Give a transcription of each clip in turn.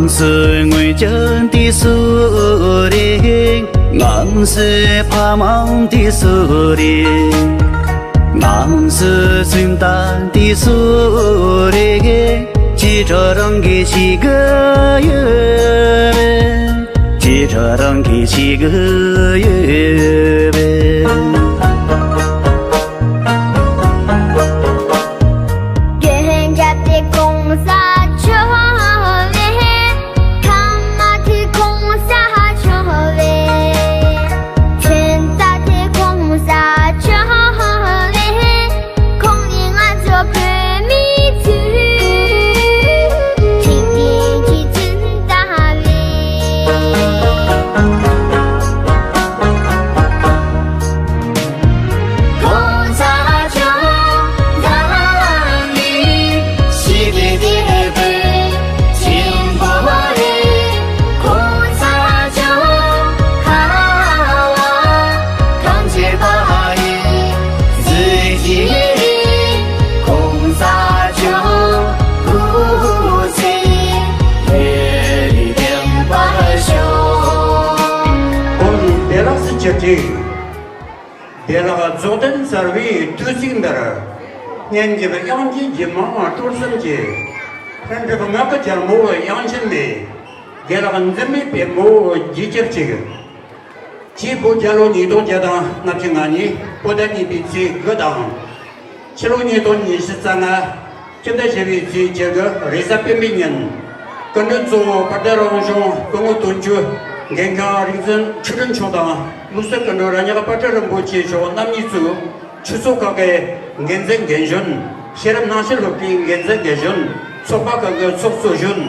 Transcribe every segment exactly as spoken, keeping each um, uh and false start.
སུ་ངུས་ཀྱང་དེ་སུ་རེད། ངམ་སུ་ཕ་མའང་དེ་སུ་རེད། ངམ་སུ་སུན་ད་དེ་སུ་རེད། ཅི་ཁྲ་རང་གི་ཤི་གི་ཡོད། ཅི་ཁྲ་རང་གི་ཤི་གི་ཡོད། རྒན་རྒྱབ་དེ་གོང་ས་མཆོག་རེད། ཐ་མ་དེ་གོང་ས་མཆོག་རེད། ཚོན་རྟགས་དེ་གོང་ས་མཆོག་རེད། ཁོང་ནི་ང་ཚོ་བོད་མི་ཚོའི་འཇིག་རྟེན་གྱི་ཚོན་རྟགས་རེད། གོང་ས་མཆོག་ལ་ནི་ཞི་བདེ་དེ་བོད་ཆེན་པོ་རེད། གོང་ས་མཆོག་ཁ་བ་གངས་ཅན་པ་ཡི་གཟི་བརྗིད་རེད། གོང་ས་མཆོག་སྐུ་ཚེ་བརྟན་པར་ཤོག། བོད་བདེ་ལེགས་སུ་གྱུར་ཅིག། བདེ་ལེགས་རྫོགས་ལྡན་གསལ་བའི་དུས་ཚིགས་འདིར། སྙན་འཇེབས་དབྱངས་ཀྱི་རྒྱུད་མང་སྤྲོ་གསུམ་གྱི། ལྷུན་གྲུབ་ངག་གི་རྒྱལ་མོ་དབྱངས་ཅན་མའི། བདེ་ལེགས་འཛིན་མའི་པད་མོ་རྒྱས་གྱུར་ཅིག། སྤྱི་བོད་རྒྱལ་ལོ་ཉིས་སྟོང་བརྒྱ་དང་ལྔ་བཅུ་ང་གཉིས་བོད་ཟླ་གཉིས་པའི་ཚེས་དགུ་དང་། ཕྱི་ལོ་ཉིས་སྟོང་ཉི་ཤུ་རྩ་ལྔ། སྤྱི་ཟླ་བཞི་པའི་ཚེས་བཅུ་དགུ་རེས་གཟའ་སྤེན་པའི་ཉིན། སྐུ་མགྲོན་གཙོ་བོ་དཔལ་ལྡན་རང་གཞུང་སྐུ་ངོ་དོན་གཅོད་འགན་འཁུར་རིག་འཛིན་ཆོས་སྒྲོན་མཆོག་དང་། དམིགས་བསལ་སྐུ་མགྲོན་རབ་ཉག་པ་ཊཱ་རིན་པོ་ཆེ་མཆོག་རྣམ་གཉིས་གཙོས་ཆོས་ཚོགས་ཁག་གི་འགན་འཛིན་འགན་གཞོན། ཤེས་རབ་སྣང་ཞེན་སློབ་གྲྭའི་འགན་འཛིན་འགན་གཞོན། ཚོགས་པ་ཁག་གི་ཚོགས་གཙོ་གཞོན།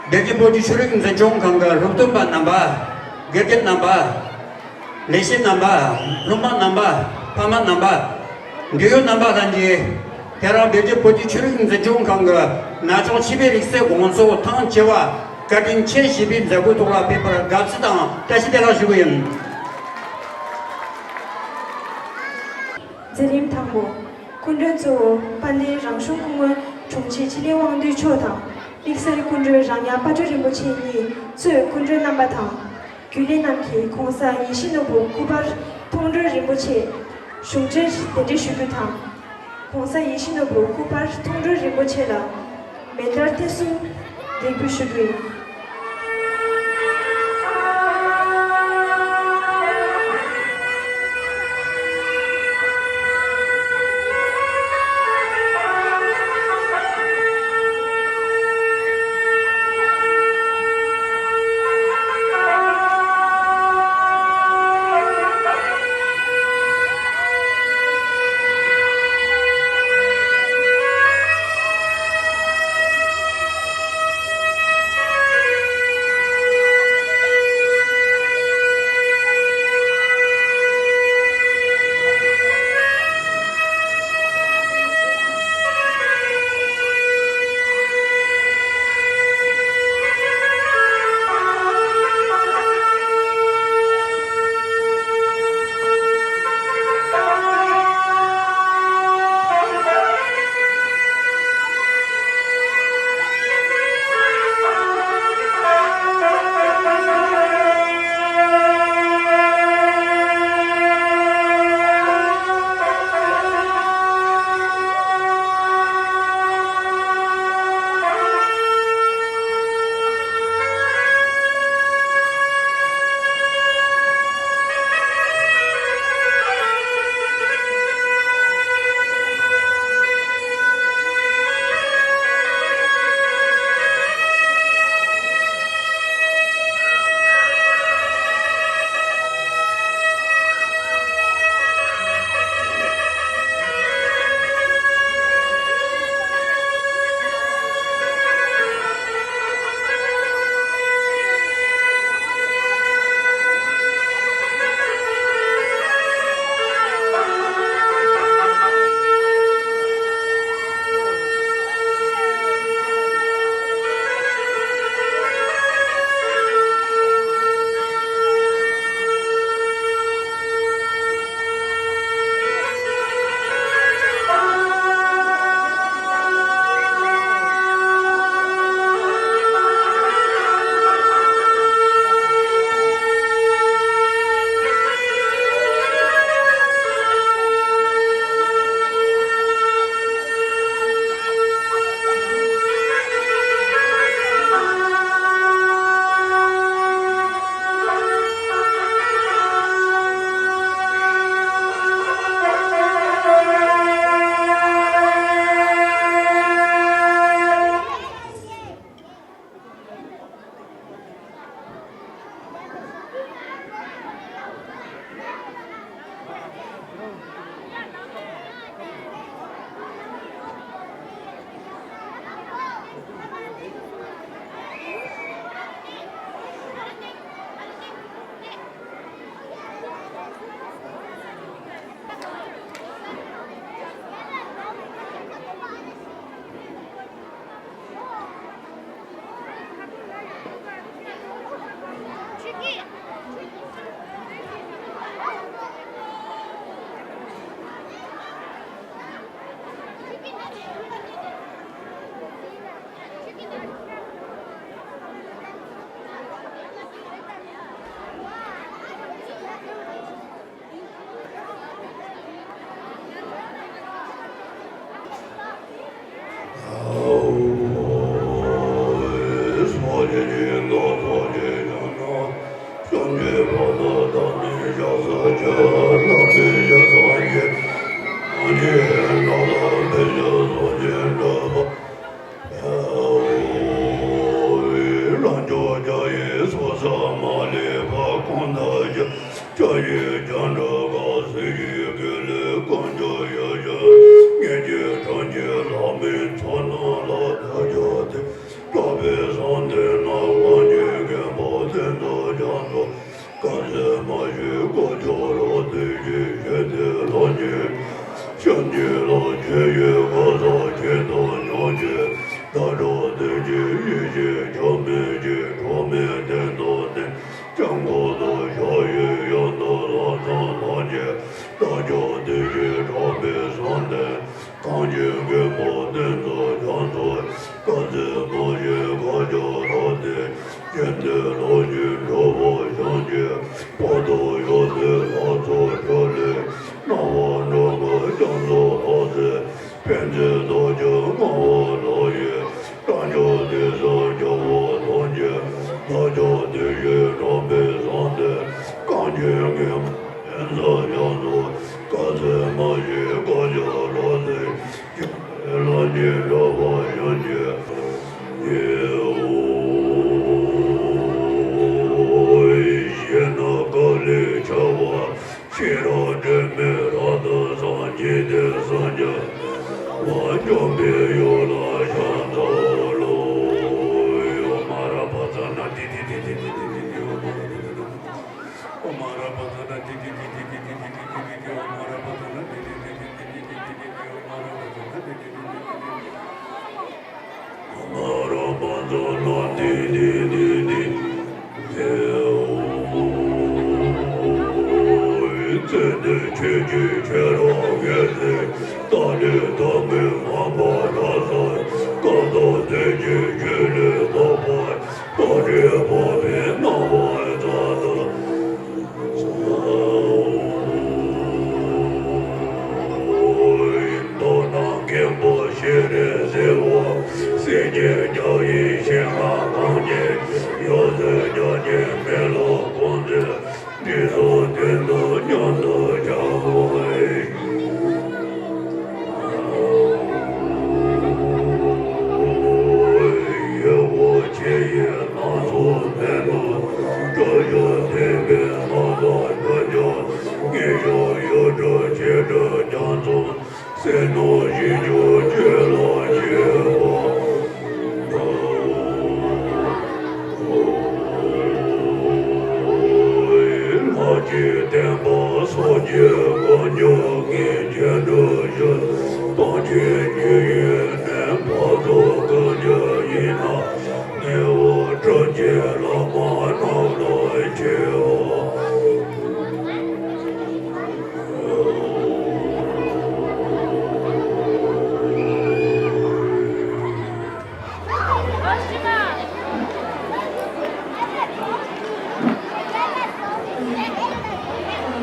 བདེ་སྐྱིད་བོད་ཀྱི་ཆོས་རིག་འཛིན་སྐྱོང་ཁང་གི་སློབ་སྟོན་པ་རྣམ་པ། དགེ་རྒན་རྣམ་པ། ལས་བྱེད་རྣམ་པ། སློབ་མ་རྣམ་པ། ཕ་མ་རྣམ་པ། འབྲེལ་ཡོད་རྣམ་པ་ལྷན་རྒྱས། དེ་རིང་བདེ་སྐྱིད་བོད་ཀྱི་ཆོས་རིག་འཛིན་སྐྱོང་ཁང་གི་ན་ཆུང་ཆེད་ཕེབས་རིག་རྩལ་དགོང་ཚོགས་ཐེངས་བཅུ་བ་བཀའ་དྲིན་ཆེ་ཞེས་པའི་མཛད་སྒོའི་ཐོག་ལ་ཕེབས་པར་དགའ་བསུ་དང་བཀྲ་ཤིས་བདེ་ལེགས་ཞུ་གི་ཡིན། མཛད་རིམ་དང་པོ། སྐུ་མགྲོན་གཙོ་བོ་དཔལ་ལྡན་རང་གཞུང་སྐུ་ངོ་དྲུང་ཆེ་ཕྱི་ལས་དབང་འདུས་མཆོག་དང་། དམིགས་བསལ་སྐུ་མགྲོན་རང་ཉག་པ་ཊཱ་རིན་པོ་ཆེ་གཉིས་གཙོས་སྐུ་མགྲོན་རྣམ་པ་དང་། རྒྱུན་ལས་རྣམས་ཀྱིས་གོང་ས་ཡིད་བཞིན་ནོར་བུ་སྐུ་པར་མཐོང་གྲོལ་རིན་པོ་ཆེ་གཞུང་འབྲེལ་གདན་འདྲེན་ཞུ་རྒྱུ་དང་། གོང་ས་ཡིད་བཞིན་ནོར་བུ་སྐུ་པར་མཐོང་གྲོལ་རིན་པོ་ཆེ་ལ་མཎྜལ་ཐེངས་གསུམ་འདེགས་འབུལ་ཞུ་རྒྱུ་ཡིན།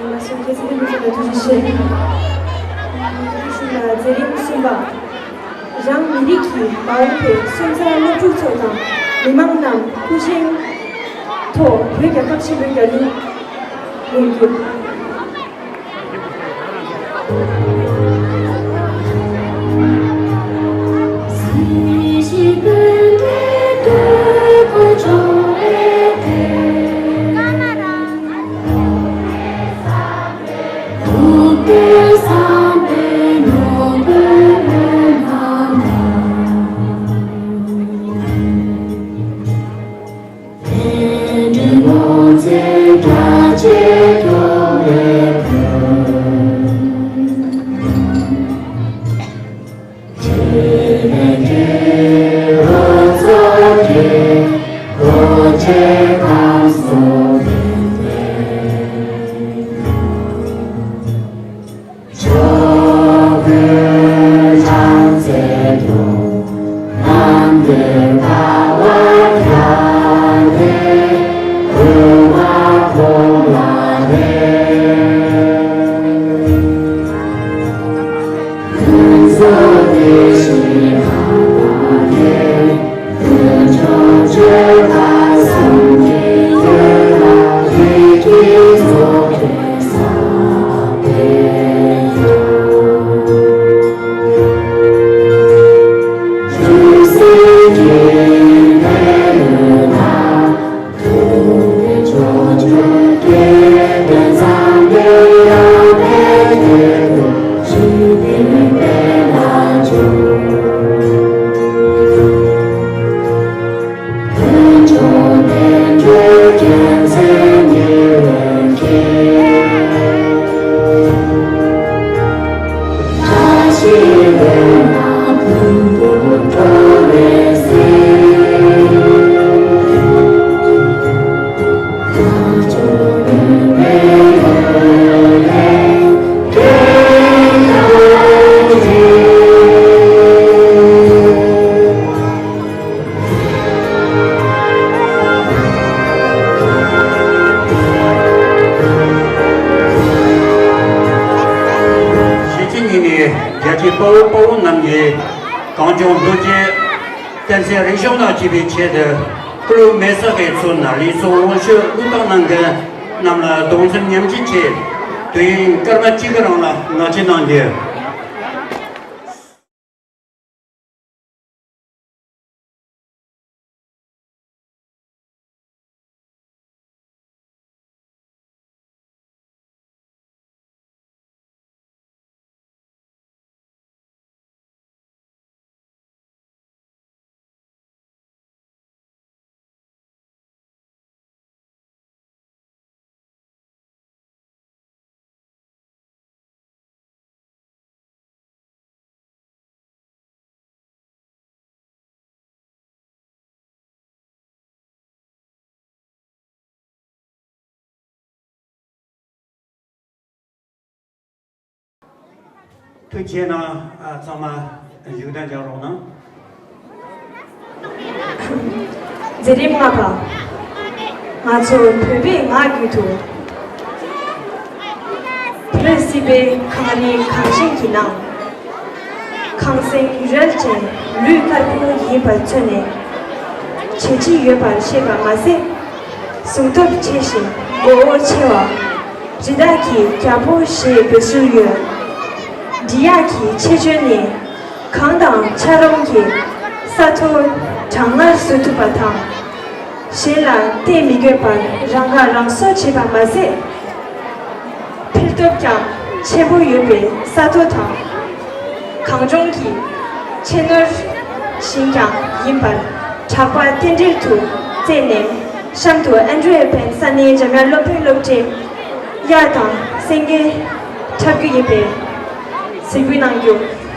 མ་སོན་རྒྱལ་སྲས་ལྷན་རྒྱས་ལ་ཐུགས་རྗེ་ཆེ། ཞུ་ལ་མཛད་རིམ་གསུམ་པ། རང་མི་རིགས་ཀྱི་མ་འོངས་པའི་སོན་རྩ་སློབ་ཕྲུག་ཚོ་དང་མི་མང་རྣམས་ཐུགས་རྗེའི་ཐོག་བོད་རྒྱལ་ཁབ་ཆེན་པོའི་རྒྱལ་གླུ་ལེན་རྒྱུ། བསྟན་སྲིད་རིག་གཞུང་དང་བཅས་པའི་ཆེད་དུ་སྐུ་ལུས་མེ་སྲེག་གིས་ཚོར་ནས་ལུས་སྲོག་དབང་ཤུགས་དབུ་འཕང་གནང་མཁན་རྣམས་ལ་གདུང་སེམས་མཉམ་སྐྱེད་ཆེད་དུས་ཡུན་སྐར་མ་གཅིག་གི་རིང་ལ་ངག་བཅད་གནང་རྒྱུ། ཐུགས་རྗེ་གནང་། ཨ། ཚང་མ་བཞུགས་གདན་འཇགས་རོགས་གནང་། མཛད་རིམ་ལྔ་པ། ང་ཚོ་བོད་པའི་ངག་རྒྱུན་དུ། བོད་སྲིད་པའི་གངས་རིའི་གངས་ཅན་གྱི་ནང་། གངས་སེང་རལ་ཅན་ལུས་དཀར་པོ་ཡིན་པ་མཚོན་ནས་བྱས་རྗེས་ཡོད་པར་བཤད་པ་མ་ཟད། གཟུངས་སྟོབས་ཆེ་ཞིང་མགོ་བོ་ཆེ་བ། རི་དྭགས་ཀྱི་རྒྱལ་པོ་ཞེས་འབོད་སྲོལ་ཡོད། འབྲི་གཡག་གི་ཆེ་བརྗོད་ནི། གངས་དང་ཆར་རླུང་གིས་ས་མཐོ་གྲང་ངར་བཟོ་ཐུབ་པ་དང་། གཞན་ལ་གཏད་མི་དགོས་པར་རང་ཁ་རང་གསོ་བྱེད་པ་མ་ཟད། འཕེལ་སྟོབས་ཀྱང་ཆེན་པོ་ཡོད་པའི་ས་མཐོ་དང་། གངས་ལྗོངས་ཀྱི་ཆེས་ནོར་ཞིང་ཀྱང་ཡིན་པར་གྲགས་པ་རྟེན་འབྲེལ་དུ་བརྩིས་ནས། གཤམ་དུ་ཨན་ཌྲོ་ཨེཕ་ཨེམ་ས་གནས་འཇམ་དབྱངས་སློབ་དཔོན་སློབ་གྲྭའི་གཡག་དང་སེང་གེ་འཁྲབ་རྒྱུ་ཡིན་པས་གཟིགས་འབུལ་གནང་རྒྱུ།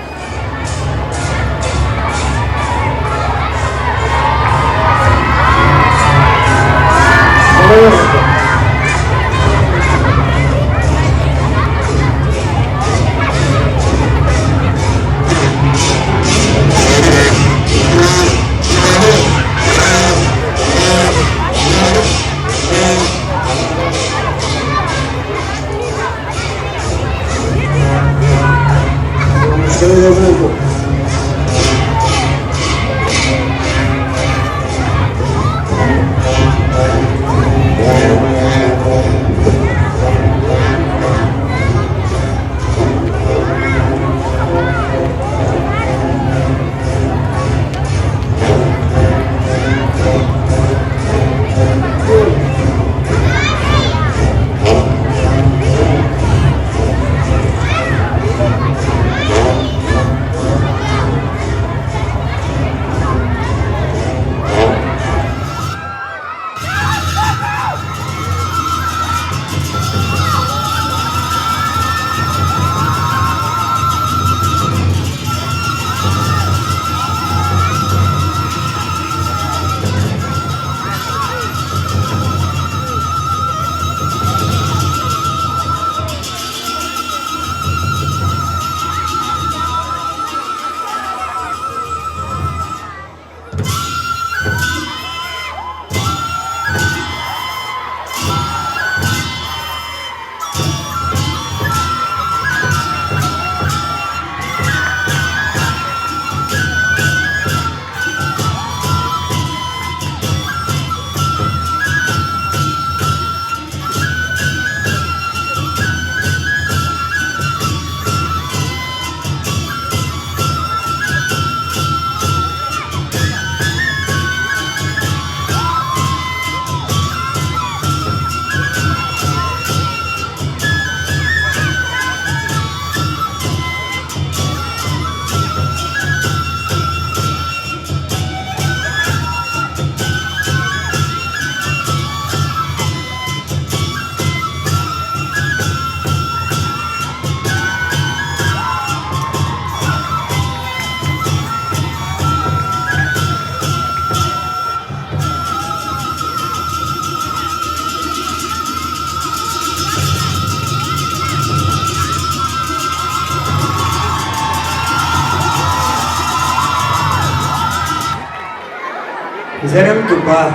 མཛད་རིམ་དྲུག་པ།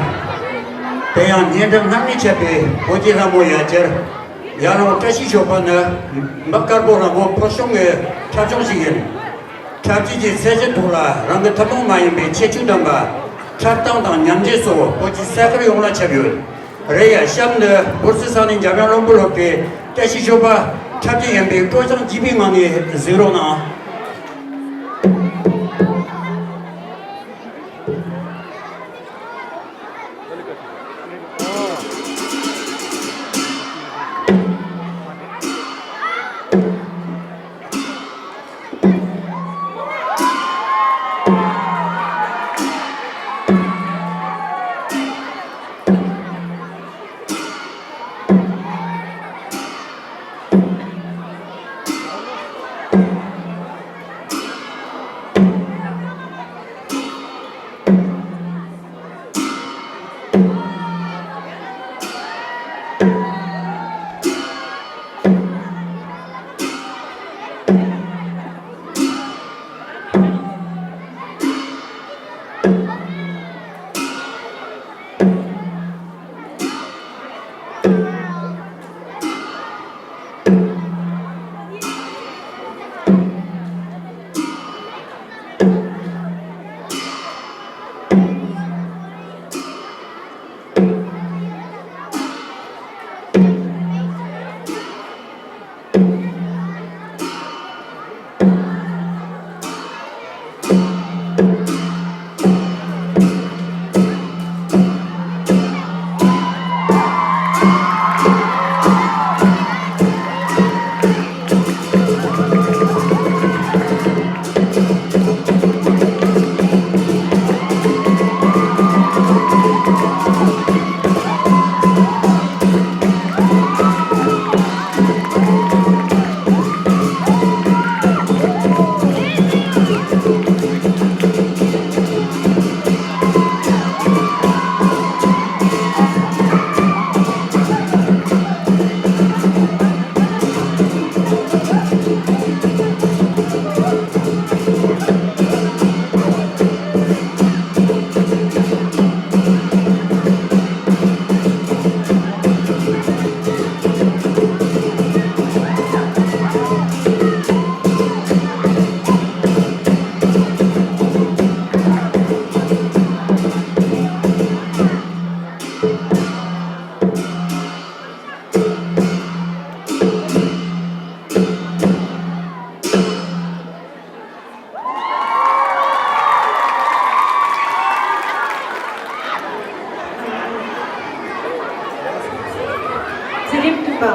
དེ་ཡང་ཉེ་འགྲམ་སྔར་མེད་ཆགས་པའི་བོད་ཀྱི་ལྷ་མོ་ཡ་གྱལ། ཡར་ལུང་བཀྲ་ཤིས་ཞོགས་པ་ནི་འབབ་དཀར་པོ་ལྷ་མོ་ཕོ་བྱུང་གི་འཁྲབ་སྦྱོང་ཞིག་ཡིན། འཁྲབ་ཆས་ཀྱི་ཚད་གཞི་ཐོག་ལ་རང་གི་ཐུན་མོང་མ་ཡིན་པའི་ཁྱད་ཆོས་ལྡན་པ་འཁྲབ་སྟངས་དང་ཉམས་འགྱུར་སོགས་བོད་ཀྱི་ས་ཁུལ་ཡོངས་ལ་ཁྱབ་ཡོད། རེད་ཡ། གཤམ་དུ་བོད་སྲིད་ས་གནས་འཇམ་དབྱངས་བློན་པོ་སློབ་གྲྭའི་བཀྲ་ཤིས་ཞོལ་པ་འཁྲབ་ཆས་གཞན་པའི་སྤྲོ་སྐྱོང་བགྱིས་པའི་ངང་ནས་གཟིགས་རོགས་གནང་། མཛད་རིམ་བདུན་པ།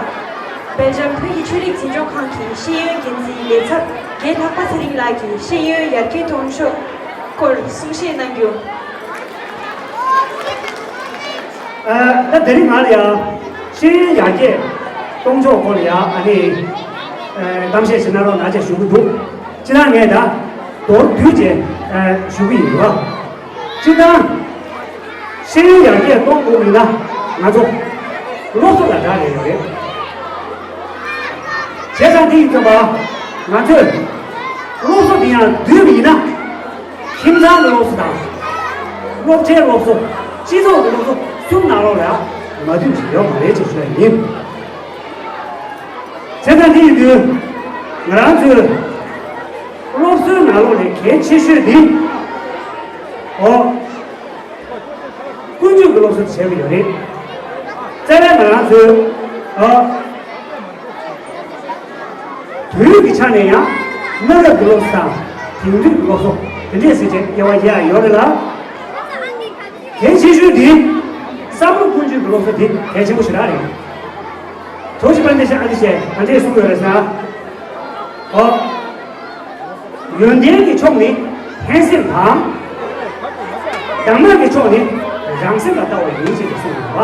སྦེལ་ཇམ་བོད་ཀྱི་ཆོས་རིག་འཛིན་སྐྱོང་ཁང་གི་ཤེས་ཡོན་འགན་འཛིན་ལས་ཚབ་རྒན་ལྷག་པ་ཚེ་རིང་ལགས་ཀྱིས་ཤེས་ཡོན་ཡར་རྒྱས་གཏོང་ཕྱོགས་སྐོར་གསུང་བཤད་གནང་རྒྱུ། ཨ། ད་དེ་རིང་ང་ལ་ཡང་ཤེས་ཡོན་ཡར་རྒྱས་གཏོང་ཕྱོགས་སྐོར་ལ་ཡང་ཨ་ནི་ཨ་གཏམ་བཤད་ཞིག་གནང་རོགས་གནང་ཅེས་ཞུ་གི་འདུག་སྤྱིར་བཏང་ངས་ད་མདོར་བསྡུས་ཅིག་ཨ་ཞུ་གི་ཡིན་རོ། སྤྱིར་བཏང་ཤེས་ཡོན་ཡར་རྒྱས་གཏོང་དགོས་ཡིན་ན་ང་ཚོ་སློབ་གསོ་ལ་དགའ་ལས་ཡོད་རེད། བྱས་ཙང་དེ་ཡིན་ཙང་ང་ཚོས་སློབ་གསོ་དེ་ཡང་བསྡུས་པ་ཡིན་ན། ཁྱིམ་ཚང་གི་སློབ་གསོ་དང་། སློབ་གྲྭའི་སློབ་གསོ། སྤྱི་ཚོགས་ཀྱི་སློབ་གསོ་གསུམ་ནང་ལོགས་ལ་མ་མཐུན་ཞིག་ཡོད་མ་རེད་ཅེས་ཞུ་ཡ་ཡིན། བྱས་ཙང་དེ་ཡིན་དུས་ང་རང་ཚོའི་སློབ་གསོའི་ནང་ལོགས་ལས་གལ་ཆེ་ཤོས་དེ། འོ། ཀུན་སྤྱོད་ཀྱི་སློབ་གསོ་བྱས་པ་ཡོད་རེད། རྩ་བའི་ང་རང་ཚོའི་ཨ། དུས་ཀྱི་ཆ་ནས་ཡང་གནའ་རབས་ཀྱི་སློབ་གསོ་དང་དེང་དུས་ཀྱི་སློབ་གསོ་དེ་འདྲས་ཟེར་བྱས་དབྱེ་བ་བརྒྱབ་ཡོད་རེད་ལ། གལ་ཆེ་ཤོས་དེ་བསམ་བློ་ཀུན་སྤྱོད་ཀྱི་སློབ་གསོ་དེ་གལ་ཆེན་པོ་ཞེ་དྲག་རེད། དོ་ཞིག་པཎ་ཆེན་ཨ་ཏི་ཤས་ག་འདྲས་གསུངས་ཡོད་རེད་ཟེར་ན། ཨོ། ཡོན་ཏན་གྱི་ཕྱོགས་ནི་ཕན་སེམས་དང་། གདམས་ངག་གི་ཕྱོགས་ནི་རང་སེམས་ལ་ལྟ་བ་ཡིན་ཞེས་གསུངས་ཡོད་པ།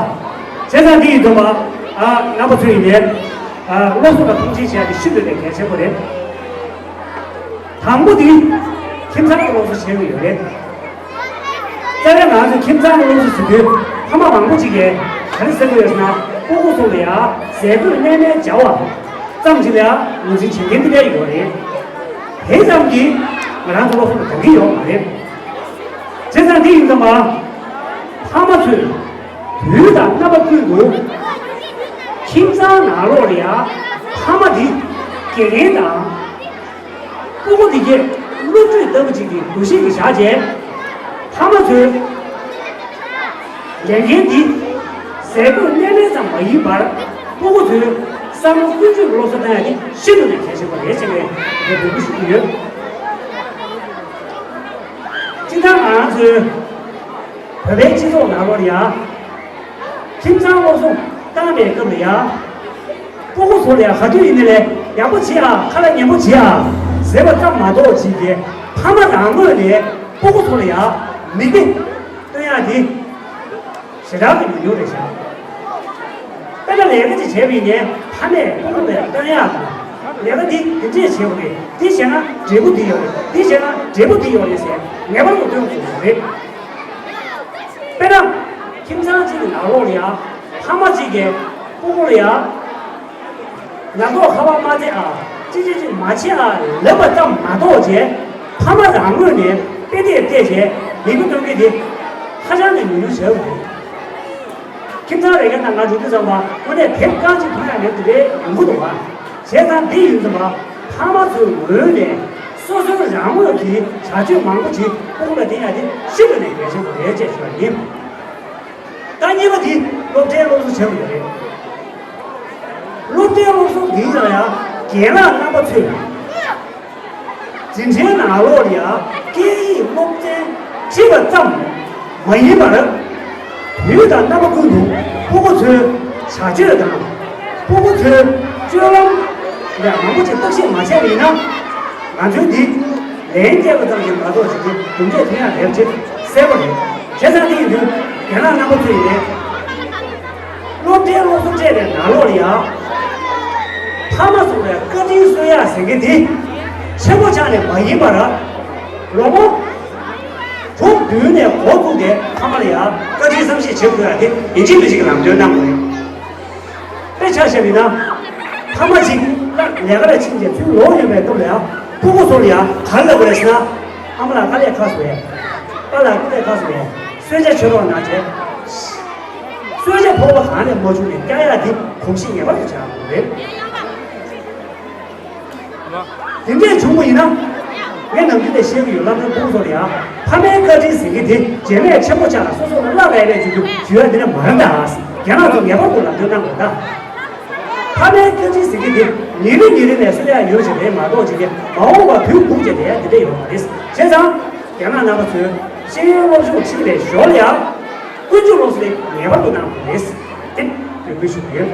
བྱས་ཙང་འདི་ཡི་སྡོམ་པ། ཨ། རྣམ་པ་ཚོ་ཡིན་ནའི། ཨ། སློབ་གསོ་ལ་མཐོང་ཆེན་བྱེད་ཡ་དེ་ཤིན་ཏུ་ནས་གལ་ཆེན་པོ་རེད། དང་པོ་དེ་ཁྱིམ་ཚང་གི་སློབ་གསོ་བྱེད་དགོས་ཡོད་རེད། རྩ་བའི་ང་ཚོ་ཁྱིམ་ཚང་གི་སློབ་གསོ་ཟེར་དུས་ཕ་མ་མང་པོ་ཅིག་གིས་ག་རེ་ཟེར་གྱི་ཡོད་ཟེར་ན། སྤུ་གུ་ཚོ་ལ་ཡ་ཟས་གོས་གནས་མལ་སྦྱར་བ་ཙམ་ཞིག་ལ་ཡ་ངོས་འཛིན་བྱེད་མཁན་དེ་འདྲ་ཡོད་རེད། དེ་ཙམ་གྱིས་ང་རང་ཚོ་སློབ་གསོ་ལ་དགའ་གི་ཡོད་མ་རེད། བྱས་ཙང་དེ་ཡིན་ཙང་མ། ཕ་མ་ཚོས་དུས་དང་རྣམ་པ་ཀུན་ཏུ་ཁྱིམ་ཚང་ནང་ལོགས་ལ་ཡ་ཕ་མ་དེ་དགེ་རྒན་དང་། སྤུ་གུ་དེ་གས་ བློ་གྲོས་ལྟ་བུ་ཅིག་གི་འདུ་ཤེས་ཀྱིས་བཞག་རྗེས། ཕ་མ་ཚོས་ལས་འགན་འདི་ཟས་གོས་གནས་མལ་ཙམ་མ་ཡིན་པར། སྤུ་གུ་ཚོའི་བསམ་བློ་ཀུན་སྤྱོད་ཀྱི་སློབ་གསོ་གཏོང་ཡ་དེ་ཤིན་ཏུ་ནས་གལ་ཆེན་པོ་རེད་ཅེས་ངས་འབོད་སྐུལ་ཞུ་གི་ཡོད། སྤྱིར་བཏང་ང་རང་ཚོའི་བོད་པའི་སྤྱི་ཚོགས་ནང་ལོགས་ལ་ཡ། ཁྱིམ་ཚང་སློབ་གསོ་བཏང་བའི་སྐབས་ལ་ཡ། སྤུ་གུ་ཚོ་ལ་ཡ་ག་དུས་ཡིན་ནའི་ལས་ཡག་པོ་བྱེད་ཨ། ཁ་ལག་ཉན་པོ་བྱེད་ཨ་ཟེར་བ་ཙམ་མ་གཏོགས་ཅིག་གིས་ཕ་མ་རང་ངོས་ནས་སྤུ་གུ་ཚོ་ལ་ཡ་མིག་དཔེ་སྟོན་ཡ་དེ་ཞེ་དྲག་གི་ཉུང་ཉུང་རེད་ཤག་དཔེར་ན་ལས་ཀ་ཅིག་བྱས་པ་ཡིན་ནའི་ཕ་མས་སྤུ་གུ་ལ་སྟོན་ཡ་དང་། ལས་ཀ་འདི་འདི་འདྲས་བྱེད་དགོས་རེད། འདི་བྱས་ན་འབྲས་བུ་འདི་ཡོད་རེད། འདི་བྱས་ན་འབྲས་བུ་འདི་ཡོད་རེད་ཟེར་ངེས་པར་དུ་སྟོན་དགོས་རེད། དཔེར་ན། ཁྱིམ་ཚང་གཅིག་གི་ནང་ལོགས་ལ་ཡ། ཕ་མ་གཅིག་གིས་སྤུ་གུ་ལ་ཡ། ཉ་ཐོག་ཁ་པར་མ་སྟེར་ཨ། ཅི་ཅི་ཅི་མ་བྱེད་ཨ་ལབ་པ་ཙམ་མ་གཏོགས་རྗེས། ཕ་མ་རང་ངོས་ནས་དཔེ་དེབ་བལྟས་རྗེས་མིག་དཔེ་སྟོན་མཁན་དེ་ཧ་ཅང་གི་ཉུང་ཉུང་བྱས་པ་རེད། ཁྱིམ་ཚང་རེ་འགའ་ནང་ང་འགྲོ་དུས་ཙམ་པ་དངོས་གནས་དེབ་རྐང་གཅིག་མཐོང་ཡ་མེད་དེ་རེད་ཡོང་གི་འདུག་བ། བྱས་ཙང་འདི་ཡིན་ཙམ་པ་ཕ་མ་ཚོའི་ངོས་ནས་སོ་སོའི་རང་ངོས་ཀྱི་བྱ་སྤྱོད་མང་པོ་ཅིག་སྤུ་གུ་ལ་བསྟན་ཡ་དེ་ཤིན་ཏུ་ནས་གལ་ཆེན་པོ་རེད་ཅེས་ཞུ་བ་ཡིན། ད་གཉིས་པ་འདི་སློབ་གྲྭའི་སློབ་གསོ་བྱེད་དགོས་རེད། སློབ་གྲྭའི་སློབ་གསོ་འདིའི་ནང་ཡང་རྒན་ལགས་རྣམ་པ་ཚོས་འཛིན་གྲྭའི་ནང་ལོགས་ལ་ཡང་སྐད་ཡིག་སློབ་ཚན་ཁྲིད་པ་ཙམ་མ་ཡིན་པར། དུས་དང་རྣམ་པ་ཀུན་ཏུ་སྤུ་གུ་ཚོའི་བྱ་སྤྱོད་དང་། སྤུ་གུ་ཚོའི་སྤྱོད་ལམ་ལ་མང་པོ་ཅིག་བརྟག་ཞིབ་མ་བྱས་པ་ཡིན་ན། ང་ཚོའི་འདི་ལན་བརྒྱབ་པ་ཙམ་གྱིས་མ་གཏོགས་ཅིག་གི་གྲུབ་འབྲས་ཐོན་ཡག་མེད་པ་ཅིག་གསལ་པོ་རེད། བྱས་ཙང་འདི་ཡིན་དུས་རྒན་ལགས་རྣམ་པ་ཚོ་ཡིན་ནའི། སློབ་གྲྭའི་སློབ་གསོ་སྤྲད་པའི་ནང་ལོགས་ལ་ཡང་། ཕ་མ་ཚོ་ལ་བཀའ་དྲིན་གསོ་ཡག་ཟེར་མཁན་དེ་ཆེན་པོ་ཆགས་ནས་མ་ཡིན་པར། ལོ་ངོ་དྲུག་བདུན་ནས་འགོ་བཙུགས་ཏེ་ཕ་མ་ལ་ཡང་བཀའ་དྲིན་བསམ་ཤེས་བྱེད་དགོས་ཡག་དེ་ཡིན་གཅིག་མིན་གཅིག་གི་ལམ་སྟོན་གནང་དགོས་རེད། དཔེ་ཆ་བཞག་པ་ཡིན་ན། ཕ་མ་གཅིག་ལ་ལས་ཀ་ལ་ཕྱིན་རྗེས་ཚུར་ལོག་ཡོང་བའི་སྐབས་ལ་ཡང་སྤུ་གུ་ཚོ་ལ་ཡང་ག་རེ་ལབ་དགོས་རེད་ཟེར་ན། ཨ་མ་ལགས་དཀའ་ལས་ཁག་སོང་བས། པཱ་ལགས་སྐུ་ལས་ཁག་སོང་བས། གསོལ་ཇ་མཆོད་རོགས་གནང་བྱས། གསོལ་ཇ་ཕོར་པ་གང་ནས་མ་བྱུང་ནས་བཀྱག་ཡག་འདི་གོམས་གཤིས་ངེས་པར་དུ་བྱ་དགོས་རེད། དེ་འདྲས་བྱུང་བ་ཡིན་ན། ངས་ནམ་རྒྱུན་ནས་བཤད་ཀྱི་ཡོད། སློབ་གྲྭའི་སྤུ་གུ་ཚོ་ལ་ཡང་ཕ་མའི་བཀའ་དྲིན་ཟེར་མཁན་དེ་རྗེས་མའི་ཆེན་པོ་ཆགས་ལ་སོ་སོ་ལ་བསླབ་པའི་རེད་ཅེས་ཞུ་ཡ་འདི་འདྲ་མ་རེད་ད། རྒན་ལགས་ཚོ་ངེས་པར་དུ་ལམ་སྟོན་གནང་དགོས་ད། ཕ་མའི་བཀའ་དྲིན་ཟེར་མཁན་དེ་ཉིན་རེ་ཉིན་རེ་ནས་གསོ་ཡ་ཡོད་ཅེས་རེད་མ་གཏོགས་ཅིག་གི་མ་འོངས་པ་དུས་འགོར་ཅེས་དེ་འདི་འདྲ་ཡོད་མ་རེད། བྱས་ཙང་རྒན་ལགས་རྣམ་པ་ཚོས་ཤེས་ཡོན་སློབ་སྦྱོང་ཁྲིད་པའི་ཞོར་ལ་ཡང་ཀུན་སྤྱོད་སློབ་གསོ་དེ་ངེས་པར་དུ་གནང་དགོས་རེད། དེ་འབོད་སྐུལ་ཞུ་གི་ཡོད།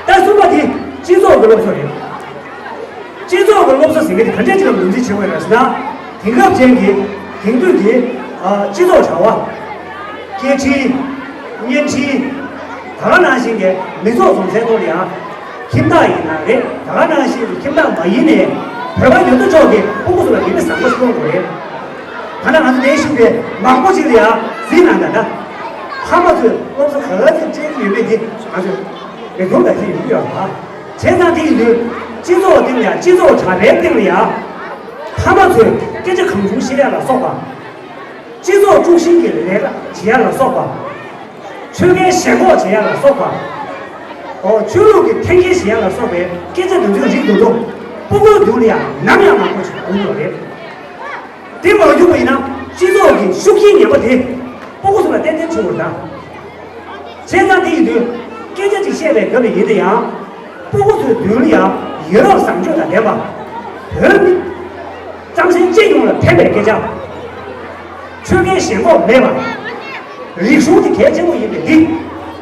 ད་གསུམ་པ་དེ་སྤྱི་ཚོགས་ཀྱི་སློབ་གསོ་རེད། སྤྱི་ཚོགས་ཀྱི་སློབ་གསོ་ཟེར་མཁན་དེ་ག་འདྲས་ཅིག་ལ་ངོས་འཛིན་བྱེད་དགོས་རེད་ཟེར་ན། དེང་སྐབས་ཅན་གྱི་དེང་དུས་ཀྱི་ཨ་སྤྱི་ཚོགས་བྱ་བ། སྐད་འཕྲིན། བརྙན་འཕྲིན། ད་ག་ནང་བཞིན་གྱི་མི་ཚོགས་འཛོམས་སའི་ཐོག་ལ་ཡང་། ཁྱིམ་བདག་ཡིན་ན་རེད། ད་ག་ནང་བཞིན་གྱི་ཁྱིམ་བདག་མ་ཡིན་ནའི་བོད་པ་ཡོད་དོ་ཅོག་གི་སྤུ་གུ་ཚོ་ལ་མིག་དཔེ་བཟང་པོ་ཞིག་གཏོང་དགོས་རེད། ད་ནང་ང་ཚོ་ནས་ཤུགས་པའི་མང་པོ་ཅིག་ལ་ཡང་གཟིགས་གནང་ད་ད། ཕ་མ་ཚོས་སློབ་གསོ་ག་ཚོད་སྤྲད་ཀྱི་ཡོད་མེད་དེ་ང་ཚོས་མིག་མཐོང་ལྟ་ཅི་ཡོང་གི་ཡོད་པ། བྱས་ཙང་དེ་ཡིན་དུས་སྤྱི་ཚོགས་སྟེང་ལ་ཡང་སྤྱི་ཚོགས་དྲ་རྒྱའི་སྟེང་ལ་ཡང་ཕ་མ་ཚོས་སྐད་ཆ་གང་བྱུང་བཤད་ཡ་ལ་སོགས་པ། སྤྱི་ཚོགས་དཀྲུག་ཤིང་གི་ལས་ཀ་བྱེད་ཡ་ལ་སོགས་པ། ཆོལ་ཁའི་ཞེན་ཁོག་བྱེད་ཡ་ལ་སོགས་པ། འོ་ཆོས་ལུགས་ཀྱི་འཐེན་འཁྱེར་བྱེད་ཡ་ལ་སོགས་པའི་སྐད་ཆ་དེ་ཚོའི་རིགས་དེ་ཚོ་སྤུ་གུའི་མདུན་ལ་ཡང་ནམ་ཡང་མང་པོ་ཞིག་གོ་གི་ཡོད་རེད། དེ་མ་བྱུང་བ་ཡིན་ན་སྤྱི་ཚོགས་ཀྱི་ཤུགས་རྐྱེན་ངན་པ་དེ་སྤུ་གུ་ཚོ་ལ་ཏན་ཏན་བྱུང་བ་དང་། བྱས་ཙང་དེ་ཡིན་དུས་སྐད་ཆ་ཅིག་བཤད་པའི་སྐབས་ལ་ཡིན་ན་ཡང་། སྤུ་གུ་ཚོའི་མདུན་ལ་ཡང་ཡིད་རབ་བཟང་སྤྱོད་དང་ལྡན་པ། བོད་མི་གཙང་སེང་སྤྱི་ཡོངས་ལ་ཕན་པའི་སྐད་ཆ། ཆོལ་ཁའི་ཞེན་ཁོག་མེད་པ། རིག་གཞུང་དེ་གལ་ཆེན་པོ་ཡིན་པས་འདི་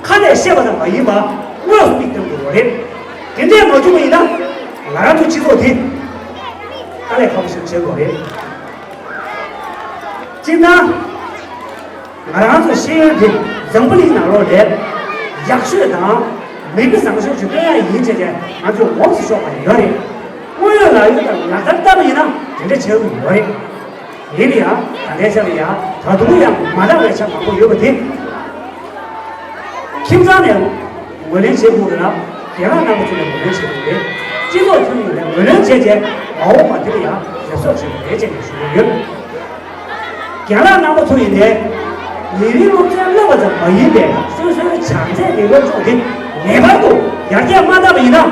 ཁ་ནས་བཤད་པ་ཙམ་མ་ཡིན་པར་དངོས་སུ་མིག་བསྟན་དགོས་པ་རེད། དེ་འདྲས་མ་བྱུང་བ་ཡིན་ན་ང་རང་ཚོའི་སྤྱི་ཚོགས་དེ་དཀའ་ལས་ཁག་པོ་ཞིག་བྱེད་དགོས་པ་རེད། སྤྱིར་ན། ང་རང་ཚོ་ཤེས་ཡོན་དེ་འཛམ་བུ་གླིང་ནང་ལོགས་ལས་ཡག་ཤོས་དང་མིག་དཔེ་བཟང་ཤོས་ཤིག་སྟོན་ཡ་ཡིན་བྱས་ཏེ་ང་ཚོས་ངོམས་སུ་ཤོག་པ་ཡོད་རེད། དངོས་ཡོད་ལག་ཡོད་དང་ལག་བསྟར་བསྟར་བ་ཡིན་ན་དེ་འདྲ་བྱེད་དགོས་ཡོད་རེད། ཡིན་ན་ཡང་ད་ལྟའི་ཆ་ལ་ཡང་ད་དུང་ཡང་མ་འདང་བའི་ཆ་མང་པོ་ཡོད་པ་དེ། ཁྱིམ་ཚང་ནས་ངོས་ལེན་བྱེད་དགོས་ཀྱི་ལ། རྒན་ལགས་རྣམ་པ་ཚོ་ནས་ངོས་ལེན་བྱེད་དགོས་རེད། སྤྱི་ཚོགས་ཁྱོན་ཡོངས་ནས་ངོས་ལེན་བྱས་རྗེས་མ་འོངས་པ་འདི་ལ་ཡང་ཞབས་ཕྱོགས་བྱེད་དགོས་རེད་ཅེས་ངས་ཞུ་གི་ཡོད། རྒན་ལགས་རྣམ་པ་ཚོ་ཡིན་ནའི། ཉིན་རེའི་སློབ་ཚན་བསླབ་པ་ཙམ་མ་ཡིན་པའི་སོ་སོའི་བྱམས་བརྩེ་གི་སློབ་སྦྱོང་དེ་ངེས་པར་དུ་ཡར་རྒྱས་མ་བཏང་བ་ཡིན་ན།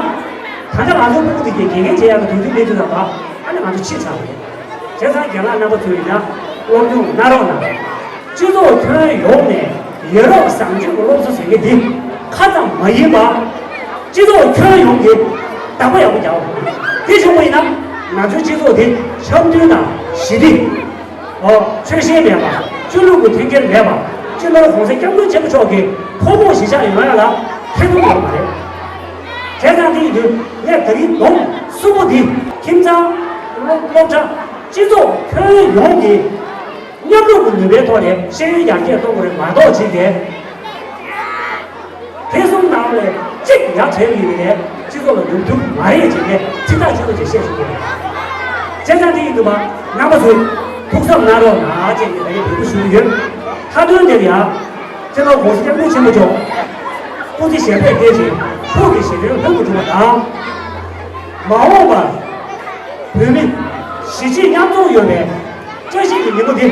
ད་ལྟ་ང་ཚོ་སྤུ་གུ་དེ་གའི་དགེ་རྒན་བྱེད་ཡག་གི་དུས་ཚོད་མེད་དུས་ཙམ་པ་ཨ་ནི་ང་ཚོ་ཕྱི་ཚར་བ་རེད། དེང་སང་རྒན་ལགས་རྣམ་པ་ཚོས་ཡིན་ན་སློབ་སྦྱོང་གནང་རོགས་གནང་། སྤྱི་ཚོགས་ཁྱོན་ཡོངས་ནས་ཡ་རབས་བཟང་སྤྱོད་ཀྱི་སློབ་གསོ་ཟེར་མཁན་འདི་ཁ་ཙམ་མ་ཡིན་པ། སྤྱི་ཚོགས་ཁྱོན་ཡོངས་ཀྱི་བདག་པོ་ཡག་པོ་རྒྱག་དགོས། དེ་བྱུང་བ་ཡིན་ན་ང་ཚོའི་སྤྱི་ཚོགས་འདི་འཆམ་མཐུན་དང་ཞི་བདེ། ཨོ། ཆོལ་ཞེན་མེད་པ། ཆོས་ལུགས་ཀྱི་འཐེན་འཁྱེར་མེད་པ། སྤྱི་ནོར་༸གོང་ས་༸སྐྱབས་མགོན་ཆེན་པོ་མཆོག་གི་ཕུགས་འདུན་གཞིར་བཞག་ཡོང་ཡ་ལ་ཐེ་ཚོམ་ཡོད་མ་རེད། བྱས་ཙང་དེ་ཡིན་དུས་ངས་ད་རིང་འདོམ་གསུམ་པོ་འདི་ཁྱིམ་ཚང་། སློབ་སློབ་གྲྭ། སྤྱི་ཚོགས་ཁྱོན་ཡོངས་ཀྱི་མཉམ་རུབ་ཀྱི་ནུས་པའི་ཐོག་ནས་ཤེས་ཡོན་ཡར་རྒྱས་གཏོང་དགོས་རེད་མ་གཏོགས་ཅིག་གིས། དེ་གསུམ་ནང་ལས་གཅིག་ཡར་བྲལ་བའི་ནས་སྤྱི་ཚོགས་ལ་ནུས་ཐུབ་མ་རེད་ཅེས་ནས་ཚིག་ཐག་ཆོད་པོ་ཅིག་བཤད་ཆོག་གི་རེད། བྱས་ཙང་དེ་ཡིན་དུས་མ་རྣམ་པ་ཚོས་ཐུགས་བསམ་གནང་རོགས་གནང་ཅེས་ནས་ད་རེས་འབོད་སྐུལ་ཞུ་གི་ཡོད། མཐའ་དོན་དེར་ཡང་སྤྱི་ནོར་༸གོང་ས་༸སྐྱབས་མགོན་ཆེན་པོ་མཆོག་སྐུ་ཚེ་ཞབས་པད་བརྟན་ཅིང་ཐུགས་ཀྱི་བཞེད་དོན་ལྷུན་གྱིས་གྲུབ་པ་དང་། མ་འོངས་པར་བོད་མི་གཞིས་བྱེས་མཉམ་འཛོམས་ཡོད་པའི་བཀྲ་ཤིས་ཀྱི་ཉིན་མོ་འདི་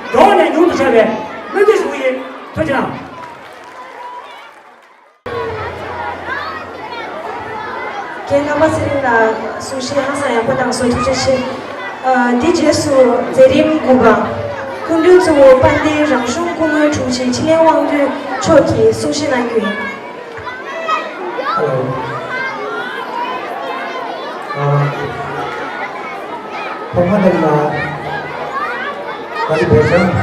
མགྱོགས་ནས་མྱུར་དུ་འཆར་བའི་སྨོན་འདུན་ཞུ་གི་ཡིན། ཐུགས་རྗེ་གནང་། རྒན་ལྷག་པ་ཚེ་རིང་ལགས་གསུང་བཤད་ཧང་སང་ཡག་པོ་གནང་སོང་། ཐུགས་རྗེ་ཆེ། ཨ། འདི་རྗེས་སུ་མཛད་རིམ་དགུ་པ། སྐུ་མགྲོན་གཙོ་བོ་དཔལ་ལྡན་རང་གཞུང་སྐུ་ངོའི་དྲུང་ཆེ་འཕྲིན་ལས་དབང་འདུས་མཆོག་གིས་གསུང་བཤད་གནང་རྒྱུ་ཡིན། ཧེ་ལོ། ཨ། ཐོག་མ་དེ་ལ་ད་རེས་བོད་ལྗོངས་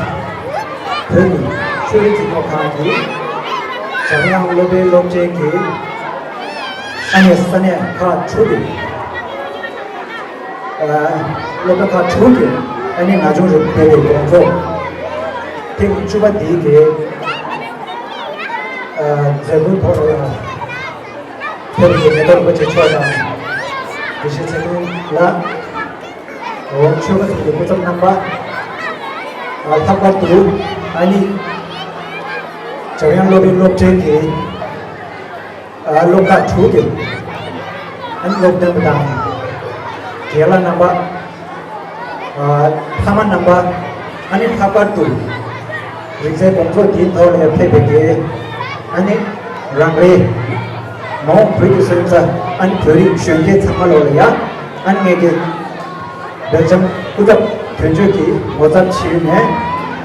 བོད་ཀྱི་ཆོས་རིག་འཛིན་སྐྱོང་ཁང་གི་འཇམ་དབྱངས་སློབ་གྲྭའི་སློབ་ཆེན་གྱི་ས་གནས་ས་གནས་ཁག་དྲུག་གི། ཨ། སློབ་གྲྭ་ཁག་དྲུག་གི་ཨ་ནི་ན་ཆུང་རུ་སྤེལ་བའི་དགོང་ཚོགས་ཐེངས་བཅུ་པ་འདིའི་གི། ཨ། མཛད་སྒོའི་ཐོག་ལ་ཕེབས་པའི་མེ་ཏོག་རིན་པོ་ཆེ་མཆོག་དང་། དགེ་བཤེས་ཚེ་རིང་ལགས། འོ། ཆོས་པ་ཚོ་གི་སྐུ་ཚབ་རྣམ་པ། ཨ། ལྷག་པར་དུ་ཨ་ནི་འཇམ་དབྱངས་སློབ་གྲྭའི་སློབ་ཆེན་གྱི། ཨ། སློབ་ཁག་དྲུག་གི་ཨ་ནི་སློབ་སྟོན་པ་དང་། རྒན་ལགས་རྣམ་པ། ཨ། ཕ་མ་རྣམ་པ། ཨ་ནི་ལྷག་པར་དུ་རིག་རྩལ་དགོང་ཚོགས་འདིའི་ཐོག་ལ་ཕེབས་པའི་གི་ཨ་ནི་རང་རེའི་མ་འོངས་བོད་ཀྱི་སོན་རྩ། ཨ་ནི་བོད་རིགས་གཞོན་སྐྱེས་ཚང་མ་ལོག་ལ་ཡ། ཨ་ནི་ངེད་ཀྱི་སྦེལ་ཇམ་སྐུ་ཚབ་དོན་གཅོད་ཀྱི་ངོ་ཚབ་བྱས་ནས།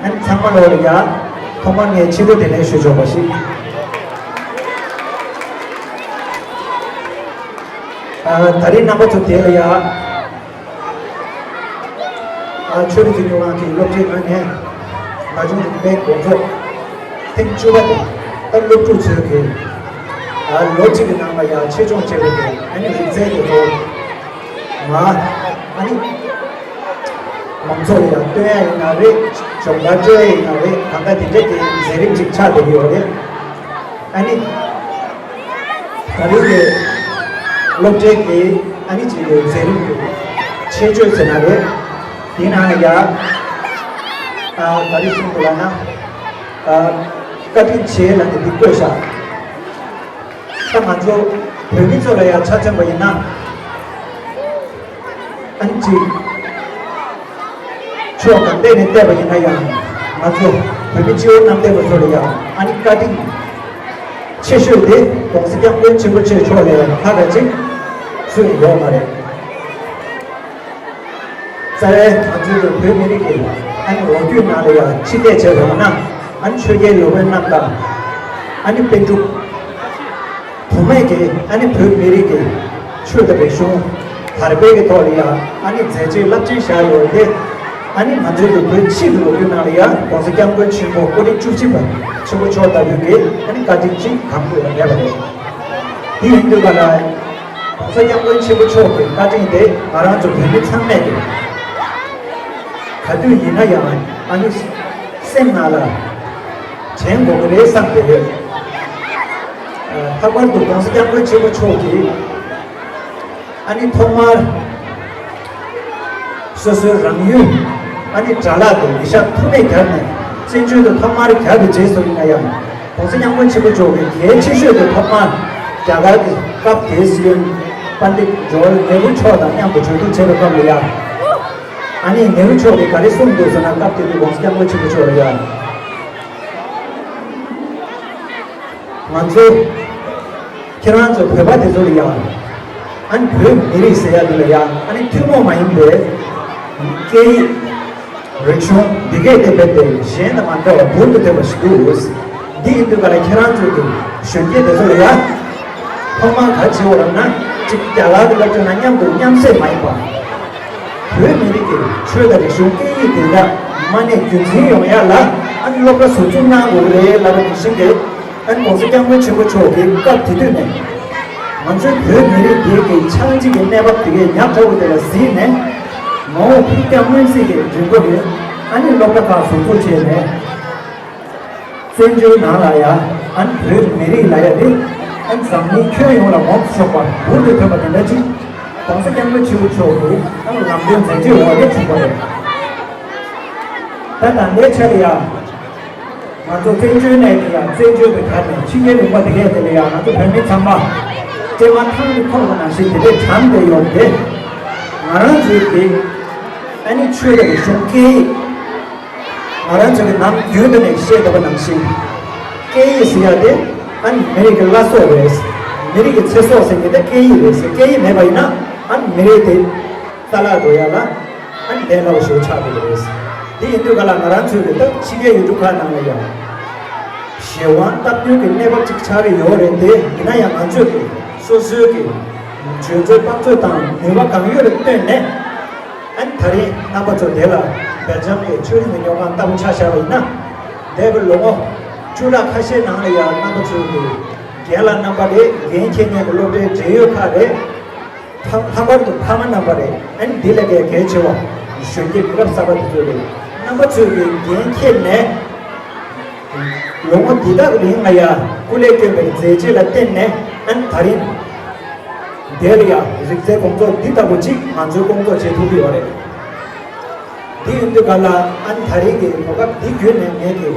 ཨ་ནི་ཚང་མ་ལོག་ལ་ཡ། ཐོག་མར་ངས་ཕྱི་དྲོ་བདེ་ལེགས་ཞུ་ཆོག་པ་ཞིག་ཨ། ད་རེས་རྣམ་པ་ཚོ་དེ་ལ་ཡ། ཨ། ཆོས་རིག་འཛིན་སྐྱོང་ཁང་གི་སློབ་གྲྭའི་ངོས་ནས་ན་ཆུང་རུ་སྤེལ་དགོང་ཚོགས་ཐེངས་བཅུ་པ་དེ། ད་སློབ་ཕྲུག་ཚོས་གི། ཨ། ལོ་གཅིག་གི་ནང་ལ་ཡ་ཆེད་སྦྱོང་བྱས་པའི་གི་ཨ་ནི་རིག་རྩལ་གྱི་ཐོག་མ། ཨ་ནི་མང་ཚོགས་ལ་ཡ་སྟོན་ཡ་ཡིན་ན་རེད། སྦྱོང་བརྡར་སྤྲོད་ཡ་ཡིན་ན་རེད། གང་ག་དེ་འདྲ་གི་མཛད་རིམ་ཅིག་ཆགས་བསྡད་ཀྱི་ཡོད་རེད། ཨ་ནི། ད་རེས་ཀྱི་སློབ་གྲྭའི་གི་ཨ་ནི་ཅིག་གི་མཛད་རིམ་གྱི་ཆེད་བརྗོད་ཟེར་ན་རེད། དེའི་ནང་ལ་ཡ། ཨ། ད་རེས་གསུང་དགོས་ལབ་ན། ཨ། བཀའ་དྲིན་ཆེ་ལབ་ནས་འདི་བཀོད་བཞག་ད་ང་ཚོ་བོད་མི་ཚོ་ལ་ཡ་ཆ་མཚོན་པ་ཡིན་ན། ཨ་ནི་ཅིག་ཕྱོགས་གང་ཐད་ནས་བལྟས་པ་ཡིན་ན་ཡང་། ང་ཚོ་བོད་མི་སྤྱི་བོ་གནམ་བསྟན་པ་ཚོ་ལ་ཡང་ཨ་ནི་བཀའ་དྲིན་ཆེ་ཤོས་དེ་༸གོང་ས་༸སྐྱབས་མགོན་ཆེན་པོ་མཆོག་ལས་ལྷག་པ་ཅིག་སུ་ཡང་ཡོད་མ་རེད། རྩ་བའི་ང་ཚོའི་བོད་མི་རིགས་ཀྱི་ཨ་ནི་ལོ་རྒྱུས་ནང་ལ་ཡང་ཕྱི་བལྟས་བྱས་པ་ཡིན་ན། ཨ་ནི་ཆོས་རྒྱལ་ལོ་པཎ་རྣམ་དང་། ཨ་ནི་པཎ་གྲུབ། དུ་མས་ཀྱི་ཨ་ནི་བོད་མི་རིགས་ཀྱི་ཆོས་དང་རིག་གཞུང་དར་སྤེལ་གྱི་ཐོག་ལ་ཡང་ཨ་ནི་མཛད་རྗེས་རླབས་ཆེན་བཞག་ཡོད་དེ། ཨ་ནི་ང་ཚོའི་བོད་ཕྱི་གི་ལོ་རྒྱུས་ནང་ལ་ཡང་༸གོང་ས་༸སྐྱབས་མགོན་ཆེན་པོ་སྐུ་ཕྲེང་བཅུ་གཅིག་པ་ཆེན་པོ་མཆོག་ལྟ་བུའི་གི་ཨ་ནི་བཀའ་དྲིན་ཅིག་གང་དགོས་ཡང་མེད་པ་རེད། དེ་ཡིན་དུས་ག་ལ་༸གོང་ས་༸སྐྱབས་མགོན་ཆེན་པོ་མཆོག་གི་བཀའ་དྲིན་དེ་ང་རང་ཚོ་བོད་མི་ཚང་མས་ཀྱི་ག་དུས་ཡིན་ན་ཡང་ཨ་ནི་སེམས་ནང་ལ་དྲན་དགོས་ཀྱི་རེད་བསམ་བསྡད་ཡོད། ལྷག་པར་དུ་༸གོང་ས་༸སྐྱབས་མགོན་ཆེན་པོ་མཆོག་གིས་ཨ་ནི་ཐོག་མར་སོ་སོའི་རང་ཡུལ་ཨ་ནི་དགྲ་ལག་ཏུ་ཉི་ཤར་ཐུག་མེད་བརྒྱབ་ནས་བཙན་བྱོལ་དུ་ཐོག་མར་བརྒྱབ་པའི་རྗེས་སུ་ཡིན་ན་ཡང་༸གོང་ས་༸སྐྱབས་མགོན་ཆེན་པོ་མཆོག་གིས་གལ་ཆེ་ཤོས་དེ་ཐོག་མར་རྒྱ་གར་གྱི་སྐབས་དེའི་སྲིད་བློན་པཎྜི་ཏ་ཇོ་ཧར་ནེ་རུ་མཆོག་དང་མཉམ་དུ་གྲོས་བསྡུར་བྱས་པའི་སྐབས་ལ་ཡང་། ཨ་ནི་ནེ་རུ་མཆོག་གིས་ག་རེ་གསུངས་འདུག་ཟེར་ན། སྐབས་དེ་དུས་༸གོང་ས་༸སྐྱབས་མགོན་ཆེན་པོ་མཆོག་ལ་ཡང་། ང་ཚོ་ཁྱེད་རང་ཚོ་བོད་པ་དེ་ཚོ་ལ་ཡང་། ཨ་ནི་བོད་མི་རིགས་ཟེར་ཡ་དེ་ལ་ཡང་ཨ་ནི་ཐུན་མོང་མ་ཡིན་པའི་ སྐད་ཡིག་རིག་གཞུང་འདི་གས་དེ་རྦད་དེ་གཞན་དང་མ་འདྲ་བ་འབུར་དུ་ཐོན་པ་ཞིག་འདུག་འདི་ཡིན་དུས་ག་ལ་ཁྱེད་རང་ཚོས་ཀྱི་གཞོན་སྐྱེས་དེ་ཚོ་ལ་ཡ། ཐོག་མར་ག་བྱེད་འོ་རམ་ན་གཅིག་རྒྱ་གར་གྱི་སློབ་སྦྱོང་ན་མཉམ་དུ་མཉམ་བསྲེས་མ་ཡིན་པ། བོད་མི་རིགས་ཀྱི་ཆོས་དང་རིག་གཞུང་སྐད་ཡིག་དེ་དག་མ་ནས་རྒྱུན་འཛིན་ཡོང་ཡ་ལ་ཨ་ནི་སློབ་གྲྭ་ཟུར་འཛུགས་གནང་དགོས་རེད་ལབ་པ་ནང་བཞིན་གྱི། ཨན་༸གོང་ས་༸སྐྱབས་མགོན་ཆེན་པོ་མཆོག་གིས་སྐབས་དེ་དུས་ནས་ང་ཚོའི་བོད་མི་རིགས་འདིའི་གི་ཆགས་འཇིག་གི་གནས་བབ་དེ་གའི་ཉག་ཕྲ་བོ་དེ་ལ་གཟིགས་ནས་མ་འོངས་བོད་རྒྱ་སྔོན་གཟིགས་ཀྱི་རིང་པོ་རེད། ཨ་ནི་སློབ་གྲྭ་ཁག་ཟུར་འཛུགས་བྱས་ནས་བཙན་བྱོལ་ནང་ལ་ཡ་ཨན་བོད་མི་རིགས་ལ་ཡ་དེ་ཨན་འཛམ་གླིང་ཁྱོན་ཡོངས་ལ་ངོམ་ཆོག་པ་འབུར་དུ་ཐོན་པ་དེ་འདྲ་ཅིག་༸གོང་ས་༸སྐྱབས་མགོན་ཆེན་པོ་མཆོག་གིས་ཨན་ལམ་སྟོན་མཛད་རྗེས་འོག་ལས་བྱུང་བ་རེད། ད་ད་ལྟའི་ཆར་ཡ། ང་ཚོ་བཙན་བྱོལ་ནས་ཀྱི་ཡང་བཙན་བྱོལ་དུ་གྱར་ནས་ཕྱི་རྒྱལ་ལུང་པ་དེ་གས་དེ་ལ་ཡང་ང་ཚོ་བོད་མི་ཚང་མ་སྤྲེལ་མ་ཐང་དུ་འཁོར་བ་ནང་བཞིན་དེ་འདྲས་གྲམ་བསྡད་ཡོད་དེ། ང་རང་ཚོའི་གི་ཨ་ནི་ཆོས་དང་རིག་གཞུང་སྐད་ཡིག་ང་རང་ཚོ་གི་ནམ་རྒྱུན་དུ་ནས་བཤད་བསྡད་པ་ནང་བཞིན་སྐད་ཡིག་ཟེར་ཡ་དེ་ཨ་ནི་མི་རིགས་ཀྱི་བླ་སྲོག་རེད། མི་རིགས་ཀྱི་ཚེ་སྲོག་ཟེར་མཁན་དེ་སྐད་ཡིག་རེད་ཟེར། སྐད་ཡིག་མེད་པ་ཡིན་ན་ཨ་ནི་མི་རིགས་དེ། ས་ལ་འགྲོ་ཡ་ལ་ཨ་ནི་དེ་ལ་བ་ཞེ་པོ་ཆགས་འགྲོ་གི་རེད། དེ་ཡིན་དུས་ག་ལ་ང་རང་ཚོའི་གི་ད་ཕྱི་རྒྱལ་ཡུལ་གྲུ་ཁག་ནང་ལ་ཡང་གཞན་དབང་སྟབས་བསྟུན་གྱི་གནས་བབ་ཅིག་ཆགས་ཀྱི་ཡོད་རེད་དེ། ཡིན་ན་ཡང་ང་ཚོས་གི་སོ་སོའི་གི་འཇོན་ཚོད་དཔག་ཚོད་དང་ནུས་པ་གང་ཡོད་ལ་བཏོན་ནས་ཨ་ནི་ད་རིང་རྣམ་པ་ཚོ་དེ་ལ་སྦེལ་ཇམ་གྱི་ཆོས་རིག་གི་ཉོ་ཁང་ལྟ་བུ་ཆ་བཞག་པ་ཡིན་ན། འདས་པའི་ལོ་ངོ་བཅུ་ཕྲག་ཁ་ཤས་ནང་ལ་ཡང་རྣམ་པ་ཚོའི་གི་རྒན་ལགས་རྣམ་པ་རེད། འགན་འཁྱེར་མཁན་གྱི་སློབ་གྲྭའི་འབྲེལ་ཡོད་ཁག་རེད། ལྷག་པར་དུ་ཕ་མ་རྣམ་པ་རེད། ཨ་ནི་འདི་ལས་ཀའི་གལ་ཆེ་བ་གཞོན་སྐྱེས་མི་རབས་གསར་པ་དེ་ཚོ་རེད། རྣམ་པ་ཚོས་ཀྱི་འགན་འཁྱེར་ནས་ལོ་ངོ་འདི་དག་རིང་ལ་ཡ་སྐུ་ལས་བསྐྱོན་པའི་མཛད་རྗེས་ལ་བརྟེན་ནས་ཨ་ནི་ད་རིང་འདིར་ཡ་རིག་རྩལ་སྐོང་ཚོགས་འདི་ལྟ་བུ་ཅིག་ང་ཚོའི་སྐོང་ཚོགས་བྱེད་ཐུབ་ཀྱི་ཡོད་རེད། འདི་ཡིན་དུས་ག་ལ་ཨ་ནི་ད་རིང་གི་གོ་སྐབས་འདི་བརྒྱུད་ནས་ངས་ཀྱི་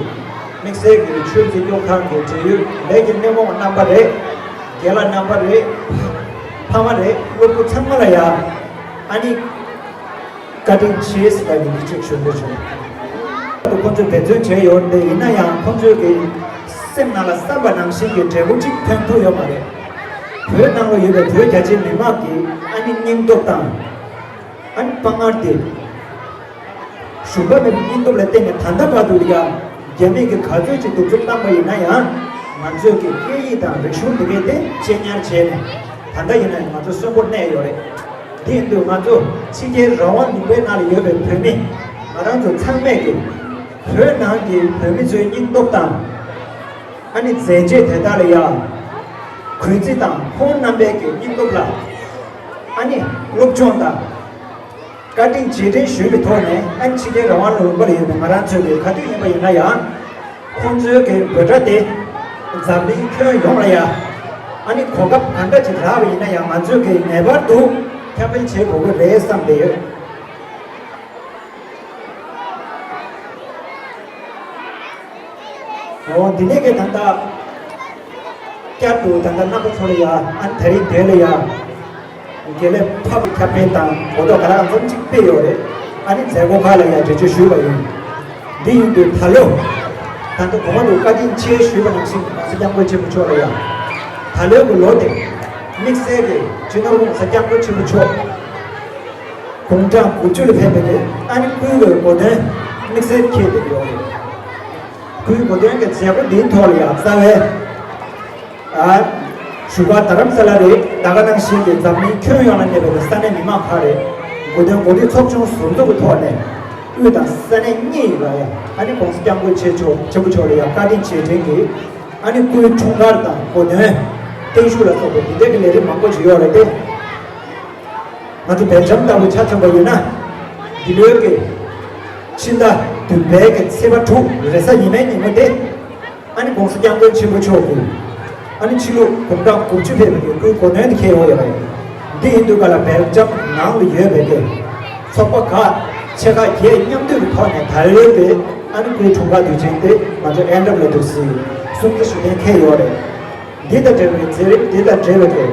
དམིགས་བསལ་གྱི་ཆོས་འཛིན་སྐྱོང་ཁང་གི་འབྲེལ་ཡོད་ལས་ཀྱི་སྣེ་མོ་རྣམ་པ་རེད། རྒན་ལགས་རྣམ་པ་རེད། ཕ་མ་རེད། སློབ་ཕྲུག་ཚང་མ་ལ་ཡ་ཨ་ནི་བཀའ་དྲིན་ཆེ་ཟེར་ལབ་ནས་འདི་ཅིག་ཞུ་འདོད་བྱུང་། ཁོང་ཚོས་འབད་བརྩོན་བྱས་ཡོད་རེད། ཡིན་ན་ཡང་ཁོང་ཚོས་ཀྱི་སེམས་ནང་ལ་བསམ་པ་ནང་བཞིན་གྱི་འབྲས་བུ་གཅིག་ཐོན་ཐུབ་ཡོད་མ་རེད། བོད་ནང་ལ་ཡོད་པའི་བོད་རྒྱ་ཆེའི་མི་མང་གི་ཨ་ནི་སྙིང་སྟོབས་དང་། ཨ་ནི་དཔའ་ངར་དེ། ཞུམ་པ་མེད་པའི་སྙིང་སྟོབས་ལ་བརྟེན་ནས་ད་ལྟ་བར་དུ་ཡང་རྒྱ་མི་གིས་ག་ཚོད་ཅིག་གདུག་རྩུབ་བཏང་པ་ཡིན་ན་ཡང་ང་ཚོས་ཀྱི་སྐད་ཡིག་དང་རིག་གཞུང་འདི་གའི་དེ་གཅེས་ཉར་བྱས་ནས་ད་ལྟ་ཡིན་ན་ཡང་ང་ཚོ་གསོན་པོར་གནས་ཡོད་རེད། དེ་ཡིན་དུས་ང་ཚོ་ཕྱི་རྒྱལ་རང་དབང་ལུང་པའི་ནང་ལ་ཡོད་པའི་བོད་མི་ང་རང་ཚོ་ཚང་མས་ཀྱི་བོད་ནང་གི་བོད་མི་ཚོའི་སྙིང་སྟོབས་དང་ཨ་ནི་མཛད་རྗེས་དེ་དག་ལ་ཡང་གུས་བརྩི་དང་ཁོང་རྣམ་པའི་ཀྱི་སྙིང་སྟོབས་ལ་ཨ་ནི་སློབ་སྦྱོང་དང་། བཀའ་དྲིན་རྗེས་དྲན་ཞུས་པའི་ཐོག་ནས་ཨ་ནི་ཕྱི་རྒྱལ་རང་དབང་ལུང་པར་ཡོད་པའི་ང་རང་ཚོའི་གི་ག་དུས་ཡིན་པ་ཡིན་ན་ཡང་ཁོང་ཚོའི་གི་འབོད་སྒྲ་དེ་འཛམ་གླིང་ཁྱོན་ཡོངས་ལ་ཡང་ཨ་ནི་གོ་སྐབས་ག་འདྲ་ཅིག་རག་པ་ཡིན་ན་ཡང་ང་ཚོས་གི་ངེས་པར་དུ་ཁྱབ་སྤེལ་བྱེད་དགོས་ཀྱི་རེད་བསམ་བསྡད་ཡོད། འོ་འདི་ནས་ཀྱི་ད་ལྟ་བསྐྱར་དུ་ད་ལྟ་རྣམ་པ་ཚོ་ལ་ཡ་ཨ་ནི་དེ་རིང་དེ་ལ་ཡ་དགེ་ལས་ཕབ་ཁྱབ་སྤེལ་དང་གོ་རྟོགས་ག་རང་འཛོམས་གཅིག་སྤེལ་ཡོད་རེད། ཨ་ནི་མཛད་སྒོ་ཁག་ལ་ཡ་འགྲེལ་བརྗོད་ཞུས་པ་ཡིན། འདི་ཡིན་དུས་ད་ལོ་ད་ལྟ་གོང་དུ་བཀའ་དྲིན་ཆེ་ཞུས་པ་ནང་བཞིན་གོང་ས་སྐྱབས་མགོན་ཆེན་པོ་མཆོག་ལ་ཡ་ད་ལོའི་གི་ལོ་དེ་དམིགས་བསལ་གྱི་སྤྱི་ནོར་༸གོང་ས་༸སྐྱབས་མགོན་ཆེན་པོ་མཆོག་དགུང་གྲངས་དགུ་བཅུ་ལ་ཕེབས་པའི་གི་ཨ་ནི་སྐུའི་གི་གོ་སྟོན་དམིགས་བསལ་འཁེལ་བསྡད་ཡོད་རེད། སྐུའི་གོ་སྟོན་གྱི་མཛད་སྒོ་འདིའི་ཐོག་ལ་ཡང་རྩ་བའི་ཨ་བཞུགས་སྒར་རྡ་རམ་ས་ལ་རེད། ད་ག་ནང་བཞིན་གྱི་འཛམ་གླིང་ཁྱོན་ཡོངས་ལ་གནས་པའི་ས་གནས་མི་མང་ཁག་རེད། གོ་སྟོན་གོ་སྒྲིག་ཚོགས་ཆུང་ཟུར་འཛུགས་ཀྱི་ཐོག་ནས་དབུས་དང་ས་གནས་གཉིས་ལ་ཡང་ཨ་ནི་༸གོང་ས་༸སྐྱབས་མགོན་ཆེན་མཆོག་ཆེན་པོ་མཆོག་ལ་ཡང་བཀའ་དྲིན་རྗེས་དྲན་གྱིས་ཨ་ནི་སྐུའི་འཁྲུངས་སྐར་དང་གོ་སྟོན་བརྟན་བཞུགས་ལ་སོགས་པའི་འདི་འདྲའི་གི་ལས་རིམ་མང་པོ་ཞིག་ཡོད་རེད་དེ། ང་ཚོ་སྦེལ་ཇམ་ལྟ་བུ་ཆ་མཚོན་པ་ཡིན་ན། འདི་ལོའི་གི་ཕྱི་ཟླ་བདུན་པའི་གི་ཚེས་པ་དྲུག་རེས་གཟའ་ཉི་མའི་ཉིན་མོ་དེ། ཨ་ནི་༸གོང་ས་༸སྐྱབས་མགོན་ཆེན་པོ་མཆོག་གི་ཨ་ནི་ཕྱི་ལུགས་དགུང་གྲངས་དགུ་བཅུ་ཕེབས་པའི་གི་སྐུའི་གོ་སྟོན་དེ་འཁེལ་ཡོང་ཡོད་པ་ཡིན། འདི་ཡིན་དུས་ག་ལ་སྦེལ་ཇམ་ནང་ལ་ཡོད་པའི་གི་ཚོགས་པ་ཁག་ཆེ་ཁག་བརྒྱད་མཉམ་འདུས་ཀྱི་ཐོག་ནས་ད་ལོའི་གི་ཨ་ནི་སྐུའི་འཁྲུངས་སྐར་དུས་ཆེན་དེ་ང་ཚོ་ཨེ་འདྲ་ལ་འདུག་སྲིད་སྲུང་བརྩི་ཞུ་མཁན་འཁེལ་ཡོད་རེད། འདི་དང་འབྲེལ་བའི་མཛད་རིམ་འདི་དང་འབྲེལ་བའི་གི་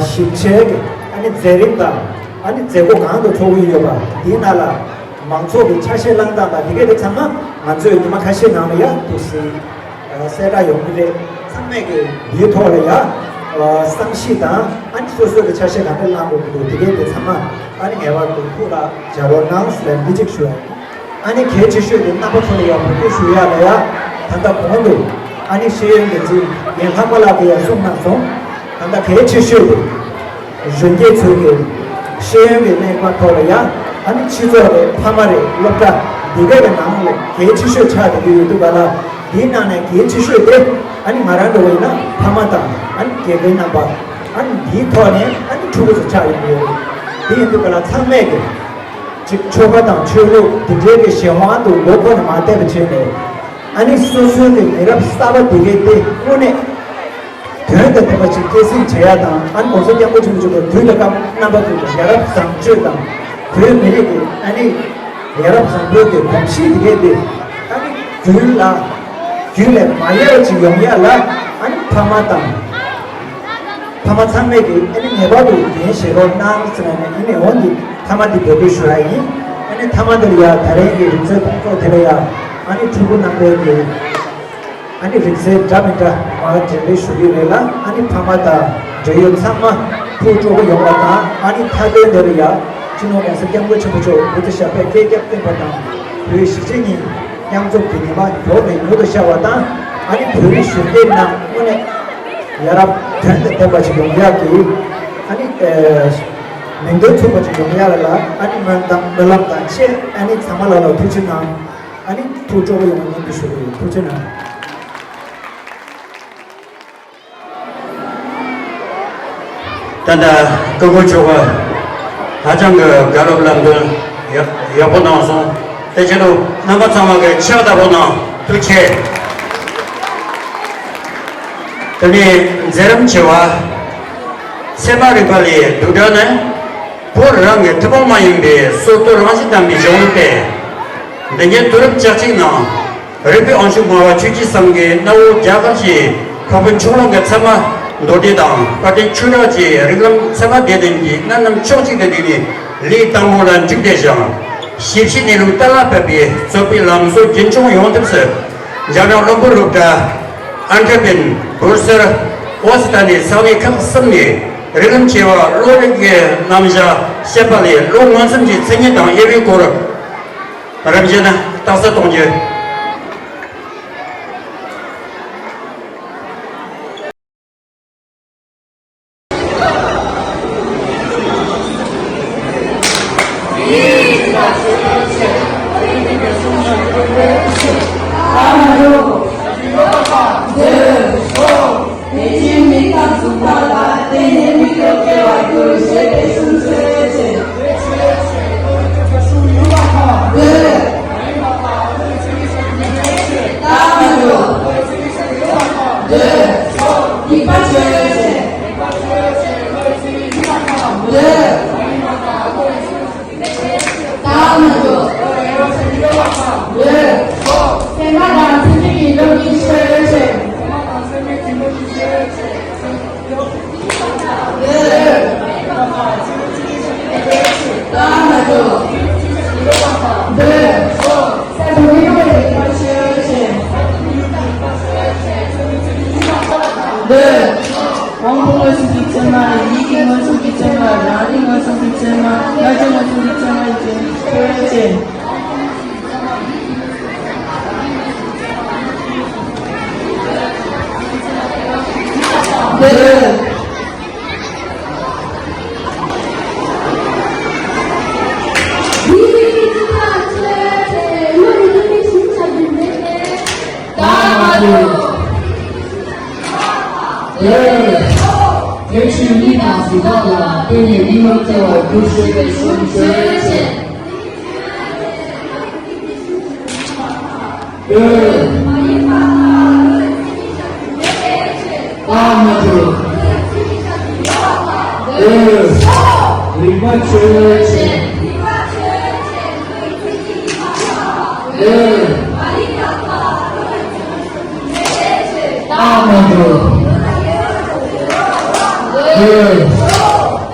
ཞིབ་ཕྲའི་གི་ཨ་ནི་མཛད་རིམ་དང་ཨ་ནི་མཛད་སྒོ་གང་དུ་ཚོགས་ཀྱི་ཡོད་པ་འདིའི་ནང་ལ་མང་ཚོགས་ཀྱི་ཆ་ཤས་བླང་སྟངས་དང་འདི་གས་དེ་ཚང་མ་ང་ཚོས་ཉི་མ་ཁ་ཤས་ནང་ལ་ཡང་འདུག་སེ་གསལ་བསྒྲགས་ཡོང་གི་རེད། ཚང་མས་གི་འདིའི་ཐོག་ལ་ཡང་ བསམ་གཞིག་དང་ཨ་ནི་སོ་སོའི་གི་ཆ་ཤས་ག་འདྲ་བླང་དགོས་ཀྱི་འདུག་དེ་གའི་དེ་ཚང་མ་ཨ་ནི་ངེས་པར་དུ་ཐུགས་ལ་འཇགས་རོགས་གནང་ཟེར་ལན་འདི་གཅིག་ཞུ་ཡ་ཡིན། ཨ་ནི་གལ་ཆེ་ཤོས་དེ་རྣམ་པ་ཚོ་ལ་ཡང་འབོད་སྐུལ་ཞུ་ཡ་ལ་ཡ། ད་ལྟ་གོང་དུ་ཨ་ནི་ཤེས་ཡོན་འགན་འཛིན་རྒན་ལྷག་མ་ལགས་ཀྱིས་ཡང་གསུངས་གནང་སོང་། ད་ལྟ་གལ་ཆེ་ཤོས་དེ་གཞོན་སྐྱེས་ཚོའི་གི་ཤེས་ཡོན་གྱི་གནས་བབ་ཐོག་ལ་ཡ། ཨ་ནི་སྤྱི་ཚོགས་རེད། ཕ་མ་རེད། སློབ་གྲྭ་འདི་གའི་གི་ནང་ལ་གལ་ཆེ་ཤོས་ཆགས་བསྡད་ཀྱི་ཡོད་འདུག་ག་ལ། འདིའི་ནང་ནས་གལ་ཆེ་ཤོས་དེ་ཨ་ནི་ང་རང་འདྲ་བོ་ཡིན་ན་ཕ་མ་དང་ཨ་ནི་དགེ་རྒན་རྣམ་པ། ཨ་ནི་འདིའི་ཐོག་ནས་ཨ་ནི་ཕྲུ་གུ་ཚོ་ཆགས་ཡོང་གི་ཡོད་རེད། དེ་ཡིན་དུས་ག་ལ་ཚང་མས་ཀྱི་ཅིག་ཆོལ་ཁ་དང་ཆོས་ལུགས་འདི་འདྲའི་གི་གཞན་དབང་དུ་མགོ་འཁོར་ནས་མ་བསྡད་པ་བྱས་ནས། ཨ་ནི་སོ་སོའི་གི་མི་རབས་གསར་པ་འདི་གའི་དེ་དངོས་གནས་དོན་དང་ལྡན་པ་ཅིག་སྐྱེད་སྲིང་བྱེད་ཡ་དང་། ཨ་ནི་༸གོང་ས་༸སྐྱབས་མགོན་ཆེན་པོ་མཆོག་གི་དུས་དང་སྐབས་རྣམ་པ་ཀུན་ཏུ་ཡ་རབས་བཟང་སྤྱོད་དང་། བོད་མི་རིགས་ཀྱི་ཨ་ནི་ཡ་རབས་བཟང་པོའི་གི་གོམས་གཤིས་འདི་གའི་དེ་ཨ་ནི་རྒྱུན་ལ་རྒྱུན་ལས་མ་ཡལ་བ་ཅིག་ཡོང་ཡ་ལ། ཨ་ནི་ཕ་མ་དང་ཕ་མ་ཚང་མས་ཀྱི་ཨ་ནི་ངེས་པར་དུ་འགན་བཞེས་རོགས་གནང་ཟེར་ནས་ཨ་ནི་འོང་གི་མཐའ་མ་འདི་འབོད་སྐུལ་ཞུ་ཡ་ཡིན། ཨ་ནི་མཐའ་མ་འདིར་ཡ་ད་རེས་ཀྱི་རིག་རྩལ་སྤུངས་ཚོགས་དེ་ལ་ཡ་ཨ་ནི་ཕྲུ་གུ་རྣམ་པའི་གི་ཨ་ནི་རིག་རྩལ་འདྲ་མི་འདྲ་མར་འགྲེམས་སྤེལ་ཞུ་གི་རེད་ལ། ཨ་ནི་ཕ་མ་དང་འབྲེལ་ཡོད་ཚང་མ་ཐུགས་སྤྲོ་པོ་ཡོང་བ་དང་། ཨ་ནི་མཐའ་དོན་དེ་ལ་ཡ་སྤྱི་ནོར་༸གོང་ས་༸སྐྱབས་མགོན་ཆེན་པོ་མཆོག་མུ་མཐུད་ཞབས་པད་བསྐལ་བརྒྱར་བརྟན་པ་དང་། བོད་གཞིས་བྱེས་གཉིས་མཉམ་འཛོམས་ཀྱི་ཉི་མ་མགྱོགས་ནས་མྱུར་དུ་ཤར་བ་དང་། ཨ་ནི་བོད་རིགས་གཞོན་སྐྱེས་རྣམས་དངོས་གནས་ཡ་རབས་དོན་དང་ལྡན་པ་ཞིག་ཡོང་ཡག་གི་ཨ་ནི་ཨེ་མིང་དོན་མཚུངས་པ་ཞིག་ཡོང་ཡག་ལ་ཨ་ནི་སྨོན་ལམ་སྨོན་ལམ་དང་བཅས། ཨ་ནི་ཚང་མ་ལ་ལ་ཐུགས་རྗེ་གནང་། ཨ་ནི་ཐུགས་སྤྲོ་པོ་ཡོང་བ་སྙིང་དུ་ཞུ་གི་ཡོད། ཐུགས་རྗེ་གནང་། ད་ལྟ་སྐུ་ངོ་མཆོག་གིས་ཧ་ཅང་གི་དགའ་སློབ་ལམ་སྟོན་ཡག་ཡག་པོ་གནང་སོང་། དེ་ཕྱིར་རྣམ་པ་ཚང་མ་གིས་ཕྱག་བདེ་པོ་གནང་། ཐུགས་རྗེ་ཆེ། དེ་ནས་མཛད་རིམ་བྱེ་བ། ཚད་མ་རིག་པ་ལས། བསྡུས་གྲྭ་ནི་བོད་རང་གི་ཐུན་མོང་མ་ཡིན་པའི་སྲོལ་གཏོད་རང་བཞིན་ལྡན་པའི་གཞུང་ལུགས་ཏེ། འདི་ཉིད་དུས་རབས་བཅུ་གཅིག་ནང་རིག་པའི་དབང་ཕྱུག་སྨྲ་བ་ཆོས་ཀྱི་སེམས་ཀྱིས་གནའ་བོའི་རྒྱ་གར་གྱི་འཕགས་པའི་ཕྱོགས་གླང་གི་ཚད་མ་མདོ་སྡེ་དང་། དཔལ་ལྡན་ཆོས་གྲགས་ཀྱིས་རིགས་ལམ་ཚད་མ་སྡེ་བདུན་གྱི་གནད་རྣམས་ཕྱོགས་གཅིག་ཏུ་བསྡུས་ནས་ལེའུ་དང་པོ་ལ་འགྲིག་སྟེ་བཞག་ཞིབ་ཕྱིའི་གནས་ལུགས་གཏན་ལ་ཕབ་པའི་རྩོད་པའི་ལམ་སྲོལ་རྒྱུན་འཁྱོངས་ཡོང་ཐབས་སུ། འཇམ་དབྱངས་བློན་པོའི་སློབ་གྲྭ། ཨན་ཏི་ཝེ་པེན། སྦུར་སེལ། ཨོ་སི་ཏྲ་ལི་ས་གནས་ཁག་གསུམ་ནས་རིགས་ལམ་བྱེ་བ་བློ་རིག་གི་རྣམ་གཞག་བཤད་པ་ལས། བློ་མངོན་སུམ་གྱི་མཚན་ཉིད་དང་དབྱེ་བའི་སྐོར་རིམ་བཞིན་རྟགས་གསལ་གཏོང་རྒྱུ། དབང་པོ་མངོན་སུམ་གྱི་ཚད་མ། ཡིད་ཀྱི་མངོན་སུམ་གྱི་ཚད་མ། རང་རིག་མངོན་སུམ་གྱི་ཚད་མ། རྣམ་དབྱེ་མངོན་སུམ་གྱི་ཚད་མ། རྣམ་དབྱེ་མངོན་སུམ་གྱི་ཚད་མ་ཡིན་ཅིང་། འདི་ལྟར། དེ་བཞིན་ཉིད་དང་གཟུགས་དག་ལ་བརྟེན་ནས་ཉིད་ལ་སྐྱེ་བར་འགྱུར་ཞེས་པའི་གཞུང་ཆོས་ཅན། ཨེ། ཨ་མ་ཏི། ཨེ། རིག་པ་ཆོས་ཅན། ཨེ། ཨ་མ་ཏི། ཨེ།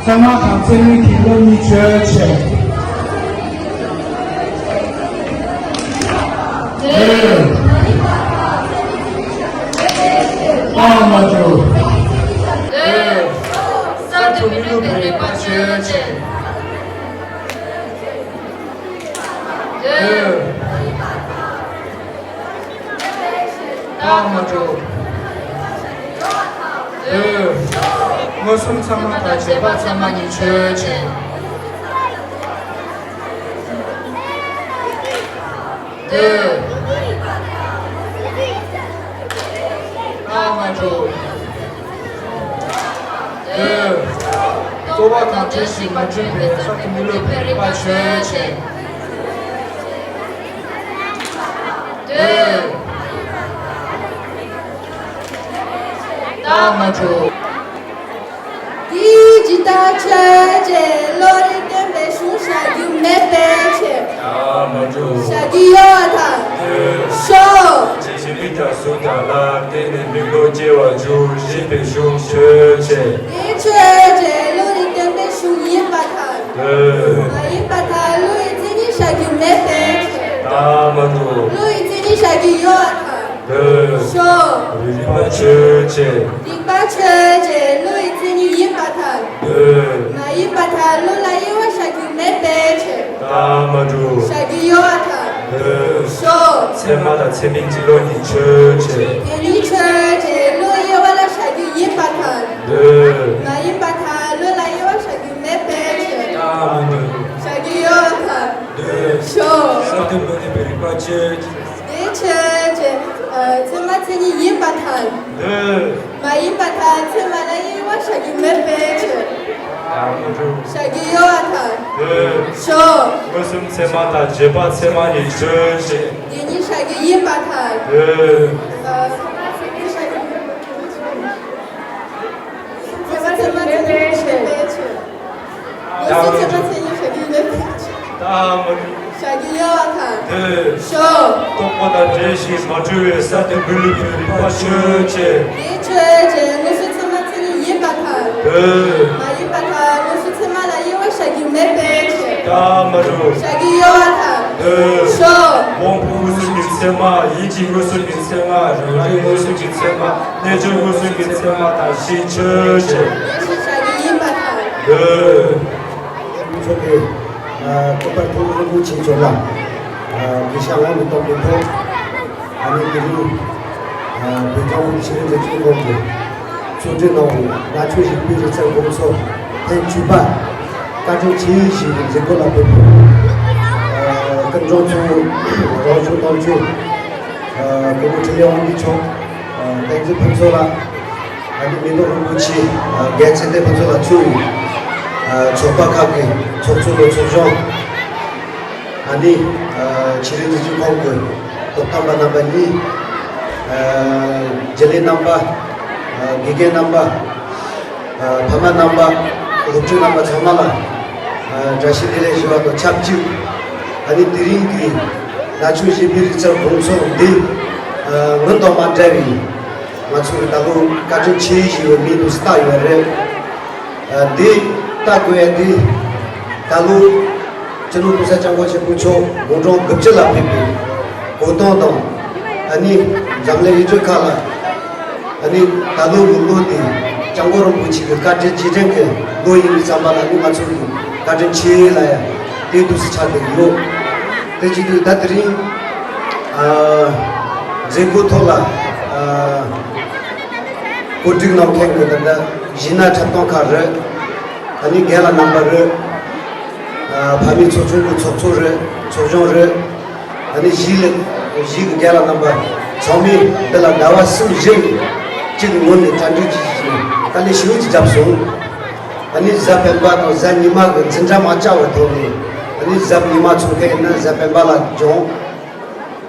ཚད་མ་དང་ཚད་མིན་གྱི་བློ་གཉིས་ཆོས་ཅན། ཨ་མ་ཏི། མི་ལུས་པའི་རིག་པ་ཆོས་ཅན། འདོད། རྟགས་མ་གྲུབ། འདོད། མངོན་སུམ་ཚད་མ་དང་རྗེས་དཔག་ཚད་མ་གཉིས་ཆོས་ཅན། འདོད། རྟགས་མ་གྲུབ། འདོད། རྟོག་པ་དང་བྲལ་ཞིང་མ་གྲུབ་པའི་གསར་དུ་མི་སློབ་པའི་རིག་པ་ཆོས་ཅན། འདོད། རྟགས་མ་གྲུབ། དེའི་ཇི་ལྟར་ཆོས་ཅན། བློ་རིག་བརྟན་པའི་གཞུང་བཞག་རྒྱུ་མེད་པའི་ཕྱིར། རྟགས་མ་གྲུབ། བཞག་རྒྱུ་ཡོད་པར་ཐལ། འདོད། ཤོག །ཇི་ལྟར་མིག་དང་གཟུགས་དང་ལ་བརྟེན་ནས་མིག་ལོག་སྐྱེ་བར་འགྱུར་ཞེས་པའི་གཞུང་ཆོས་ཅན། དེའི་ཆོས་ཅན། བློ་རིག་བརྟན་པའི་གཞུང་ཡིན་པར་ཐལ། འདོད། མ་ཡིན་པར་ཐལ། བློ་ཡི་མཚན་ཉིད་བཞག་རྒྱུ་མེད་པའི་ཕྱིར། རྟགས་མ་གྲུབ། བློ་ཡི་མཚན་ཉིད་བཞག་རྒྱུ་ཡོད་པར་ཐལ། འདོད། ཤོག །རིག་པ་ཆོས་ཅན། རིག་པ་ཆོས་ཅན། བློ་ཡི་མཚན་ཉིད་ཡིན་པར་ཐལ། འདོད། མ་ཡིན་པར་ཐལ། བློ་ལ་དབྱེ་བ་བཞག་རྒྱུ་མེད་པའི་ཕྱིར། རྟགས་མ་གྲུབ། བཞག་རྒྱུ་ཡོད་པར་ཐལ། འདོད། ཤོག །ཚད་མ་དང་ཚད་མིན་གྱི་བློ་གཉིས་ཆོས་ཅན། དེ་གཉིས་ཆོས་ཅན། བློ་དབྱེ་བ་ལ་བཞག་རྒྱུ་ཡིན་པར་ཐལ། འདོད། མ་ཡིན་པར་ཐལ། བློ་ལ་དབྱེ་བ་བཞག་རྒྱུ་མེད་པའི་ཕྱིར། རྟགས་མ་གྲུབ། བཞག་རྒྱུ་ཡོད་པར་ཐལ། འདོད། ཤོག །གསར་དུ་མི་སློབ་པའི་རིག་པ་ཆོས་ཅན། དེ་ཆོས་ཅན། ཨ། ཚད་མ་མཚན་ཉིད་ཡིན་པར་ཐལ། འདོད། མ་ཡིན་པར་ཐལ། ཚད་མ་ལ་དབྱེ་བ་བཞག་རྒྱུ་མེད་པའི་ཕྱིར། རྟགས་མ་གྲུབ། བཞག་རྒྱུ་ཡོད་པར་ཐལ། འདོད། ཤོག །མངོན་སུམ་ཚད་མ་དང་རྗེས་དཔག་ཚད་མ་གཉིས་ཆོས་ཅན། དེ་གཉིས་བཞག་རྒྱུ་ཡིན་པར་ཐལ། འདོད། ཨ། ཚད་མ་མཚན་ཉིད་བཞག་རྒྱུ་མེད་པའི་ཕྱིར། ཚད་མ་མཚན་ཉིད་བཞག་རྒྱུ་མེད་པའི་ཕྱིར། རྟགས་མ་གྲུབ། རྟགས་མ་གྲུབ། བཞག་རྒྱུ་ཡོད་པར་ཐལ། འདོད། ཤོག །རྟོག་པ་དང་བྲལ་ཞིང་མ་གྲུབ་པའི་གསར་དུ་མི་སློབ་པའི་རིག་པ་ཆོས་ཅན། དེ་ཆོས་ཅན། མངོན་སུམ་ཚད་མ་མཚན་ཉིད་ཡིན་པར་ཐལ། འདོད། མ་ཡིན་པར་ཐལ། མངོན་སུམ་ཚད་མ་ལ་དབྱེ་བ་བཞག་རྒྱུ་མེད་པའི་ཕྱིར། རྟགས་མ་གྲུབ། བཞག་རྒྱུ་ཡོད་པར་ཐལ། འདོད། ཤོག་དབང་པོ་མངོན་སུམ་གྱི་ཚད་མ། ཡིད་ཀྱི་མངོན་སུམ་གྱི་ཚད་མ། རང་རིག་མངོན་སུམ་གྱི་ཚད་མ། རྣལ་འབྱོར་མངོན་སུམ་གྱི་ཚད་མ་དང་བཞི་ཆོས་ཅན། དེ་ཆོས་བཞག་རྒྱུ་ཡིན་པར་ཐལ། འདོད། མཚོ་དེ། ཨ། ཀུན་པར་ཐུགས་རིན་པོ་ཆེ་མཆོག་ལ། ཨ། དགེ་བཤེས་དབང་གི་སྟོབས་ཀྱི་ཐོག་ཨ་ནི་དེ་རིང་། ཨ། བོད་ལྗོངས་ཆོས་རིག་འཛིན་སྐྱོང་ཁང་གིས་གཙོ་སྒྲིག་གནང་བའི་རྣལ་འབྱོར་གཞིས་སྤོས་རིག་རྩལ་དགོང་ཚོགས་ཐེངས་བཅུ་པ། བཀའ་དྲིན་ཆེ་ཞུ་བའི་མཛད་སྒོ་ལ་ཕེབས་པའི། ཨ། སྐུ་མགྲོན་ཚོ། རོགས་སྐྱོར་གཏོང་མཁན། ཨ། སྐུ་ངོ་འཕྲིན་ལས་དབང་འདུས་མཆོག་ཨ། བསྟན་འཛིན་ཕུན་ཚོགས་ལགས། ཨ་ནི་མི་ལོ་རིན་པོ་ཆེ། ཨ། རྒན་ཚེ་བརྟན་ཕུན་ཚོགས་ལགས་གཙོས་པའི། ཨ། ཚོགས་པ་ཁག་གི་ཚོགས་གཙོ་དང་ཚོགས་གཞོན། ཨ་ནི། ཨ། ཆོས་རིག་འཛིན་སྐྱོང་ཁང་གི་ཐོབ་ཐང་པ་རྣམ་པ་གཉིས། ཨ། རྒྱུན་ལས་རྣམ་པ། ཨ། དགེ་རྒན་རྣམ་པ། ཨ། ཕ་མ་རྣམ་པ། སློབ་ཕྲུག་རྣམ་པ་ཚང་མ་ལ། ཨ། བཀྲ་ཤིས་བདེ་ལེགས་ཞུ་བ་དང་ཆབས་ཅིག་ཨ་ནི་དེ་རིང་གི་རྣལ་འབྱོར་གཞིས་སྤོས་རིག་རྩལ་དགོང་ཚོགས་འདི། ཨ། སྔོན་དང་མ་འདྲ་བའི་ང་ཚོ་གི་ད་ལོ་བཀའ་དྲིན་ཆེ་ཞེས་པའི་མིང་དུ་བཏགས་ཡོད་རེད། ཨ། འདི་བཏགས་དགོས་ཡ་འདི་ད་ལོ་སྤྱི་ནོར་༸གོང་ས་༸སྐྱབས་མགོན་ཆེན་པོ་མཆོག་དགུང་གྲངས་དགུ་བཅུ་ལ་ཕེབས་པའི་གོ་སྟོན་དང་། ཨ་ནི་འཛམ་གླིང་ཡུལ་གྲུ་ཁག་ལ། ཨ་ནི་ད་ལོ་གི་ལོ་འདི་༸སྐྱབས་མགོན་རིན་པོ་ཆེ་གི་བཀའ་དྲིན་རྗེས་དྲན་གྱི་ལོ་ཡིན་པའི་བསམ་པ་ལ་ནི་ང་ཚོ་གི་བཀའ་དྲིན་ཆེ་ལ་ཡང་དེ་འདུག་སེ་ཆགས་བསྡད་ཀྱི་ཡོད། དེ་བྱེད་དུས་ད་དེ་རིང་། ཨ། མཛད་སྒོའི་ཐོག་ལ། ཨ། གོ་སྒྲིག་གནང་མཁན་གྱི་ད་ལྟ་གཞས་སྣ་འཁྲབ་སྟོན་ཁག་རེད། ཨ་ནི་རྒན་ལགས་རྣམ་པ་རེད། ཨ། ཕ་མའི་ཚོགས་ཆུང་གི་ཚོགས་གཙོ་རེད། ཚོགས་གཞོན་རེད། ཨ་ནི་གཞིས་ལ་གཞིས་ཀྱི་རྒན་ལགས་རྣམ་པ་ཚང་མས་འདི་ལ་ཟླ་བ་གསུམ་བཞི་གཅིག་གི་ངོས་ནས་གྲ་སྒྲིག་ཅིག་བྱས་ནས་དཀའ་ལས་ཞེ་པོ་ཅིག་བརྒྱབ་སོང་། ཨ་ནི་གཟའ་སྤེན་པ་དང་གཟའ་ཉི་མ་གི་འཛིན་གྲྭ་མ་བཅར་བའི་ཐོག་ནས། ཨ་ནི་གཟའ་ཉི་མ་ཚོགས་མཁན་ཡིན་ན་གཟའ་སྤེན་པ་ལ་སྦྱངས།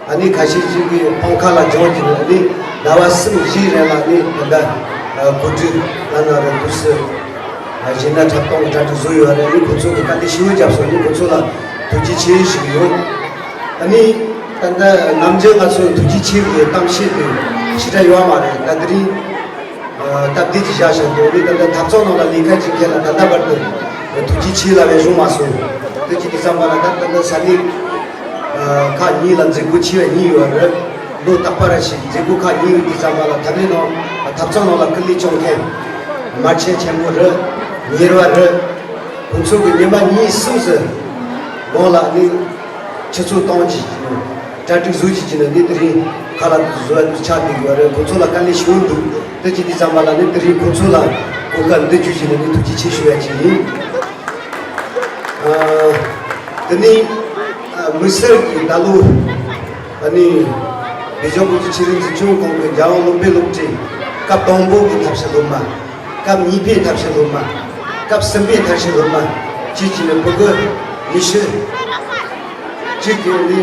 ཨ་ནི་ཁ་ཤས་ཅིག་གིས་སྤང་ཁ་ལ་སྦྱངས་བྱས་ནས། ཨ་ནི་ཟླ་བ་གསུམ་བཞིའི་རིང་ལ་ཨ་ནི་ད་ལྟ་གོ་སྒྲིག་ལ་ན་རེ་འདུག་སེ། གཞས་སྣ་འཁྲབ་སྟོན་གྱི་གྲ་སྒྲིག་བཟོས་ཡོད་རེད། ཨ་ནི་ཁོ་ཚོ་གིས་དཀའ་ལས་ཞེ་པོ་བརྒྱབ་སོང་། ཨ་ནི་ཁོ་ཚོ་ལ་ཐུགས་རྗེ་ཆེ་ཞུ་གི་ཡོད། ཨ་ནི་ད་ལྟ་ནམ་རྒྱུན་ང་ཚོ་ཐུགས་རྗེ་ཆེ་གི་གཏམ་བཤད་དེ་ཞེ་དྲག་ཡོད་མ་རེད། ད་དེ་རིང་སྟབས་བདེ་ཅིག་བཞག་བཞག་འདུག་ཨ་ནི་ད་ལྟ་ཐབ་ཚང་ནང་ལ་ལས་ཀ་བྱེད་མཁན་ལ་ད་ལྟ་བར་དུ་ཐུགས་རྗེ་ཆེ་ལབ་པ་བྱུང་མ་སོང་། དེ་བྱས་དུས་ཙམ་པ་ལ་ད་ད་ལྟ་ས་གནས་ཁག་གཉིས་ལ་མཛད་སྒོ་ཆེ་བ་གཉིས་ཡོད་རེད། ལོ་རྟག་པར་ཞིག་མཛད་སྒོ་ཁག་གཉིས་ཡོད་དུས་ཙམ་པ་ལ་ཐབ་ལས་ནང་ཐབ་ཚང་ནང་ལ་སྐུ་ལས་བསྐྱོན་མཁན་མར་ཆེན་ཆེན་པོ་རེད། ཉེ་བར་རེད། ཁོང་ཚོ་གི་ཉི་མ་གཉིས་གསུམ་ཙམ་གོང་ལ་ནི་ཆུ་ཚོད་སྟོང་གཅིག་གི་གྲ་སྒྲིག་བཟོ་བྱེད་ཀྱི་ནི་ནི་དེ་རིང་ཁ་ལག་བཟོ་བ་དུ་ཆགས་བསྡད་ཡོད་རེད། ཁོང་ཚོ་ལ་དཀའ་ལས་ཞུ་འདུག་དེ་བྱེད་དུས་ཙམ་པ་ལ་ནི་དེ་རིང་ཁོང་ཚོ་ལ་གོ་སྐབས་འདི་བརྒྱུད་བྱས་ནས་ནི་ཐུགས་རྗེ་ཆེ་ཞུ་ཡ་ཅིག་ཡིན། ཨ། དེ་ནི་ཨ། དམིགས་བསལ་གྱི་ད་ལོ། ཨ་ནི། བོད་ལྗོངས་བོད་ཀྱི་ཆོས་རིག་འཛིན་སྐྱོང་ཁང་གི་རྒྱལ་ཡོངས་སློབ་དཔོན་སློབ་གྲྭའི་སྐབས་དང་པོ་གི་ཐབས་ཤེས་སློབ་མ། སྐབས་གཉིས་པའི་ཐབས་ཤེས་སློབ་མ། སྐབས་གསུམ་པའི་ཐབས་ཤེས་སློབ་མ། བཅས་ཀྱིས་ནི་ཕྲུ་གུ་ཉི་ཤུ་གཅིག་གིས་ནི་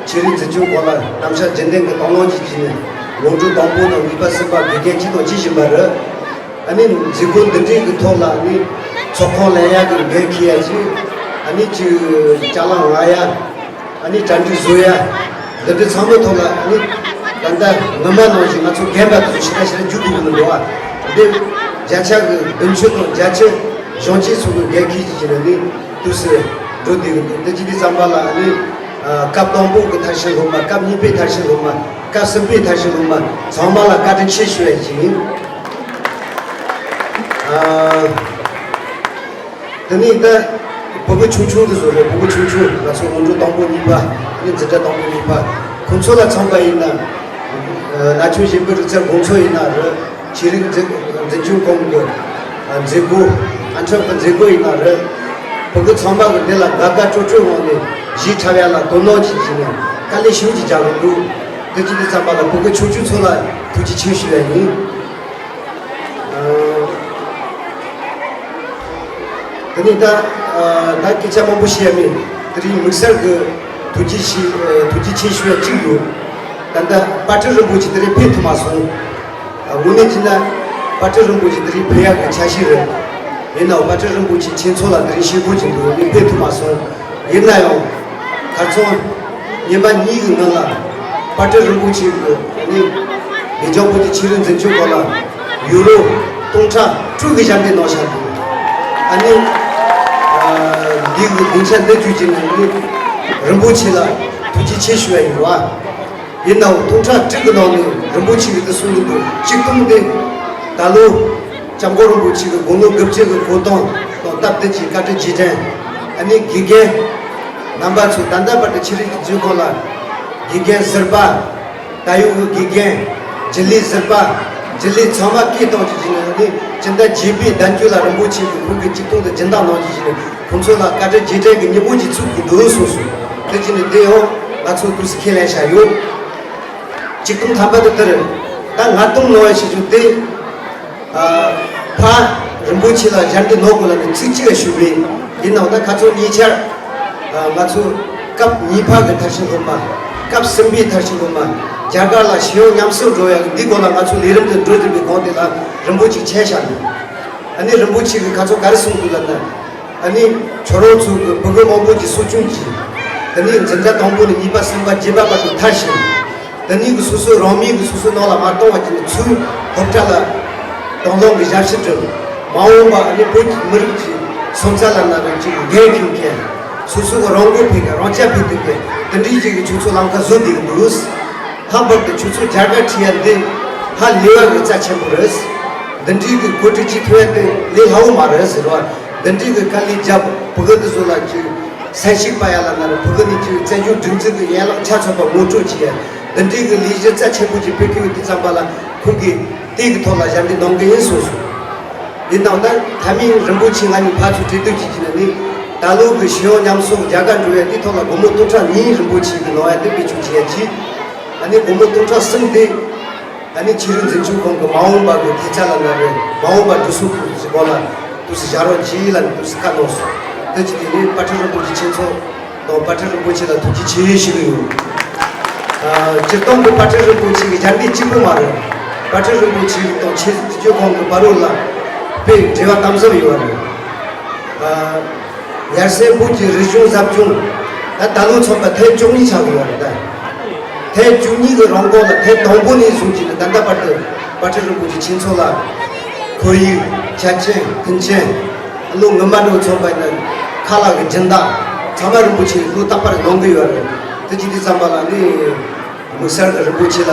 ཆོས་རིག་འཛིན་སྐྱོང་ཁང་ལ་གཏམ་བཤད་རྒྱུན་ལྡན་གྱི་དང་བླངས་ཀྱིས་བྱས་ནས་ལོ་འགྲོ་དང་པོ་དང་གཉིས་པ་གསུམ་པ་དགེ་རྒན་གཅིག་དང་གཅིག་བཞིན་པ་རེད། ཨ་ནི་མཛད་སྒོ་འདི་འདྲའི་གི་ཐོག་ལ་ཨ་ནི་ཚོགས་ཁང་ལེན་ཡག་གི་འགན་འཁྱེར་ཡ་ཅིག་ཨ་ནི་ཅིག་ཅ་ལག་མངགས་ཡ། ཨ་ནི་གྲ་སྒྲིག་བཟོ་ཡ། འདི་འདྲའི་ཚང་མའི་ཐོག་ལ་ཨ་ནི་ད་ལྟ་ངོ་མ་ནང་བཞིན་ང་ཚོ་རྒན་པ་དེ་ཚོ་ཞེ་དྲག་ཞེ་དྲག་རྒྱུགས་དགོས་ཀྱི་མི་འདུག་ཨ། འདི་བརྒྱ་ཆ་གི་བདུན་ཅུ་དང་བརྒྱད་ཅུ་གཞོན་སྐྱེས་ཚོ་གི་འགན་འཁྱེར་གྱི་བྱས་ནས་ནི་དུས་སུ་འགྲོ་བསྡད་ཀྱི་འདུག་འདི་བྱེད་དུས་ཙམ་པ་ལ་ཨ་ནི་སྐབས་དང་པོ་གི་ཐབས་ཤེས་སློབ་མ། སྐབས་གཉིས་པའི་ཐབས་ཤེས་སློབ་མ། སྐབས་གསུམ་པའི་ཐབས་ཤེས་སློབ་མ་ཚང་མ་ལ་བཀའ་དྲིན་ཆེ་ཞུ་ཡ་ཞིག་ཡིན། ཨ། དེ་ནས་ད་ཕྲུ་གུ་ཆུང་ཆུང་དེ་ཚོ་རེད། ཕྲུ་གུ་ཆུང་ཆུང་ང་ཚོ་སྔོན་འགྲོ་དང་པོ་གཉིས་པ་ནི་འཛིན་གྲྭ་དང་པོ་གཉིས་པ་ཁོང་ཚོ་ལ་མཚོན་པ་ཡིན་ན། ན་ཆུང་གཞོན་པའི་རིག་རྩལ་དགོང་ཚོགས་ཡིན་ན་རེད། ཆོས་རིག་འཛིན་འཛིན་སྐྱོང་ཁང་གི་མཛད་སྒོ་ཨ་འཁྲབ་ཀྱི་མཛད་སྒོ་ཡིན་ན་རེད། ཕྲུ་གུ་ཚང་མ་གི་འདི་ལ་དགའ་དགའ་སྤྲོ་སྤྲོའི་ངང་ནས་གཞས་འཁྲབ་ཡ་ལ་དོ་སྣང་བྱེད་ཀྱི་ནས་དཀའ་ལས་ཞེ་པོ་ཅིག་རྒྱག་གི་འདུག་དེ་བྱེད་དུས་ཙམ་པ་ལ་ཕྲུ་གུ་ཆུང་ཆུང་ཚོ་ལ་ཐུགས་རྗེ་ཆེ་ཞུ་ཡ་ཡིན། དེ་ནས་ད་ད་སྐད་ཆ་མང་པོ་བཤད་ཡ་མེད། དེ་རིང་དམིགས་བསལ་གྱི་ཐུགས་རྗེ་ཆེ་ཐུགས་རྗེ་ཆེ་ཞུ་ཡ་གཅིག་ཡོད། ད་ལྟ་དཔལ་སྤྲུལ་རིན་པོ་ཆེ་དེ་རིང་ཕེབས་ཐུབ་མ་སོང་། དངོས་གནས་བྱས་ན་དཔལ་སྤྲུལ་རིན་པོ་ཆེ་དེ་རིང་ཕེབས་ཡག་གི་འཆར་གཞི་རེད། ཡིན་ནའང་དཔལ་སྤྲུལ་རིན་པོ་ཆེ་ཁྱེད་ཚོ་ལ་དེ་རིང་ཞུ་དགོས་ཀྱི་འདུག་ནི་ཕེབས་ཐུབ་མ་སོང་། ཡིན་ན་ཡང་། ཁ་སང་ཉི་མ་གཉིས་ཀྱི་སྔོན་ལ་དཔལ་སྤྲུལ་རིན་པོ་ཆེ་གི་ནི་བོད་ལྗོངས་བོད་ཀྱི་ཆོས་རིག་འཛིན་སྐྱོང་ཁང་ལ་ཡུ་རོ་སྟོང་ཕྲག་དྲུག་གི་ཞལ་འདེབས་གནང་བཞག་འདུག་ཨ་ནི་འདི་གི་སྡིངས་ཆ་འདི་བརྒྱུད་ཀྱི་ནི་རིན་པོ་ཆེ་ལ་ཐུགས་རྗེ་ཆེ་ཞུ་བ་ཡིན་པ། ཡིན་ནའང་སྟོང་ཕྲག་དྲུག་གི་ནང་ནས་རིན་པོ་ཆེ་གིས་འདི་གསུང་གི་འདུག་གཅིག་སྟོང་དེ་ད་ལོ། སྐྱབས་མགོན་རིན་པོ་ཆེ་གི་དགུང་ལོ་དགུ་བཅུ་གི་གོ་སྟོན་དང་སྟབས་བསྟུན་གྱི་བཀའ་དྲིན་རྗེས་དྲན། ཨ་ནི་དགེ་རྒན་རྣམ་པ་ཚོ་ད་ལྟ་བར་དུ་ཆོས་རིག་འཛིན་སྐྱོང་ཁང་ལ་དགེ་རྒན་ཟུར་པ། ད་ཡོད་ཀྱི་དགེ་རྒན། རྒྱུན་ལས་ཟུར་པ། རྒྱུན་ལས་ཚང་མ་སྐད་གཏོང་བྱེད་ཀྱི་ནི་ཨ་ནི་སྤྱི་ཟླ་བརྒྱད་པའི་ཟླ་མཇུག་ལ་རིན་པོ་ཆེ་གི་ཁོང་གི་གཅིག་སྟོང་དུ་སྦྱིན་བདག་གནང་བྱེད་ཀྱི་ནི་ཁོང་ཚོ་ལ་བཀའ་དྲིན་རྗེས་དྲན་གྱི་སྙིང་པོ་ཅིག་ཚུགས་དགོས་འདུག་གསུངས་སོང་། དེ་བྱས་ནས་དེ་ཡང་ང་ཚོ་དུས་སུ་ཁས་ལེན་བྱ་ཡོད། གཅིག་སྟོང་ཐམ་པ་དེ་ལྟར་ད་ང་སྟོང་ནོ་བ་ཞིག་བྱུང་སྟེ། ཕ་རིན་པོ་ཆེ་ལ་ཞལ་འདེབས་གནང་དགོས་ལ་ནི་ཚིག་གཅིག་ལ་ཞུ་མེད། ཡིན་ནའང་ད་ཁ་ཚོ་ཉེ་ཆར་ང་ཚོ་སྐབས་གཉིས་པ་གི་མཐར་ཕྱིན་སློབ་མ། སྐབས་གསུམ་པའི་མཐར་ཕྱིན་སློབ་མ། རྒྱ་གར་ལ་ཤེས་ཡོན་ཉམས་གསོ་འགྲོ་ཡག་འདི་སྐོར་ལ་ང་ཚོ་ལས་རིམ་དུ་འགྲོ་བསྡད་པའི་སྒང་དེ་ལ་རིན་པོ་ཆེ་མཆན་བཞག་འདུག་ཨ་ནི་རིན་པོ་ཆེ་གིས་ཁ་ཚོ་ག་རེ་གསུངས་འདུག་ལབ་ན། ཨ་ནི་ཁྱོད་རང་ཚོ་གི་ཕྲུ་གུ་མང་པོ་ཅིག་གསོ་སྐྱོང་གྱིས། དེ་ནས་འཛིན་གྲྭ་དང་པོ་ནས་གཉིས་པ་གསུམ་པ་བརྒྱད་པ་བར་དུ་མཐར་ཕྱིན། དེ་ནས་གི་སོ་སོའི་རང་མོས་ཀྱི་སོ་སོའི་ནང་ལ་མ་གཏོང་བ་ཅིག་ནི་ཚུར་སློབ་གྲྭ་ལ་དང་བླངས་ཀྱི་ཞབས་ཕྱི་སྒྲུབ། མ་འོངས་པ་ཨ་ནི་བོད་ཀྱི་མི་རིགས་ཀྱི་སོན་རྩ་ལ་ན་རིགས་ཀྱི་འགན་འཁྱེར་མཁན། སོ་སོ་གི་རང་མགོ་ཕེབས་མཁན། རང་རྐྱ་འཕེར་ཐུབ་མཁན་དེ་འདྲའི་ཅིག་གི་ཁྱོད་ཚོ་ལམ་ཁ་བཟོ་བསྡད་ཀྱི་འདུག་ལྷག་པར་དུ་ཁྱོད་ཚོ་རྒྱ་གར་ཁྲིད་ཡ་འདི་ཧ་ལས་པ་གི་རྩ་ཆེན་པོ་རེད། འདི་འདྲའི་གི་གོ་སྒྲིག་ཅིག་ཐུབ་ཡ་དེ་ལས་སླ་བོ་མ་རེད་ཟེར་བ། འདི་འདྲའི་གི་དཀའ་ལས་བརྒྱབ། ཕྲུ་གུ་དེ་ཚོ་ལ་ཅིག་སེམས་ཤུགས་སྤར་ཡ་ལ་ན་རེད། ཕྲུ་གུ་ནི་ཅིག་བཙན་བྱོལ་སྒྲིག་འཛུགས་ཀྱི་ཡན་ལག་ཆ་ཚང་པ་ངོ་སྤྲོད་བྱེད་ཡ། འདི་འདྲའི་གི་ལས་གཞི་རྩ་ཆེན་པོ་ཅིག་སྤེལ་གྱི་ཡོད་དུས་ཙམ་པ་ལ་ཁོང་གིས་དེ་གི་ཐོག་ལ་ཞབས་འདེགས་གནང་གི་ཡིན་གསུངས་སོང་། ཡིན་ནའང་ད་མཐའ་མའི་རིན་པོ་ཆེ་ང་གཉིས་ཕར་ཚུར་གྲོས་བསྡུར་བྱེད་ཀྱི་ནི་ནི། ད་ལོ་གི་ཤེས་ཡོན་ཉམས་གསོ་རྒྱ་གར་འགྲོ་བའི་དེའི་ཐོག་ལ་སྒོར་མོ་སྟོང་ཕྲག་གཉིས་རིན་པོ་ཆེ་གི་གནང་ཡ་དེ་བེད་སྤྱོད་བྱེད་ཡ་གཅིག་ཨ་ནི་སྒོར་མོ་སྟོང་ཕྲག་གསུམ་དེ། ཨ་ནི་ཆོས་རིག་འཛིན་སྐྱོང་ཁང་གི་མ་འོངས་པ་གི་ཐེབས་རྩ་ལ་ན་རེ། མ་འོངས་པ་འགྲོ་སོང་གི་སྒོ་ལ་དུས་སུ་བཞག་རོགས་གྱིས་ལ་ནི་དུས་སུ་བཀའ་གནང་སོང་། དེ་བྱས་ཏེ་ནི་དཔལ་སྤྲུལ་རིན་པོ་ཆེ་ཁྱེད་ཚོ་དང་དཔལ་སྤྲུལ་རིན་པོ་ཆེ་ལ་ཐུགས་རྗེ་ཆེ་ཞུ་གི་ཡོད། ཨ། སྤྱིར་བཏང་གི་དཔལ་སྤྲུལ་རིན་པོ་ཆེ་གི་ཞབས་འདེགས་གཅིག་པུ་མ་རེད། དཔལ་སྤྲུལ་རིན་པོ་ཆེ་དང་ཆོས་སྤྱི་ཁང་གི་བར་ལ་དཔེ་འབྲེལ་བ་དམ་ཟབ་ཡོད་རེད། ཨ། ཡར་སེ་བོད་ཀྱི་རིག་གཞུང་ཟབ་སྦྱོང་ད་ད་ལོ་ཚོགས་པ་ཐེངས་བཅུ་གཉིས་ཆགས་ཀྱི་ཡོད་རེད་ད། ཐེངས་བཅུ་གཉིས་ཀྱི་རིང་གོང་ལ་ཐེངས་དང་པོ་ནས་བཟུང་གི་ནི་ད་ལྟ་བར་དུ་དཔལ་སྤྲུལ་རིན་པོ་ཆེ་ཁྱེད་ཚོ་ལ་ཁོར་ཡུག་ཆ་རྐྱེན་མཐུན་རྐྱེན། བློ་ངོ་མ་འགྲོ་ཚོགས་པ་ནི་ཁ་ལག་གི་སྦྱིན་བདག་ཚང་མ་རིན་པོ་ཆེ་བློ་རྟག་པར་གནང་གི་ཡོད་རེད། དེ་ཅི་དེ་ཙམ་པ་ལ་ནི་དམིགས་བསལ་གྱི་རིན་པོ་ཆེ་ལ་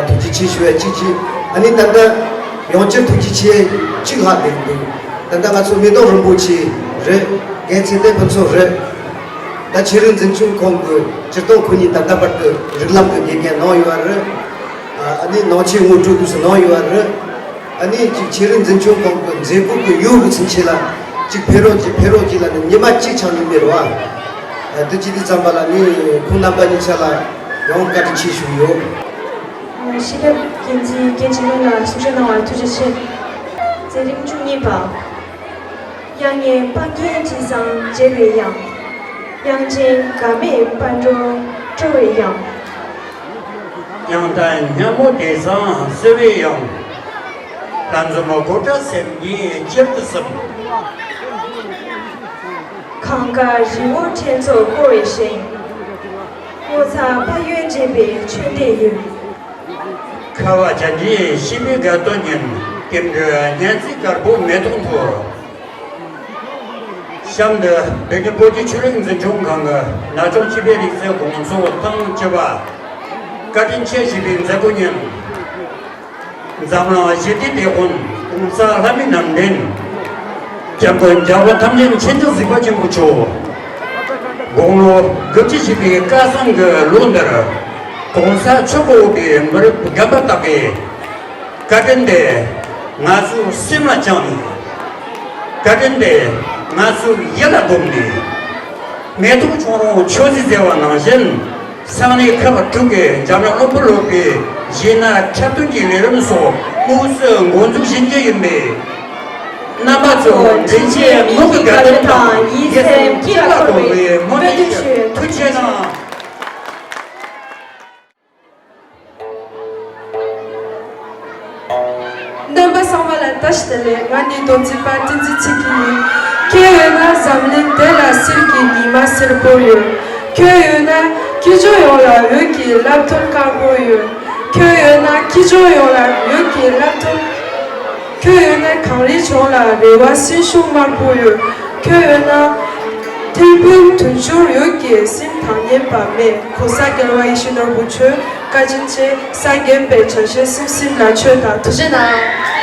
ཐུགས་རྗེ་ཆེ་ཞུ་བ་གཅིག་གཅིག་ཨ་ནི་ད་ལྟ་ཡང་བསྐྱར་ཐུགས་རྗེ་ཆེ་གཅིག་ལྷག་བསྡད་འདུག་ད་ལྟ་ང་ཚོ་མེ་ཏོག་རིན་པོ་ཆེ་རེད། རྒན་ཚེ་བརྟན་ཕུན་ཚོགས་རེད། ད་ཆོས་རིག་འཛིན་སྐྱོང་ཁང་གི་སྤྱིར་བཏང་ཁོ་གཉིས་ད་ལྟ་བར་དུ་རིགས་ལམ་གྱི་དགེ་རྒན་གནང་ཡོད་རེད། ཨ་ནི་ནང་ཆོས་ངོ་སྤྲོད་དུས་སུ་གནང་ཡོད་རེད། ཨ་ནི་ཅིག་ཆོས་རིག་འཛིན་སྐྱོང་ཁང་གི་མཛད་སྒོ་གི་ཡོད་གི་ཚུན་ཆད་ལ་ཅིག་ཕེབས་རོགས་ཅིག་ཕེབས་རོགས་ཅིག་ལ་ནི་ཉི་མ་གཅིག་ཆགས་མྱོང་མེད་རེད་བ། དེ་ཅི་དེ་ཙམ་པ་ལ་ནི་ཁོང་རྣམ་པ་གཉིས་ཆ་ལ་ཡང་བཀའ་དྲིན་ཆེ་ཞུ་ཡོད། ཤེས་རབ་རྒྱལ་མཚན་རྒན་འཇིགས་མེད་ལགས་གསུང་བཤད་གནང་བར་ཐུགས་རྗེ་ཆེ། མཛད་རིམ་བཅུ་གཉིས་པ། དབྱངས་སྙན་སྤང་རྒྱན་འབྲས་བཟང་བརྗིད་པའི་དབྱངས། དབྱངས་ཅན་དགའ་མེད་སྤ་རོ་སྤྲོ་བའི་དབྱངས། དབྱངས་རྟ་སྙན་མོ་དྲི་བཟང་བསིལ་བའི་དབྱངས། ལྷ་འཛོམས་སྒོ་བཀྲ་སེམས་ཀྱི་གཏེར་དུ་ཟབ། གངས་དཀར་རི་བོ་ཕྲེང་ཚོགས་བསྐོར་བའི་ཞིང་། སྔོ་ཚལ་ཕ་ཡུལ་འདྲེས་པའི་ཆོས་འདྲེས་ཡུལ། ཁ་བ་བྱ་འདྲེས་ཤིང་པའི་དགའ་སྟོན་ཉིན། རྟེན་འབྲེལ་སྙན་ཚིག་དཀར་པོ་མེ་ཏོག་འཐོར། གཤམ་དུ་བོད་ཀྱི་བོད་ཀྱི་ཆོས་རིག་འཛིན་སྐྱོང་ཁང་གི་ན་ཆུང་སྤྱི་པའི་རིག་རྩལ་དགོང་ཚོགས་དང་བཅས་པ་བཀའ་དྲིན་ཆེ་ཞུས་པའི་མཛད་སྒོ་ཉིན། འཛམ་གླིང་ཞི་བདེའི་དེད་དཔོན་༸གོང་ས་ལྷ་མིའི་རྣམ་འདྲེན། སྐྱབས་མགོན་རྒྱལ་བ་ཐམས་ཅད་མཁྱེན་ཅིང་གཟིགས་པ་ཆེན་པོ་མཆོག་དགུང་ལོ་དགུ་བཅུ་ཞེས་པའི་སྐལ་བཟང་གི་ལོ་འདིར་༸གོང་ས་མཆོག་གི་འོས་པའི་མི་རབས་རྒན་པ་དག་གིས་བཀའ་དྲིན་དེ་ང་ཚོའི་སེམས་ལ་བཅངས་ནས། བཀའ་དྲིན་དེ་ང་ཚོའི་ཡིད་ལ་བསྒོམས་ནས། མེ་ཏོག་ཁྱུང་རོང་ཆོས་སྲིད་ཟེར་བ་ནང་བཞིན། སང་ཉིན་ཁག་དྲུག་གི་འཇམ་དབྱངས་བློན་པོ་སློབ་གྲྭའི་གཞས་སྣ་འཁྲབ་སྟོན་གྱི་ལས་རིམ་སོགས་དངོས་སུ་འགོ་འཛུགས་བྱེད་རྒྱུ་ཡིན་པས། རྣམ་པ་ཚོ་མགྲིན་གཅིག་མིག་གི་དགའ་སྟོན་དང་ཡིད་སེམས་སྐྱིད་ལ་འཁོར་བའི་སྨོན་འདུན་ཞུ། ཐུགས་རྗེ་གནང་། རྣམ་པ་ཚང་མ་ལ་བཀྲ་ཤིས་བདེ་ལེགས། ང་ནི་རྡོ་རྗེ་པ་བསྟན་འཛིན་ཚེ་སྐྱིད་ཡིན། ཁྱེད་ཡོད་ན་འཛམ་གླིང་འདི་ལ་གསེར་གྱི་ཉི་མ་སེར་པོ་ཡོད། ཁྱོད་ཡོད་ན་སྐྱེས་མཆོག་ཡོངས་ལ་འོད་ཀྱི་རླབས་རྟོག་དཀར་པོ་ཡོད། ཁྱོད་ཡོད་ན་སྐྱེས་མཆོག་ཡོངས་ལ་འོད་ཀྱི་རླབས་རྟོག་ཁྱོད་ཡོད་ན་གངས་རིའི་ལྗོངས་ལ་རེ་བ་སེམས་ཤུགས་དམར་པོ་ཡོད། ཁྱོད་ཡོད་ན་ཐིམ་ཕུག་དུང་ཕྱུར་འོད་ཀྱི་སེམས་ཐག་ཉེ་བ་མེད། ༸གོང་ས་རྒྱལ་བ་ཡིད་བཞིན་ནོར་བུ་མཆོག་བཀའ་དྲིན་ཆེ། སངས་རྒྱས་པའི་བྱང་ཆེན་སེམས་སེམས་ལ་མཆོད་དང་ཐུགས་རྗེ་གནང་།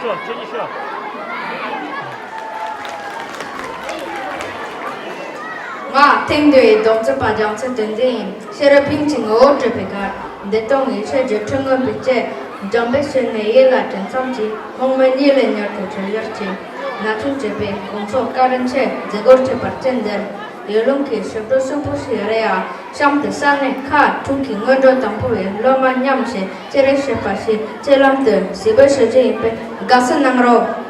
ང་ཐེངས་འདིའི་སྡོམ་རྩིས་པ་རྒྱལ་མཚན་བསྟན་འཛིན་ཡིན། ཤེས་རབ་དབྱིངས་ཀྱི་ངོ་བོར་སྤྲུལ་པའི་གར། འདི་དང་ཡེ་ཤེས་སྒྱུ་འཕྲུལ་མངོན་པའི་སྤྱོད། འཇམ་དཔལ་སྤྱན་ནས་ཡིད་ལ་དྲན་ཙམ་གྱིས། རྨོངས་མུན་གཉིད་ལས་མྱུར་དུ་སྒྲོལ་བར་བྱེད། ན་ཆུང་སྤྱོད་པའི་དགོངས་རྫོགས་བཀའ་དྲིན་ཆེ། མཛད་སྒོར་ཆེ་བར་སྤྱན་འདྲེན། ཡུལ་ལུང་གི་ཞབས་བྲོ་སྲིན་པོ་ཞིག་རེད་ཡ། གཤམ་དུ་ས་གནས་ཁག་དྲུག་གི་སྔོན་འགྲོ་དང་པོ་བའི་སློབ་མ་མཉམ་ཞིག་སྤྱན་རས་གཟིགས་པ་ཞིག་སྤྱན་ལམ་དུ་གཟིགས་འབུལ་ཞུ་རྒྱུ་ཡིན་པས་དགའ་བསུ་གནང་རོགས།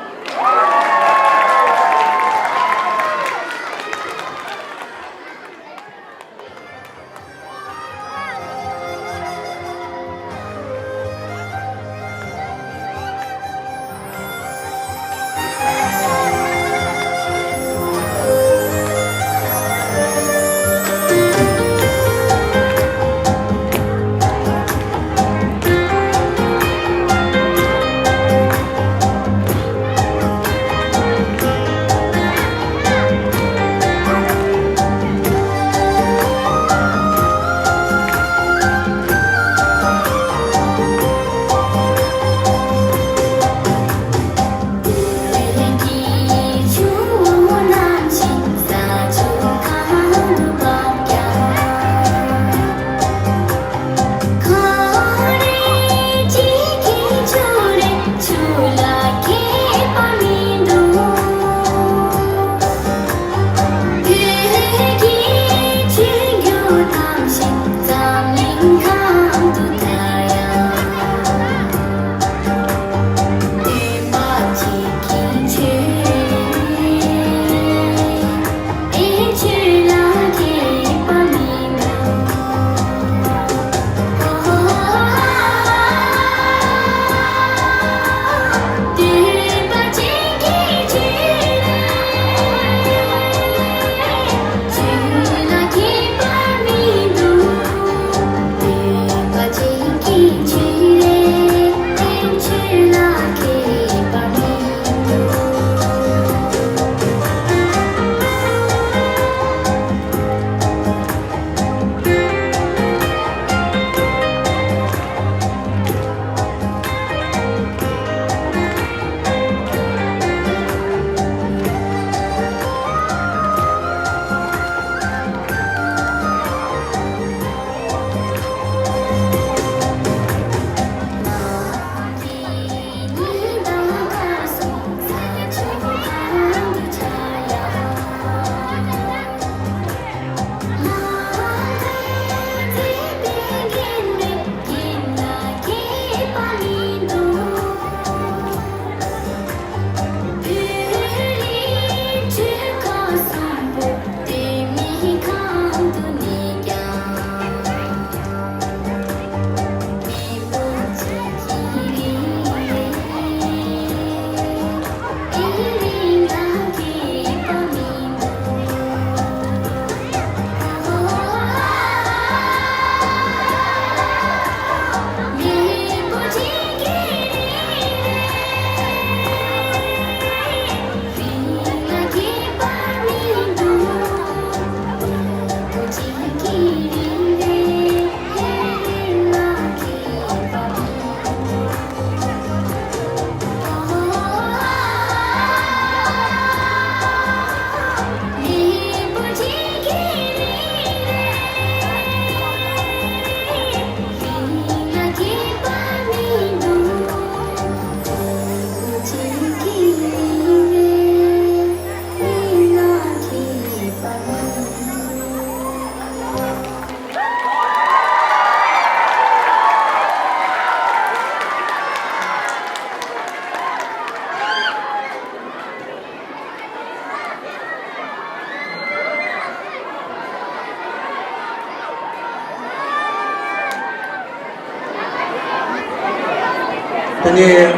དེ་ནས་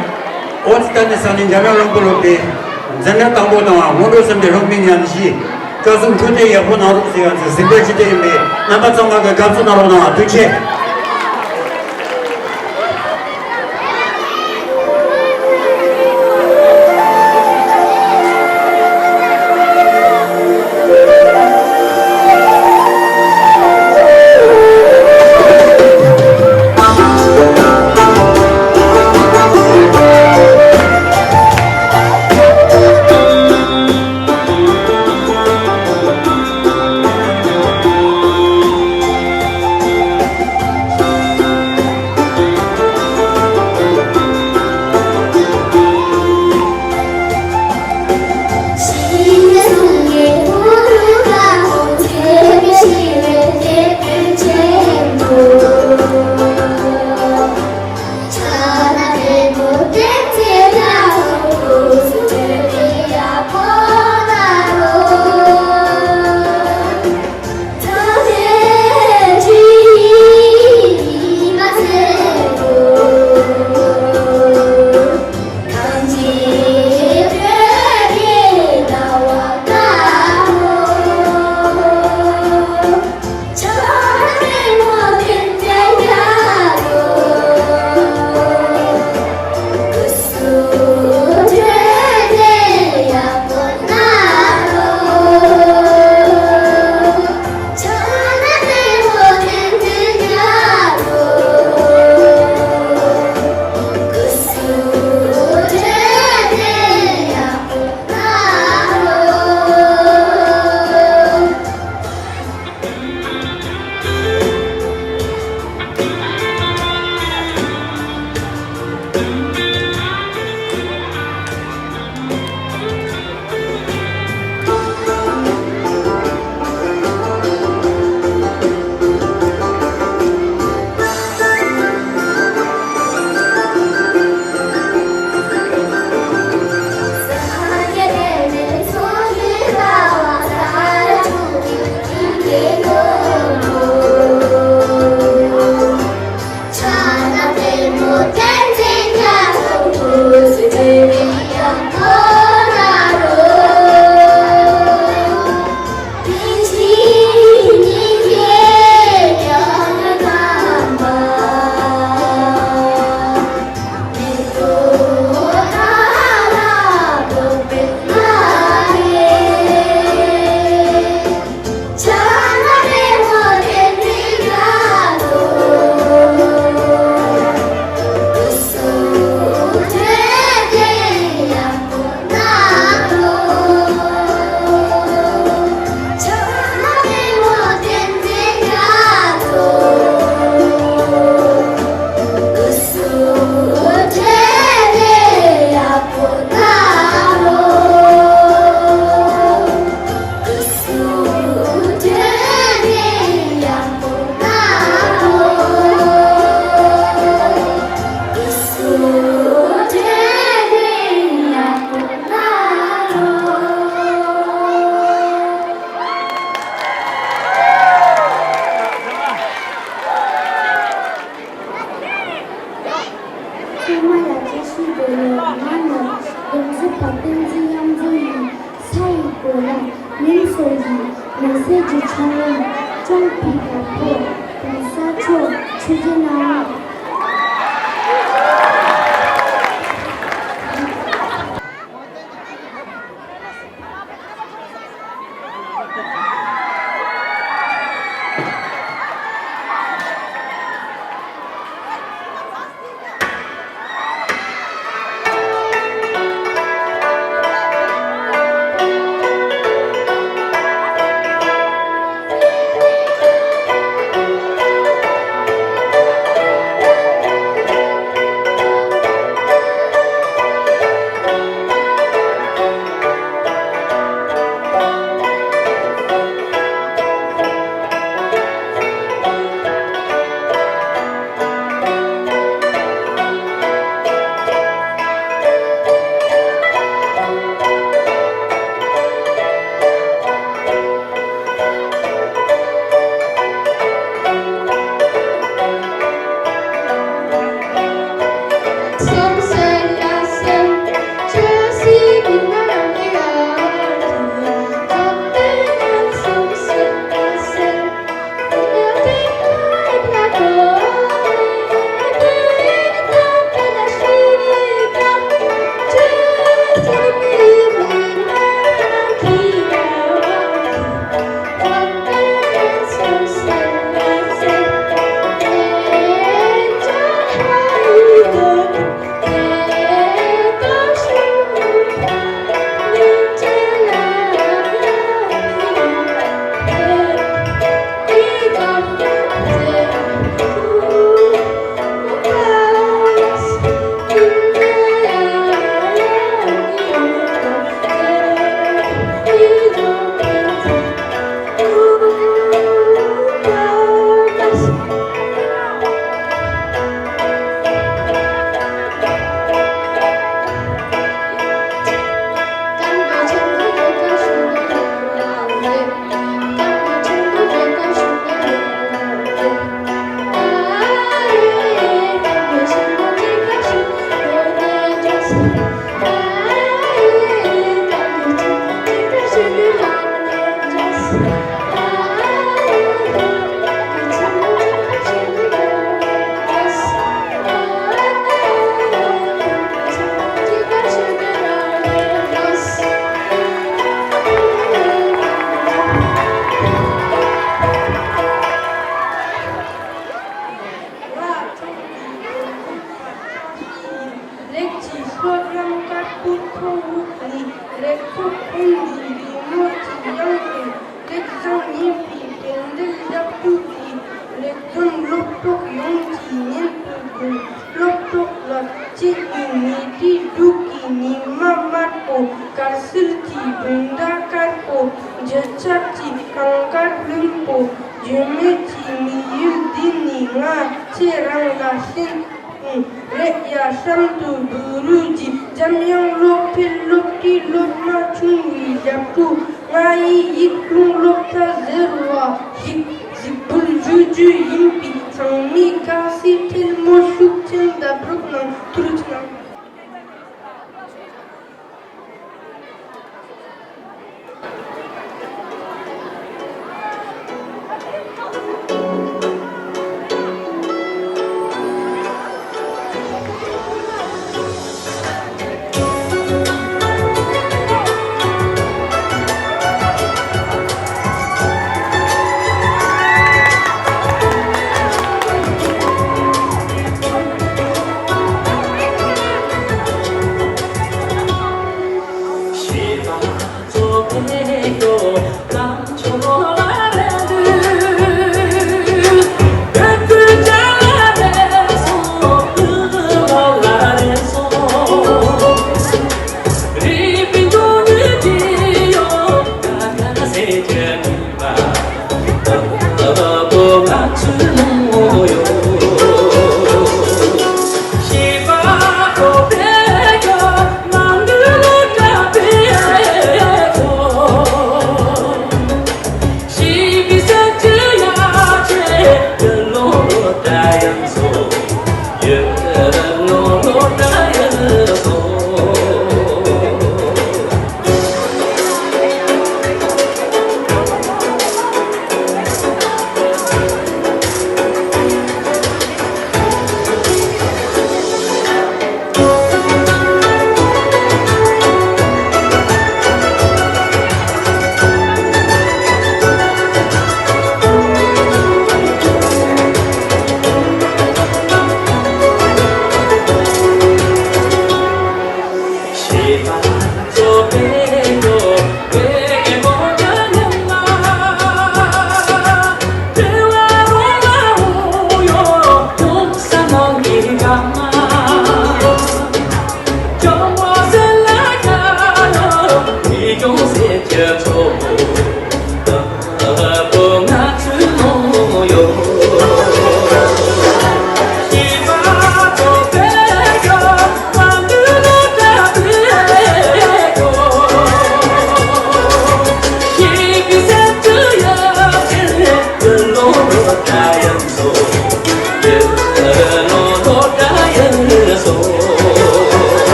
ཨོ་ཙི་ད་ནི་ས་ནས་འཇམ་དབྱངས་བློན་པོ་སློབ་གྲྭའི་འཛིན་གྲྭ་དང་པོ་དང་སྔོན་འགྲོ་གསུམ་གྱི་སློབ་མའི་མཉམ་གཞིས་སྐལ་བཟང་འཕྲོད་བསྟེན་ཡག་པོ་གནང་རོགས་ཟེར་བ་ཚོའི་གཟིགས་འབུལ་ཞུ་རྒྱུ་ཡིན་པས་རྣམ་པ་ཚང་མ་གི་དགའ་བསུ་གནང་རོགས་གནང་བ། ཐུགས་རྗེ་ཆེ། ཚང་མ་ལ་བཀྲ་ཤིས་བདེ་ལེགས། ང་ནི་རྡོ་རྗེ་བ་བསྟན་འཛིན་གཡང་འཛོམས་ཡིན། ས་ཡི་གོ་ལ་མིང་སོགས་ཀྱི་མི་ཚེ་གྱི་ཆང་རིམ་ཅུང་ཕི་དང་ཕོ་དང་ས་ཕྱོགས་ཆུ་བཞི་ནང་། རིགས་ཀྱི་བསོད་ནམས་དཀར་པོའི་ཐོག་ནས། རིགས་ཚོགས་ཀུན་གྱི་རེ་སྨོན་གྱི་དབྱངས་ཀྱིས། རིགས་བཟང་ཉེས་པའི་དོན་འདིར་ཞབས་ཏོག་གིས། རིགས་རྒྱུད་སློབ་གྲོགས་ཡོངས་ཀྱི་སྙན་དུ་འབུལ། སློབ་གྲོགས་ལ་གཅེས་ཀྱི་ཉེ་དུས་སྡུག་གི་ཉི་མ་དམར་པོ། དཀར་གསལ་གྱི་བདུན་ཟླ་དཀར་པོ། འཇིགས་ཆགས་ཀྱི་གངས་དཀར་ལྷུན་པོ། བརྗོད་མེད་ཀྱི་དམིགས་ཡུལ་འདི་ནི། ང་ཁྱེད་རང་ལ་བྱིན། རེད་ཡ། ཧྲམ་དུ་བུ་རུ་གྱི་འཇམ་དབྱངས་སློབ་ཕྲུག་སློབ་གྲྭའི་སློབ་མ་ཆུང་བའི་ཞབས་བྲོ། ང་ཡི་ཡིག་རླུང་སློབ་གྲྭ་ཟེར་བ་ཞིག་གཟིགས་འབུལ་ཞུ་རྒྱུ་ཡིན་པས། ཚང་མས་དགའ་བསུའི་ཐལ་མོ་ཤུགས་ཆེན་བརྡབ་རོགས་གནང་། ཐུགས་རྗེ་གནང་།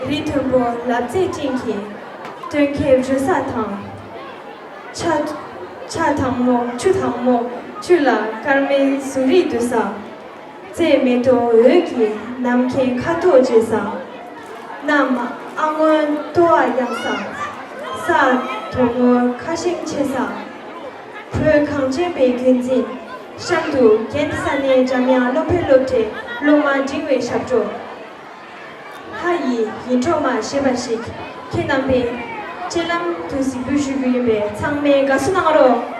རི་མཐོན་པོ་ལབ་རྩེ་སྤྲིན་གྱི་སྟོན་ཁའི་རི་ས་དང་། ཆ་ཆ་དྭངས་མོ་ཆུ་དྭངས་མོ་ཆུ་ལ་སྐར་མའི་གཟུགས་རིས་འདུ་ས། རྩེ་མེ་ཏོག་འོད་ཀྱི་ནམ་མཁའི་ཁ་དོག་བརྗེ་ས། གནམ་ཨ་སྔོན་ལྟོ་བ་གཡང་ས། ས་དོག་མོ་ཁ་ཞེང་ཆེ་ས། བོད་གངས་ཅན་པའི་རྒྱུན་འཛིན་གཤམ་དུ་རྒན་ས་གནས་འཇམ་དབྱངས་སློབ་དཔོན་སློབ་གྲྭའི་སློབ་མ་འབྲིང་བའི་ཞབས་བྲོ། ལྷ་ཡི་ཡིད་འཕྲོག་མ་ཞེས་པ་ཞིག་ཁྱེད་རྣམ་པའི་སྤྱན་ལམ་དུ་གཟིགས་འབུལ་ཞུ་རྒྱུ་ཡིན་པས་ཚང་མས་དགའ་བསུ་གནང་རོགས།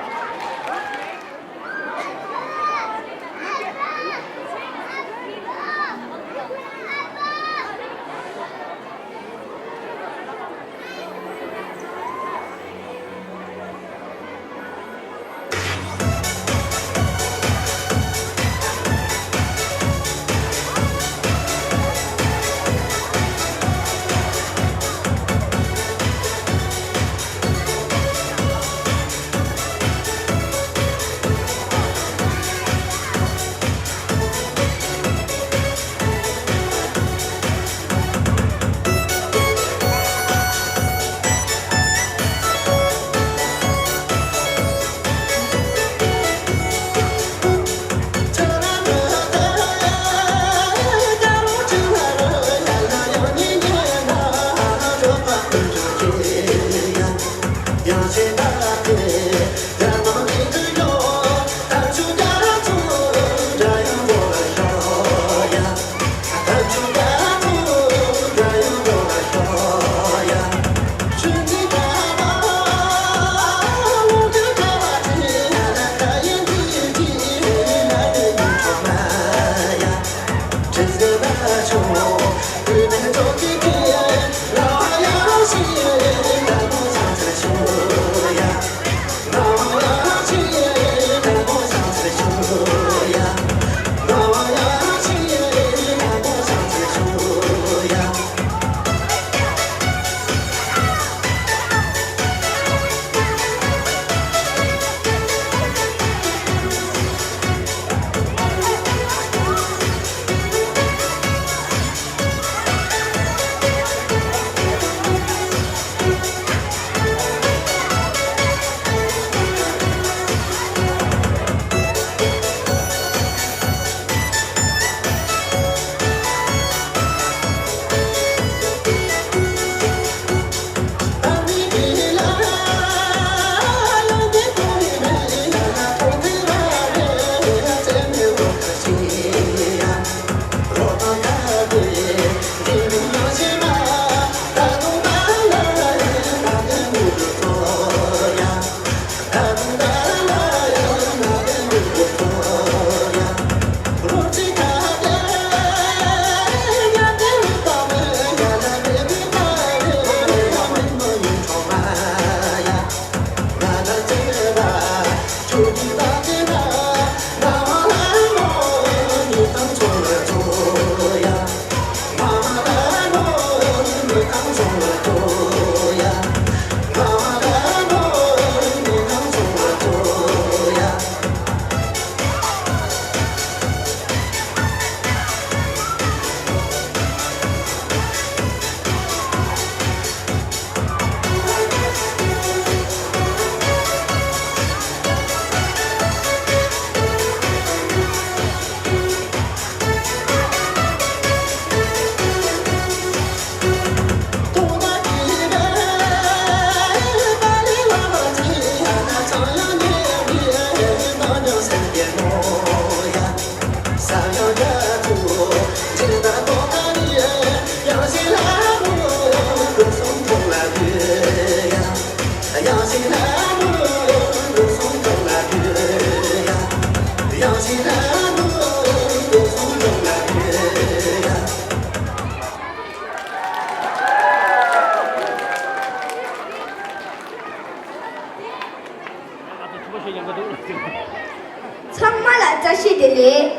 ཚང་མ་ལ་བཀྲ་ཤིས་བདེ་ལེགས།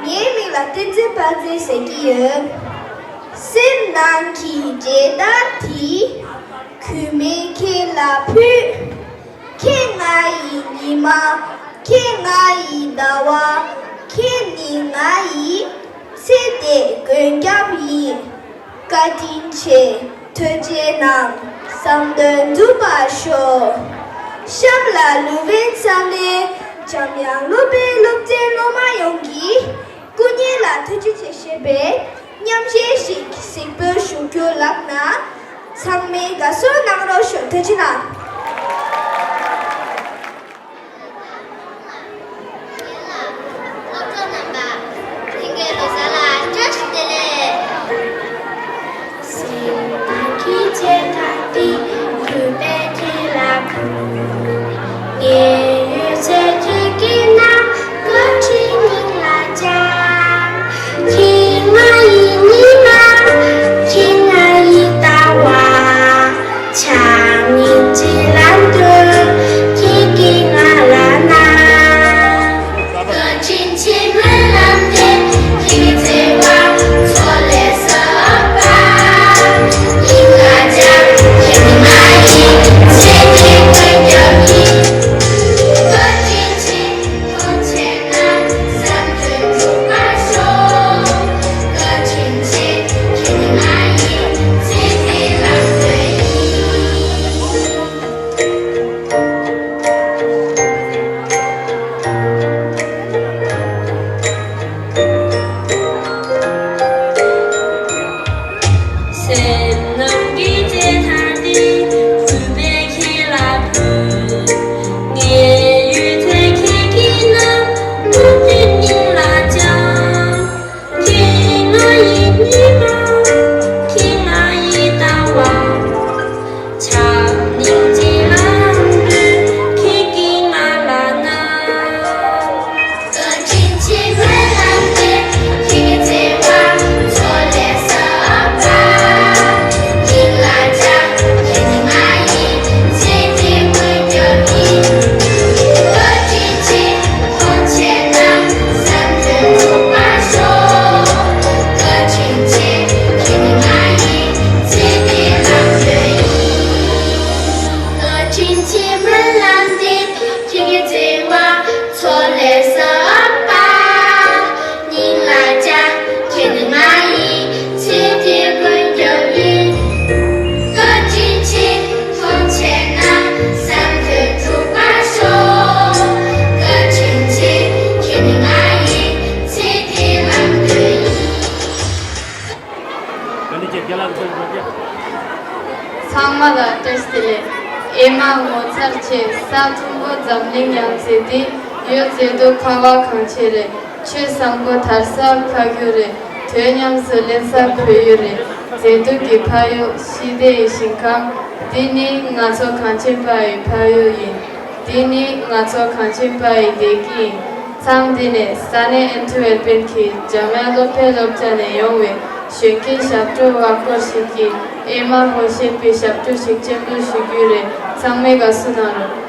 ངའི་མིང་ལ་བསྟན་འཛིན་དཔལ་འཛིན་ཟེར་གྱི་ཡོད། སེམས་ནང་གི་མཇལ་དར་དེ། གུས་མོས་ཁྱེད་ལ་ཕུལ། ཁྱེད་ང་ཡི་ཉི་མ། ཁྱེད་ང་ཡི་ཟླ་བ། ཁྱེད་ནི་ང་ཡི་ཚེ་འདིའི་མགོན་སྐྱབས་ཡིན། བཀའ་དྲིན་ཆེ། ཐུགས་རྗེ་གནང་། བསམ་དོན་འགྲུབ་པར་ཤོག། གཤམ་ལ་ལུས་རྩལ་ཚོགས་པའི་འཇམ་དབྱངས་སློབ་གྲྭའི་སློབ་ཆེན་སློབ་མ་ཡོངས་ཀྱིས་སྐུ་ཉིད་ལ་ཐུགས་རྗེ་ཆེ་ཞེས་པའི་མཉམ་གཞས་ཤིག་གཟིགས་འབུལ་ཞུ་རྒྱུ་ལགས་ན། ཚང་མས་དགའ་བསུ་གནང་རོགས་ཞུ། ཐུགས་རྗེ་གནང་། སློབ་གྲོགས་རྣམ་པ། ལྷན་རྒྱས་ལོ་གསར་ལ་བཀྲ་ཤིས་བདེ་ལེགས། སེམས་ནང་གི་མཇལ་དར་དེ། གུས་པས་ཁྱེད་ལ་ཕུལ། ངའི་ཡོད་ཚད་ཁྱེད་ཀྱི་ནང་། བཀའ་དྲིན་སྙིང་ལ་བཅངས། ཁྱེད་ང་ཡི་ཉི་མ། ཁྱེད་ང་ཡི་ཟླ་བ། ཕྱག་གཉིས་ཀྱིས་ལམ་སྟོན། ཁྱེད་ཀྱིས་ང་ལ་གནང་། བཀའ་དྲིན་ཆེ། སྨོན་ལམ་འདེབས། ཁྱེད་ཀྱི་བརྩེ་བ་མཚོ་ལས་ཟབ་པ། སྙིང་ལ་བཅངས། ཁྱེད་ནི་ང་ཡི་ཚེ་འདིའི་མགོན་སྐྱབས་ཡིན། བཀའ་དྲིན་ཆེ། ཐུགས་རྗེ་གནང་། བསམ་དོན་འགྲུབ་པར་ཤོག། བཀའ་དྲིན་ཆེ། ཁྱེད་ནི་ང་ཡི་ཚེ་འདིའི་ལམ་སྟོན་ཡིན། སེམས་ནང་གི་མཇལ་དར་དེ། གུས་པས་ཁྱེད་ལ་ཕུལ། ངའི་ཡོད་ཚད་ཁྱེད་ཀྱི་ནང་། བཀའ་དྲིན་སྙིང་ལ་བཅངས། ཁྱེད་ང་ཡི་ཉི་མ། ཁྱེད་ང་ཡི་ཟླ་བ། ཕྱག་གཉིས་ཀྱིས་ལམ་སྟོན། ཁྱེད་ཀྱིས་ང་ལ་གནང་། བཀའ་དྲིན་ཆེ། སྨོན་ལམ་འདེབས། ཁྱེད་ཀྱི་བརྩེ་བ་མཚོ་ལས་ཟབ་པ། སྙིང་ལ་བཅངས། ཁྱེད་ནི་ང་ཡི་ཚེ་འདིའི་མགོན་སྐྱབས་ཡིན། བཀའ་དྲིན་ཆེ། ཐུགས་རྗེ་གནང་། བསམ་དོན་འགྲུབ་པར་ཤོག། བཀའ་དྲིན་ཆེ། ཁྱེད་ནི་ང་ཡི་ཚེ་འདིའི་ལམ་སྟོན་ཡིན། བཀའ་དྲིན་ཆེ། སྨོན་ལམ་འདེབས། ཁྱེད་ཀྱི་བརྩེ་བ་མཚོ་ལས་ཟབ་པ། སྙིང་ལ་བཅངས། ཁྱེད་ནི་ང་ཡི་ཚེ་འདིའི་མགོན་སྐྱབས་ཡིན། བཀའ་དྲིན་ཆེ། ཐུགས་རྗེ་གནང་། བསམ་དོན་འགྲུབ་པར་ཤོག། བཀའ་དྲིན་ཆེ། ཁྱེད་ནི་ང་ཡི་ཚེ་འདིའི་ལམ་སྟོན་ཡིན། ཚང་མ་ལ་བཀྲ་ཤིས་བདེ་ལེགས། ཨེ་མ་ངོ་མཚར་ཆེ། ས་ཕུང་པོ་འཛམ་གླིང་ཡང་ཟེར་དེ། ཡོད་ཟེར་དུས་ཁ་བ་གངས་ཆེན་རེད། ཆོས་བཟང་པོ་དར་ས་ཁ་རྒྱུད་རེད། དོན་ཉམས་སུ་ལེན་ས་བོད་ཡུལ་རེད། མཛེས་སྡུག་གི་ཕ་ཡུལ། ཞི་བདེ་ཡི་ཞིང་ཁམས། འདི་ནི་ང་ཚོ་གངས་ཅན་པ་ཡི་ཕ་ཡུལ་ཡིན། འདི་ནི་ང་ཚོ་གངས་ཅན་པ་ཡི་བདེ་སྐྱིད་ཡིན། མཚམས་འདི་ནས་ས་གནས་ཨན་ཏི་ཝེར་པན་གྱི་འཇམ་དབྱངས་སློབ་གྲྭའི་སློབ་གྲྭ་ནས་ཡོང་བའི་གཞོན་སྐྱེས་ཞབས་བྲོ་བ་སྐོར་ཞིག་གིས་ཨེ་མ་ཧོ་ཤེས་པའི་ཞབས་བྲོ་ཞིག་སྤྱན་འབུལ་ཞུ་རྒྱུ་རེད། ཚང་མས་དགའ་བསུ་གནང་རོགས།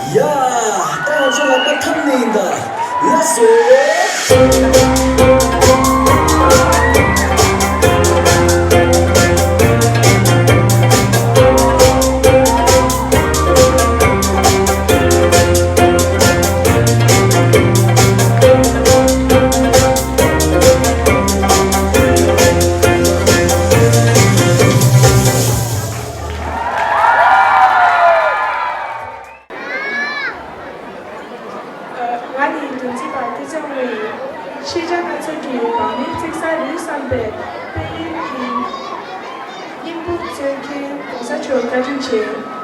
ཡ། ད་ང་ཚོ་ལག་པ་འཐམ་ནས་ཡིན་ད། ལགས་སོ། ང་ནི་དོན་ཚིག་པ་བསྟན་འཛིན་དངོས་ཡིན། ཤེས་བྱ་སྣ་ཚོགས་ཀྱི་འབངས་མིའི་བརྩེ་གསར་རུས་སམ་པའི་དཔལ་ཡོན་གྱི་སྙིང་པོ་སྩོལ་མཁན་གོང་ས་མཆོག་བཀའ་དྲིན་ཆེ།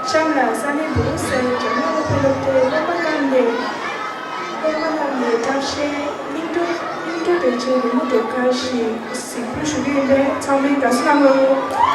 གཤམ་ལ་ས་གནས་བུ་རུ་སེལ་འབྲིང་རིམ་སློབ་གྲྭའི་སློབ་ཕྲུག་སློབ་མ་རྣམས་ནས་སློབ་མ་རྣམས་ནས་བཀྲ་ཤིས་སྙིང་སྟོབས་སྙིང་སྟོབས་ལྡན་ཆེད་རི་མོ་སྒྲུབ་ཁ་ཞིག་གཟིགས་འབུལ་ཞུ་གི་ཡིན་པས་ཚང་མས་དགའ་བསུ་གནང་རོགས།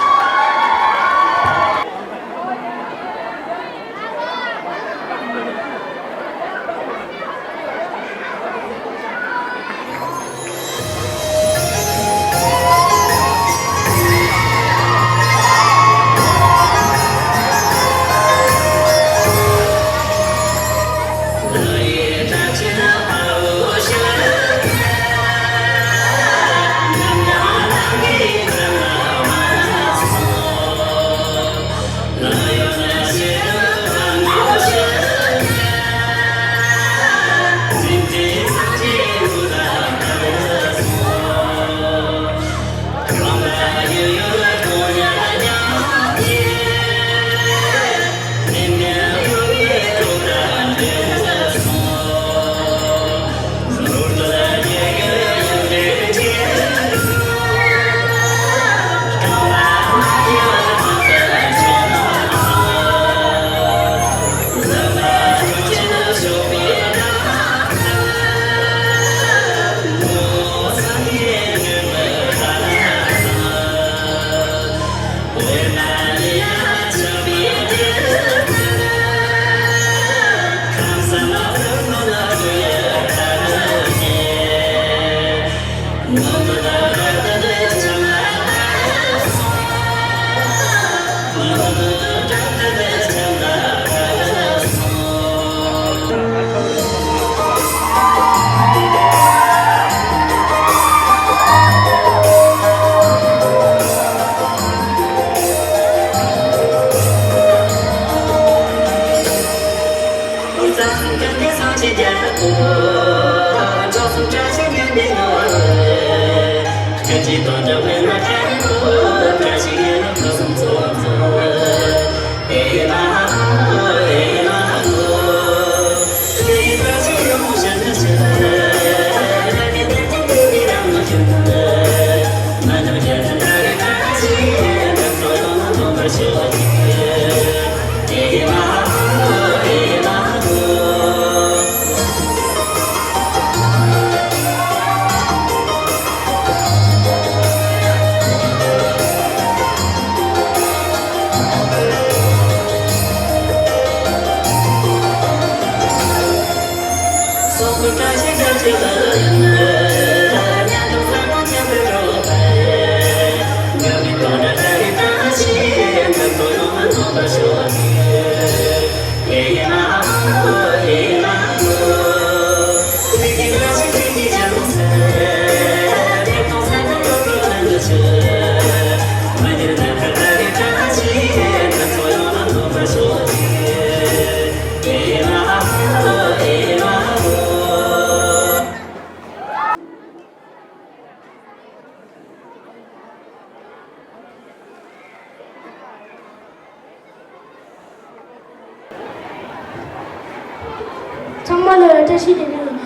ཚང་མ་ལ་བཀྲ་ཤིས་བདེ་ལེགས།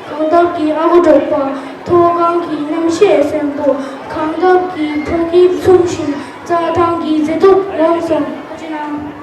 གངས་འདབས་ཀྱི་ཨ་ཁུ་འབྲོག་པ། མཐོ་སྒང་གི་རྣམ་ཤེས་གསོན་པོ། གངས་འདབས་ཀྱི་བོད་སྐད་འཚུབ་ཞིང་། རྩྭ་ཐང་གི་མཛེས་སྡུག་ངོམས་སོང་། ཐུགས་རྗེ་གནང་།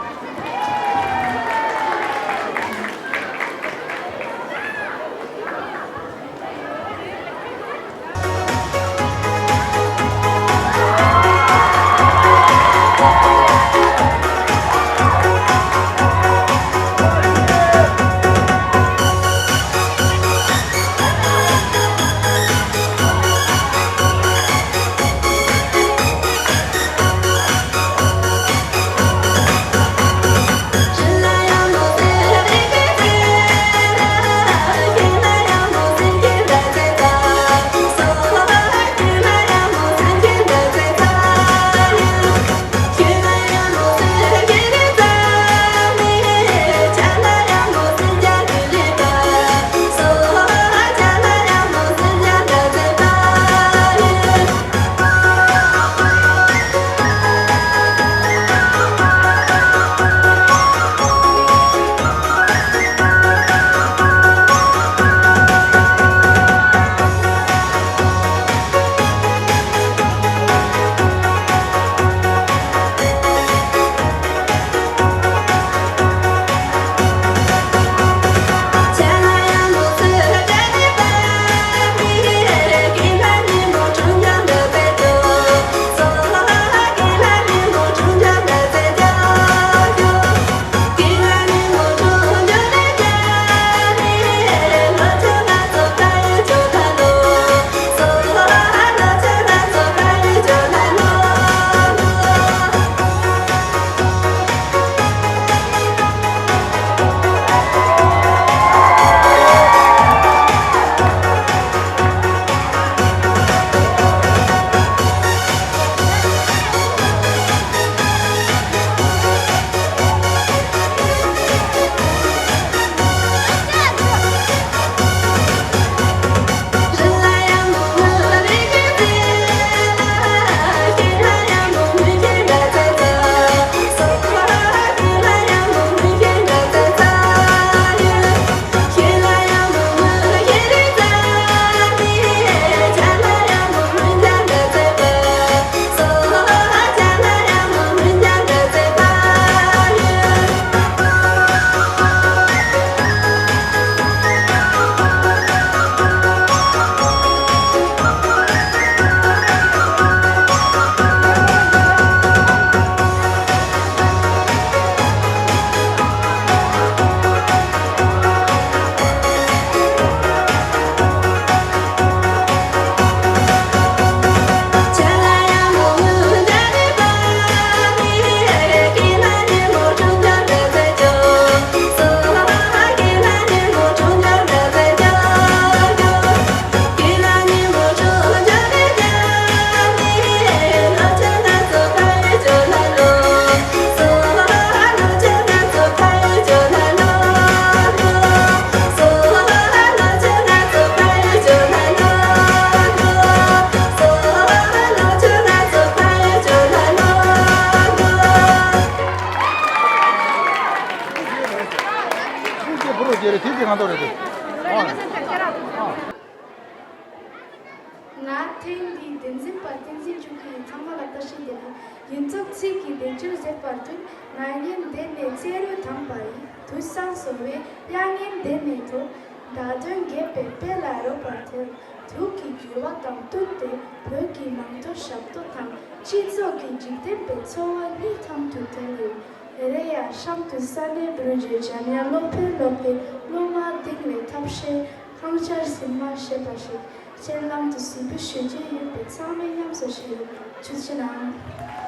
ང་ཐེངས་འདིའི་འདུ་འཛོམས་པ་བསྟན་འཛིན་ཆོས་སྐྱིད་ཡིན། ཚང་མ་ལ་བཀྲ་ཤིས་བདེ་ལེགས། ཡིན་ཙང་ཚིག་གི་བདེ་སྐྱོར་མཛད་པར་བསྟུན། ང་ཉིད་འདི་ནས་བརྩེ་རུ་དམ་པ་ཡི། དུས་བཟང་གསོལ་བའི་དབྱངས་སྙན་འདི་ནས་ཐོས། བརྡ་དོན་རྒྱས་པའི་དཔལ་ལ་རོལ་པར་ཐལ། དུས་ཀྱི་འགྱུར་བ་དང་བསྟུན་ཏེ། བོད་ཀྱི་མང་གཙོ་ཞབས་ཏོག་དང་། སྤྱི་ཚོགས་ཀྱི་འཇིག་རྟེན་པའི་འཚོ་བ་གཉིས་ཐང་དུ་བྲལ་ཡོད། རེད་ཡ། གཤམ་དུ་ས་གནས་བོད་རིགས་འཇམ་དབྱངས་སློབ་གྲྭའི་སློབ་དགེ་སློབ་མ་གདིང་བའི་ཐབས་ཤེས། ཁང་ཆར་ཟིན་མ་ཤེས་པ་ཞིག་སྤྱན་ལམ་དུ་གཟིགས་འབུལ་ཞུ་རྒྱུ་ཡོད་པས། ཚང་མས་ཉམས་སུ་བཞེས་རོགས། ཐུགས་རྗེ་གནང་།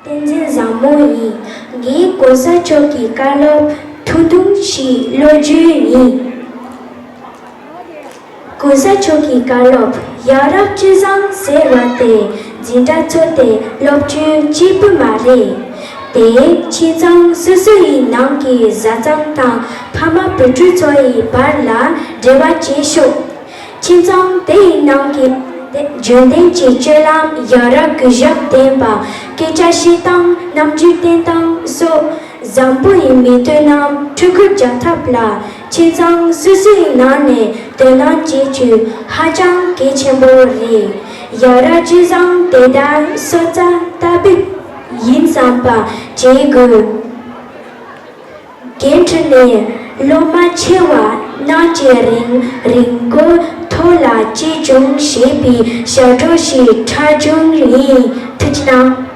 བསྟན་འཛིན་བཟང་མོ་ཡིན། ངའི་གོང་ས་མཆོག་གི་བཀའ་སློབ་ཐུང་ཐུང་ཞིག་ཀློག་རྒྱུ་ཡིན། གོང་ས་མཆོག་གི་བཀའ་སློབ། ཡ་རབས་སྤྱོད་བཟང་ཟེར་བ་དེ་འཛིན་གྲྭ་ཚོ་དེ་སློབ་ཆུང་གཅིག་པུ་མ་རེད། དེ་ཁྱིམ་ཚང་སོ་སོ་ཡི་ནང་གི་བཟའ་ཚང་དང་ཕ་མ་བུ་ཕྲུག་ཚོ་ཡི་བར་ལ་འབྲེལ་བ་བྱེད་ཤོག་ཁྱིམ་ཚང་དེ་ཡི་ནང་གི་རྒྱུན་ལྡན་གྱི་སྤྱོད་ལམ། ཡ་རབས་གུས་ཞབས་ལྡན་པ། སྐད་ཆ་བཤད་སྟངས། རྣམ་འགྱུར་བསྟན་སྟངས་སོགས་བཟང་པོ་ཡི་མི་ཐོན་ན་ཕྲུ་གུར་རྒྱག་ཐབས་ལ་ཁྱིམ་ཚང་སོ་སོའི་ནང་ནས་དོ་སྣང་བྱེད་རྒྱུ་ཧ་ཅང་གལ་ཆེན་པོ་རེད། ཡ་རབས་སྤྱོད་བཟང་དེ་དག་སོ་ཙ་ལྟ་བུ་ཡིན་བསམ་པ་བྱེད་དགོས། འགན་འཁྲི་ནས་སློབ་མ་ཆེ་བ་རྣམས་ཀྱི་རིང་རིང་གོ་ཐོག་ལ་གཅེས་སྐྱོང་བྱེད་པའི་ཞབས་བྲོ་ཞིག་འཁྲབ་རྒྱུ་ཡིན། ཐུགས་རྗེ་གནང་།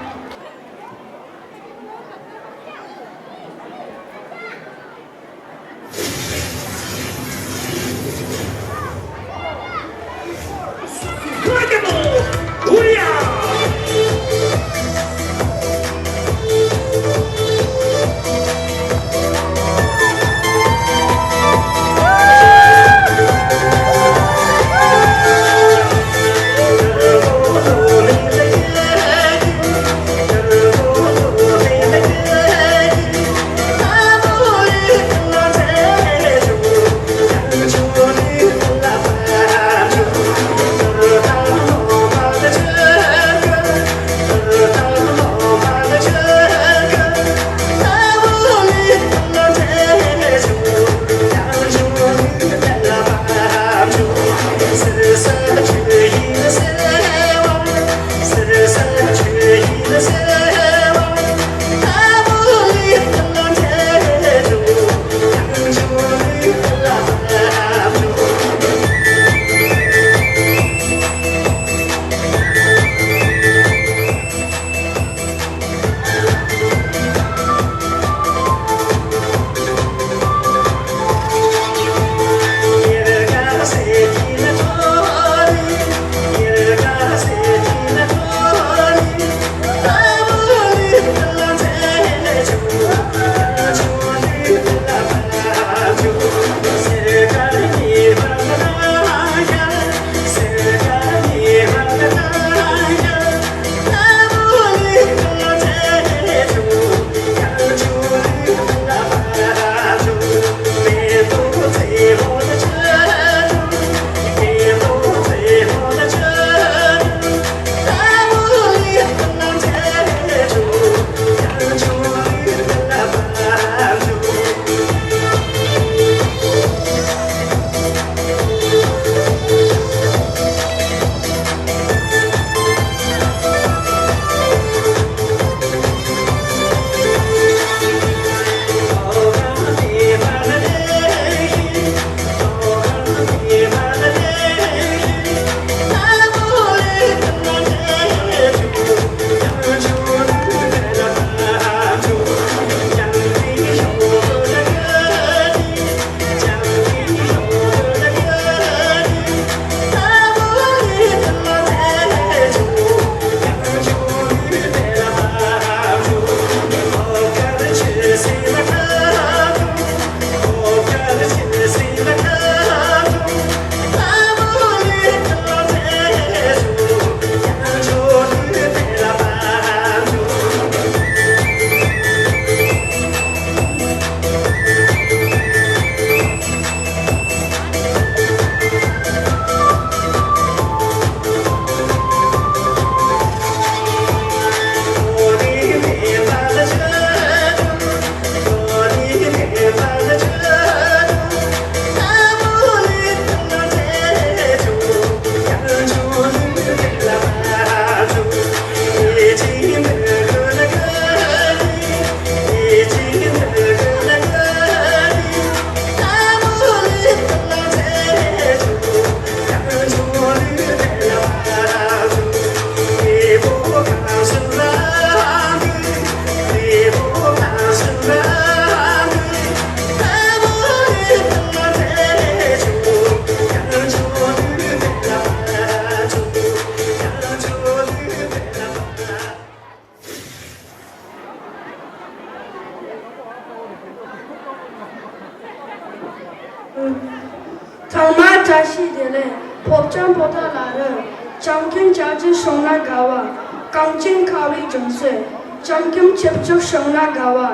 བཀྲ་ཤིས་བདེ་ལེགས། ཕོ་བྲང་པོ་ཏཱ་ལ་རུ། བྱམས་མགོན་བཅའ་སྒྲིག་བྱུང་ན་དགའ་བ། གངས་ཅན་ཁ་བའི་ལྗང་སྲས། བྱམས་མགོན་ཆིབས་བསྒྱུར་བྱུང་ན་དགའ་བ།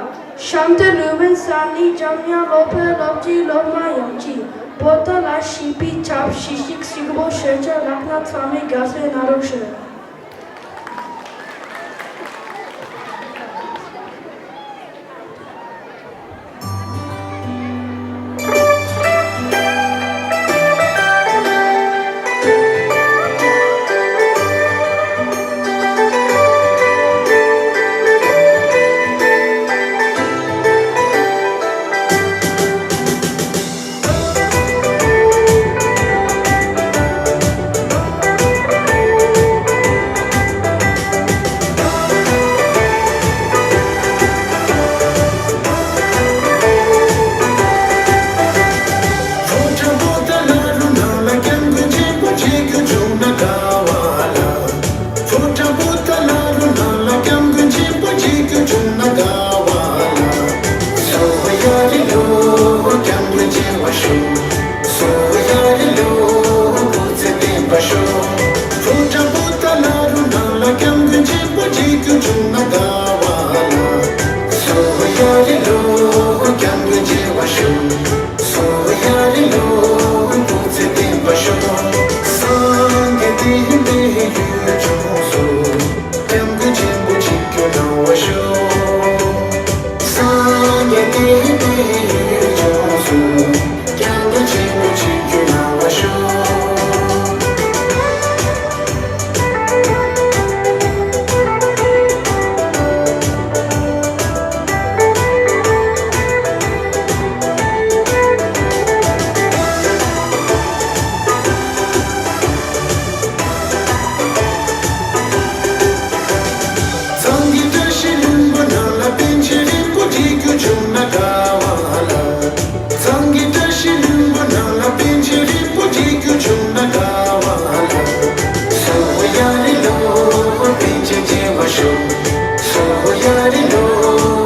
བྱམས་དེ་ལུས་འབེན་ས་ནི་འཇམ་དབྱངས་སློབ་དཔོན་སློབ་གྲྭའི་སློབ་མ་ཡོངས་ཀྱིས་པོ་ཏཱ་ལ་བྱིས་པའི་ཆབ་གཞིས་ཤིག་ཤིག་པོ་ཤེས་བྱ་ལག་ན་ཚང་མའི་དགའ་བསུ་གནང་རོགས་ཞུ། ཕོ་བྲང་པོ་ཏཱ་ལ་རུ་ནང་ལ་སྐྱབས་མགོན་ཆེན་པོ་མཇལ་རྒྱུ་བྱུང་ན་དགའ་བ་ལ། གསོལ་བ་ཡ་རི་ལོ། སྐྱབས་མགོན་མཇལ་བར་ཤོག་གསོལ་བ་ཡ་རི་ལོ། སྐུ་ཚེ་བརྟན་པར་ཤོག་ཕོ་བྲང་པོ་ཏཱ་ལ་རུ་ནང་ལ་སྐྱབས་མགོན་ཆེན་པོ་མཇལ་རྒྱུ་བྱུང་ན་དགའ་བ་ལ། གསོལ་བ་ཡ་རི་ལོ། སྐྱབས་མགོན་མཇལ་བར་ཤོག་གསོལ་བ་ཡ་རི་ལོ། སྐུ་ཚེ་བརྟན་པར་ཤོག་སངས་རྒྱས་བསྟན་པའི་ཡུལ་ལྗོངས་སུ། སྐྱབས་མགོན་ཆེན་པོ་ཆིབས་བསྒྱུར་གནང་བར་ཤོག་སངས་རྒྱས་བསྟན་པའི་ཡུལ་ལྗོངས་སུ། སྐྱབས་མགོན་ཆེན་པོ་ཆིབས་བསྒྱུར་གནང་བར་ཤོག་གཙང་གི་བཀྲ་ཤིས་ལྷུན་པོ་ནང་ལ་པཎ་ཆེན་རིན་པོ་ཆེ་མཇལ་རྒྱུ་བྱུང་ན་དགའ་བ་ལ། གཙང་གི་བཀྲ་ཤིས་ལྷུན་པོ་ནང་ལ་པཎ་ཆེན་རིན་པོ་ཆེ་མཇལ་རྒྱུ་བྱུང་ན་དགའ་བ་ལ། གསོལ་བ་ཡ་རི་ལོ། པཎ་ཆེན་མཇལ་བར་ཤོག་གསོལ་བ་ཡ་རི་ལོ།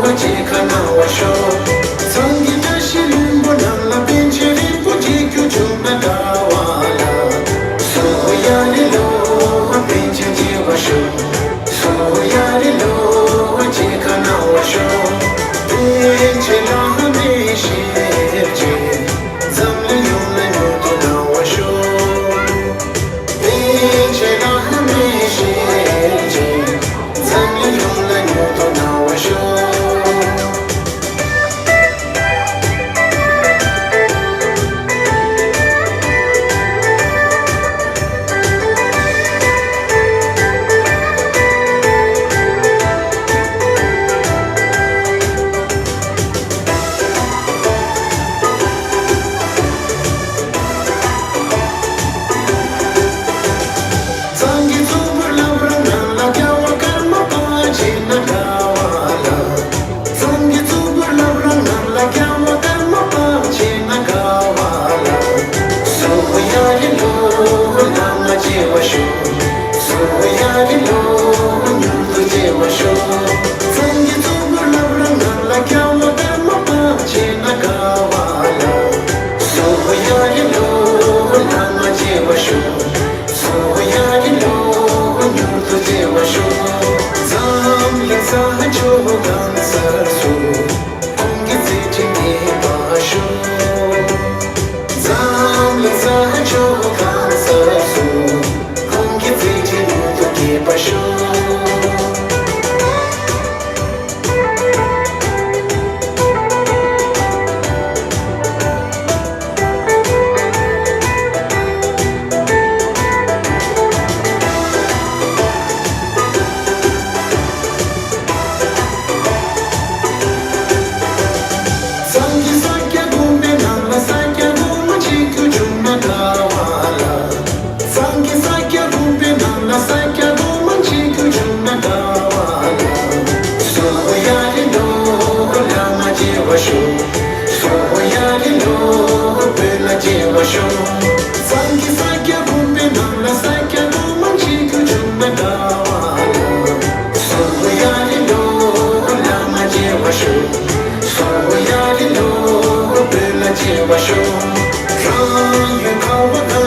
མཇལ་ཁ་གནང་བར་ཤོག་གཙང་གི་བཀྲ་ཤིས་ལྷུན་པོ་ནང་ལ་པཎ་ཆེན་རིན་པོ་ཆེ་མཇལ་རྒྱུ་བྱུང་ན་དགའ་བ་ལ། གསོལ་བ་ཡ་རི་ལོ། པཎ་ཆེན་མཇལ་བར་ཤོག་གསོལ་བ་ཡ་རི་ལོ། མཇལ་ཁ་གནང་བར་ཤོག་པཎ་ཆེན་བླ་མའི་ཞལ་མཇལ། འཛམ་གླིང་ཡོངས་ལ་མྱུར་དུ་གནང་བར་ཤོག་པཎ་ཆེན་བླ་མའི་ཞལ་མཇལ། འཛམ་གླིང་ཡོངས་ལ་མྱུར་དུ་གནང་བར་ཤོག་གཙང་གི་གཙུག་ཕུད་བླ་བྲང་ནང་ལ་རྒྱལ་བ་ཀརྨ་པ་མཇལ་ན་དགའ་བ་ལ། གཙང་གི་གཙུག་ཕུད་བླ་བྲང་ནང་ལ་རྒྱལ་བ་ཀརྨ་པ་མཇལ་ན་དགའ་བ་ལ། གསོལ་བ་ཡ་རི་ལོ། བླ་མ་མཇལ་བར་ཤོག་གསོལ་བ་ཡ་རི་ལོ། མྱུར་དུ་མཇལ་བར་ཤོག་གཙང་གི་གཙུག་ཕུད་བླ་བྲང་ནང་ལ་རྒྱལ་བ་ཀརྨ་པ་མཇལ་ན་དགའ་བ་ལ། གསོལ་བ་ཡ་རི་ལོ། བླ་མ་མཇལ་བར་ཤོག་གསོལ་བ་ཡ་རི་ལོ། མྱུར་དུ་མཇལ་བར་ཤོག་འཛམ་གླིང་ས་ཕྱོགས་གང་སར་སུ། ཁོང་གི་མཛད་འཕྲིན་རྒྱས་པར་ཤོག་འཛམ་གླིང་ས་ཕྱོགས་གང་སར་སུ། ཁོང་གི་མཛད་འཕྲིན་མྱུར་དུ་རྒྱས་པར་ཤོག་གཙང་གི་ས་སྐྱ་དགོན་པའི་ནང་ལ་ས་སྐྱ་སྒོ་མང་མཇལ་རྒྱུ་བྱུང་ན་དགའ་བ་ལ། གཙང་གི་ས་སྐྱ་དགོན་པའི་ནང་ལ་ས་སྐྱ་སྒོ་མང་མཇལ་རྒྱུ་བྱུང་ན་དགའ་བ་ལ། གསོལ་བ་ཡ་རི་ལོ། བླ་མ་མཇལ་བར་ཤོག་གསོལ་བ་ཡ་རི་ལོ། བོད་ལ་མཇལ་བར་ཤོག་གཙང་གི་ས་སྐྱ་དགོན་པའི་ནང་ལ་ས་སྐྱ་སྒོ་མང་མཇལ་རྒྱུ་བྱུང་ན་དགའ་བ་ལ། གསོལ་བ་ཡ་རི་ལོ། བླ་མ་མཇལ་བར་ཤོག་གསོལ་བ་ཡ་རི་ལོ། བོད་ལ་མཇལ་བར་ཤོག་རང་ཡུལ་ཁ་བ་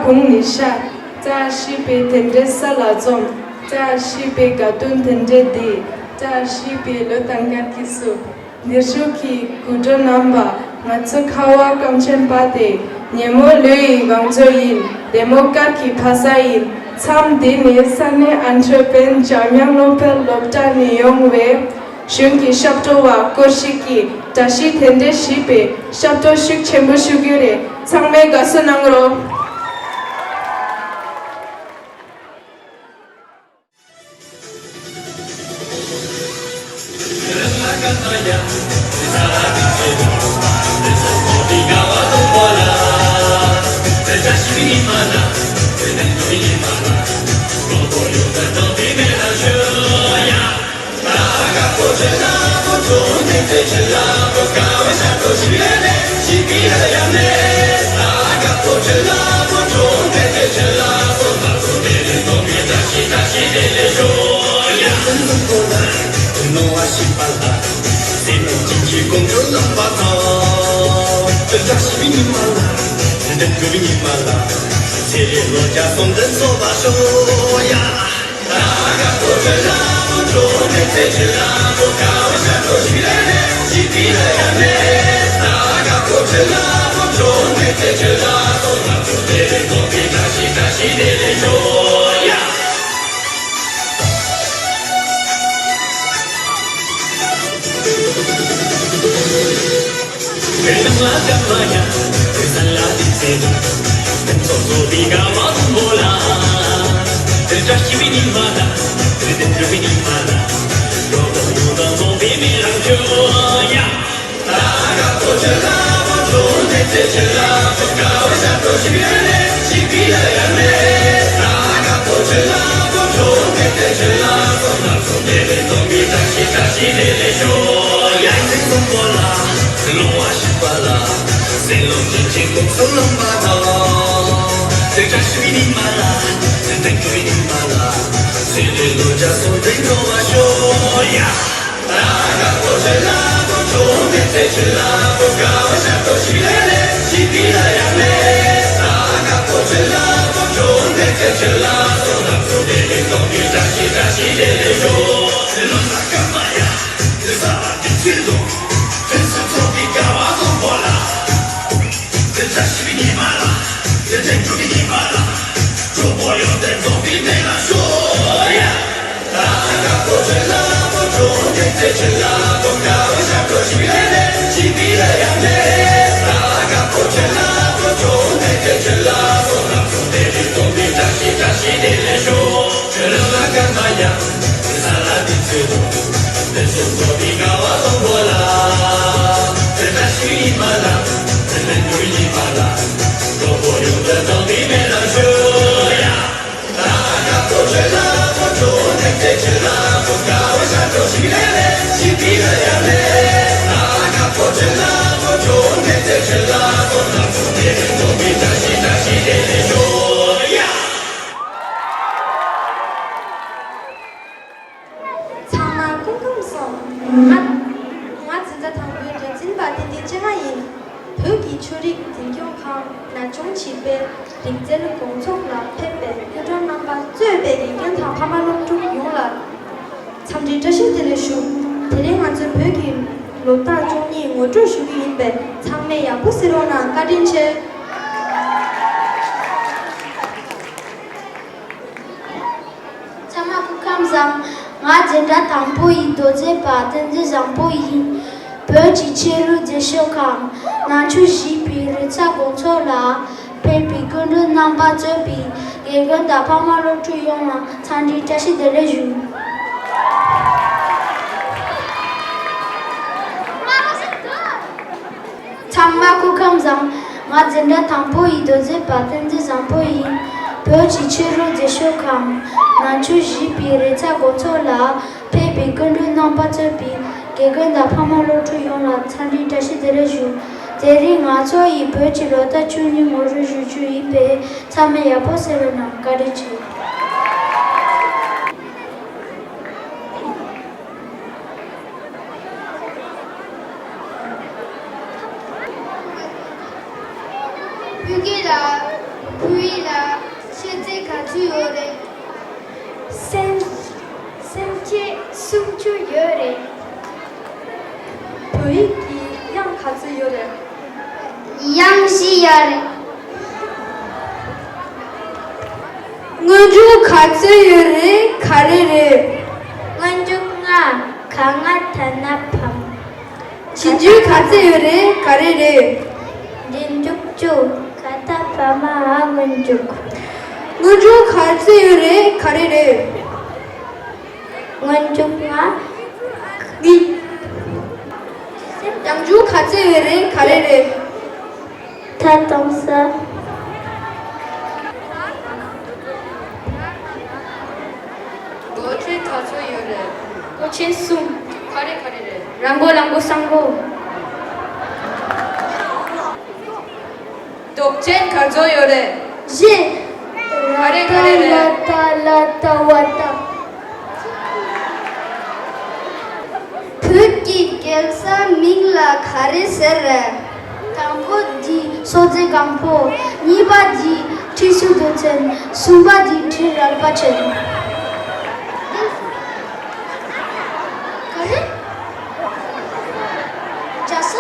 གུང་ནི་ཤར། བཀྲ་ཤིས་པའི་དེ་འདྲའི་ས་ལ་འཛོམས། བཀྲ་ཤིས་པའི་དགའ་སྟོན་དེ་འདྲའི་འདི། བཀྲ་ཤིས་པའི་ལོ་དང་སྐར་གྱི་སུ། འདིར་བཞུགས་ཀྱི་སྐུ་མགྲོན་རྣམ་པ། ང་ཚོ་ཁ་བ་གངས་ཅན་པ་སྟེ། ཉིན་མོ་ལོ་ཡི་བང་མཛོད་ཡིན། ལྡེ་མོ་སྐར་གྱི་ཕ་ས་ཡིན། མཚམས་འདི་ནི་ས་གནས་ཨན་ཊར་པན་འཇམ་དབྱངས་ནོ་བེལ་སློབ་གྲྭ་ནས་ཡོང་བའི་གཞོན་གྱི་ཞབས་བྲོ་བ་སྐོར་ཞིག་གིས་བཀྲ་ཤིས་དེ་འདྲའི་ཞེས་པའི་ཞབས་བྲོ་ཤུགས་ཆེན་པོ་ཞུ་རྒྱུ་རེད། ཚང་མས་དགའ་བསུ་གནང་རོགས། ཚང་མ་སྐུ་ཁམས་བཟང་། ང་ང་འཛིན་གྲྭ་དང་པོའི་འགོ་འཛིན་པ་བསྟན་འཛིན་སྤྱན་སྔ་ཡིན། བོད་ཀྱི་ཆོས་རིག་འཛིན་སྐྱོང་ཁང་ན་ཆུང་བྱིས་པའི་རིག་རྩལ་དགོང་ཚོགས་ལ་ཕེབས་པའི་སྐུ་མགྲོན་རྣམ་པ་གཙོས་པའི་དགེ་རྒན་དང་ཕ་མ་སློབ་ཕྲུག་ཡོངས་ལ། འཚམས་འདྲི་བཀྲ་ཤིས་བདེ་ལེགས་ཞུ། དེ་རིང་ང་ཚོའི་བོད་ཀྱི་ལོ་རྟགས་བཅུ་གཉིས་ངོ་སྤྲོད་ཞུ་རྒྱུ་ཡིན་པས་ཚང་མས་ཡག་པོ་གཟིགས་རོགས་གནང་། བཀའ་དྲིན་ཆེ། ཚང་མ་སྐུ་ཁམས་བཟང་། ང་འཛིན་གྲྭ་དང་པོ་ཡི་རྡོ་རྗེ་པ་བསྟན་འཛིན་བཟང་པོ་ཡིན། བོད་ཀྱི་ཆོས་ལུགས་མཛེས་ཤོས་ཁང་ན་ཆུང་བྱིས་པའི་རེས་གཟའ་དགོང་ཚོགས་ལ་ཕེབས་པའི་སྐུ་མགྲོན་རྣམ་པ་གཙོས་པའི་དགེ་རྒན་དང་ཕ་མ་སློབ་ཕྲུག་ཡོངས་ལ་འཚམས་འདྲིའི་བཀྲ་ཤིས་བདེ་ལེགས་ཞུ། ཚང་མ་སྐུ་ཁམས་བཟང་། ང་འཛིན་གྲྭ་དང་པོ་ཡི་རྡོ་རྗེ་པ་བསྟན་འཛིན་བཟང་པོ་ཡིན། བོད་ཀྱི་ཆོས་ལུགས་མཛེས་ཤོས་ཁང་ན་ཆུང་བྱིས་པའི་རེས་གཟའ་དགོང་ཚོགས་ལ་ཕེབས་པའི་སྐུ་མགྲོན་རྣམ་པ་གཙོས་པའི་དགེ་རྒན་དང་ཕ་མ་སློབ་ཕྲུག་ཡོངས་ལ་འཚམས་འདྲིའི་བཀྲ་ཤིས་བདེ་ལེགས་ཞུ། དེ་རིང་ང་ཚོ་ཡི་བོད་ཀྱི་ལོ་རྟགས་བཅུ་གཉིས་ངོ་སྤྲོད་ཞུ་རྒྱུ་ཡིན་པས་ཚང་མས་ཡག་པོ་གཟིགས་རོགས་གནང་། བཀའ་དྲིན་ཆེ། བོད་སྐད་ལ། བོད་ཡིག་ལ། ཅུ་ཡོད་རེད། བོད་ཡིག་གི་དབྱངས་ག་ཚོད་ཡོད་རེད། དབྱངས་བཞི་ཡོད་རེད། སྔོན་འཇུག་ག་ཚོད་ཡོད་རེད། ག་རེ་རེད། སྔོན་འཇུག་ལྔ། ག་ང་ད་ན་བ་མ། རྗེས་འཇུག་ག་ཚོད་ཡོད་རེད། ག་རེ་རེད། རྗེས་འཇུག་བཅུ། ག་ད་བ་མ་འ་སྔོན་འཇུག་སྔོན་འཇུག་ག་ཚོད་ཡོད་རེད། ག་རེ་རེད། སྔོན་འཇུག་ལྔ། ཡང་འཇུག་ག་ཚོད་ཡོད་རེད། ག་རེ་རེད། ད་གཏོང་ས། སྒོ་ཁྲལ་ག་ཚོད་ཡོད་རེད། སྒོ་ཁྲལ་གསུམ། ག་རེ་ག་རེ་རེད། ར་མགོ་ལ་མགོ་ས་མགོ། འདོགས་ཅན་ག་ཚོད་ཡོད་རེད། བཞི། ག་རེ་ག་རེ་རེད། ལ་ཏ་ལ་ཏ་བ་ཏ། བོད་ཀྱི་རྒྱལ་ས་མིང་ལ་ག་རེ་ཟེར་རེད། དང་པོ་འདི་སོ་རྩེ་སྒང་པོ། གཉིས་པ་འདི་ཁྲི་ཟུར་དུས་ཆེན། གསུམ་པ་འདི་ཁྲི་རལ་པ་ཆེན། ག་རེ། རྒྱལ་ས།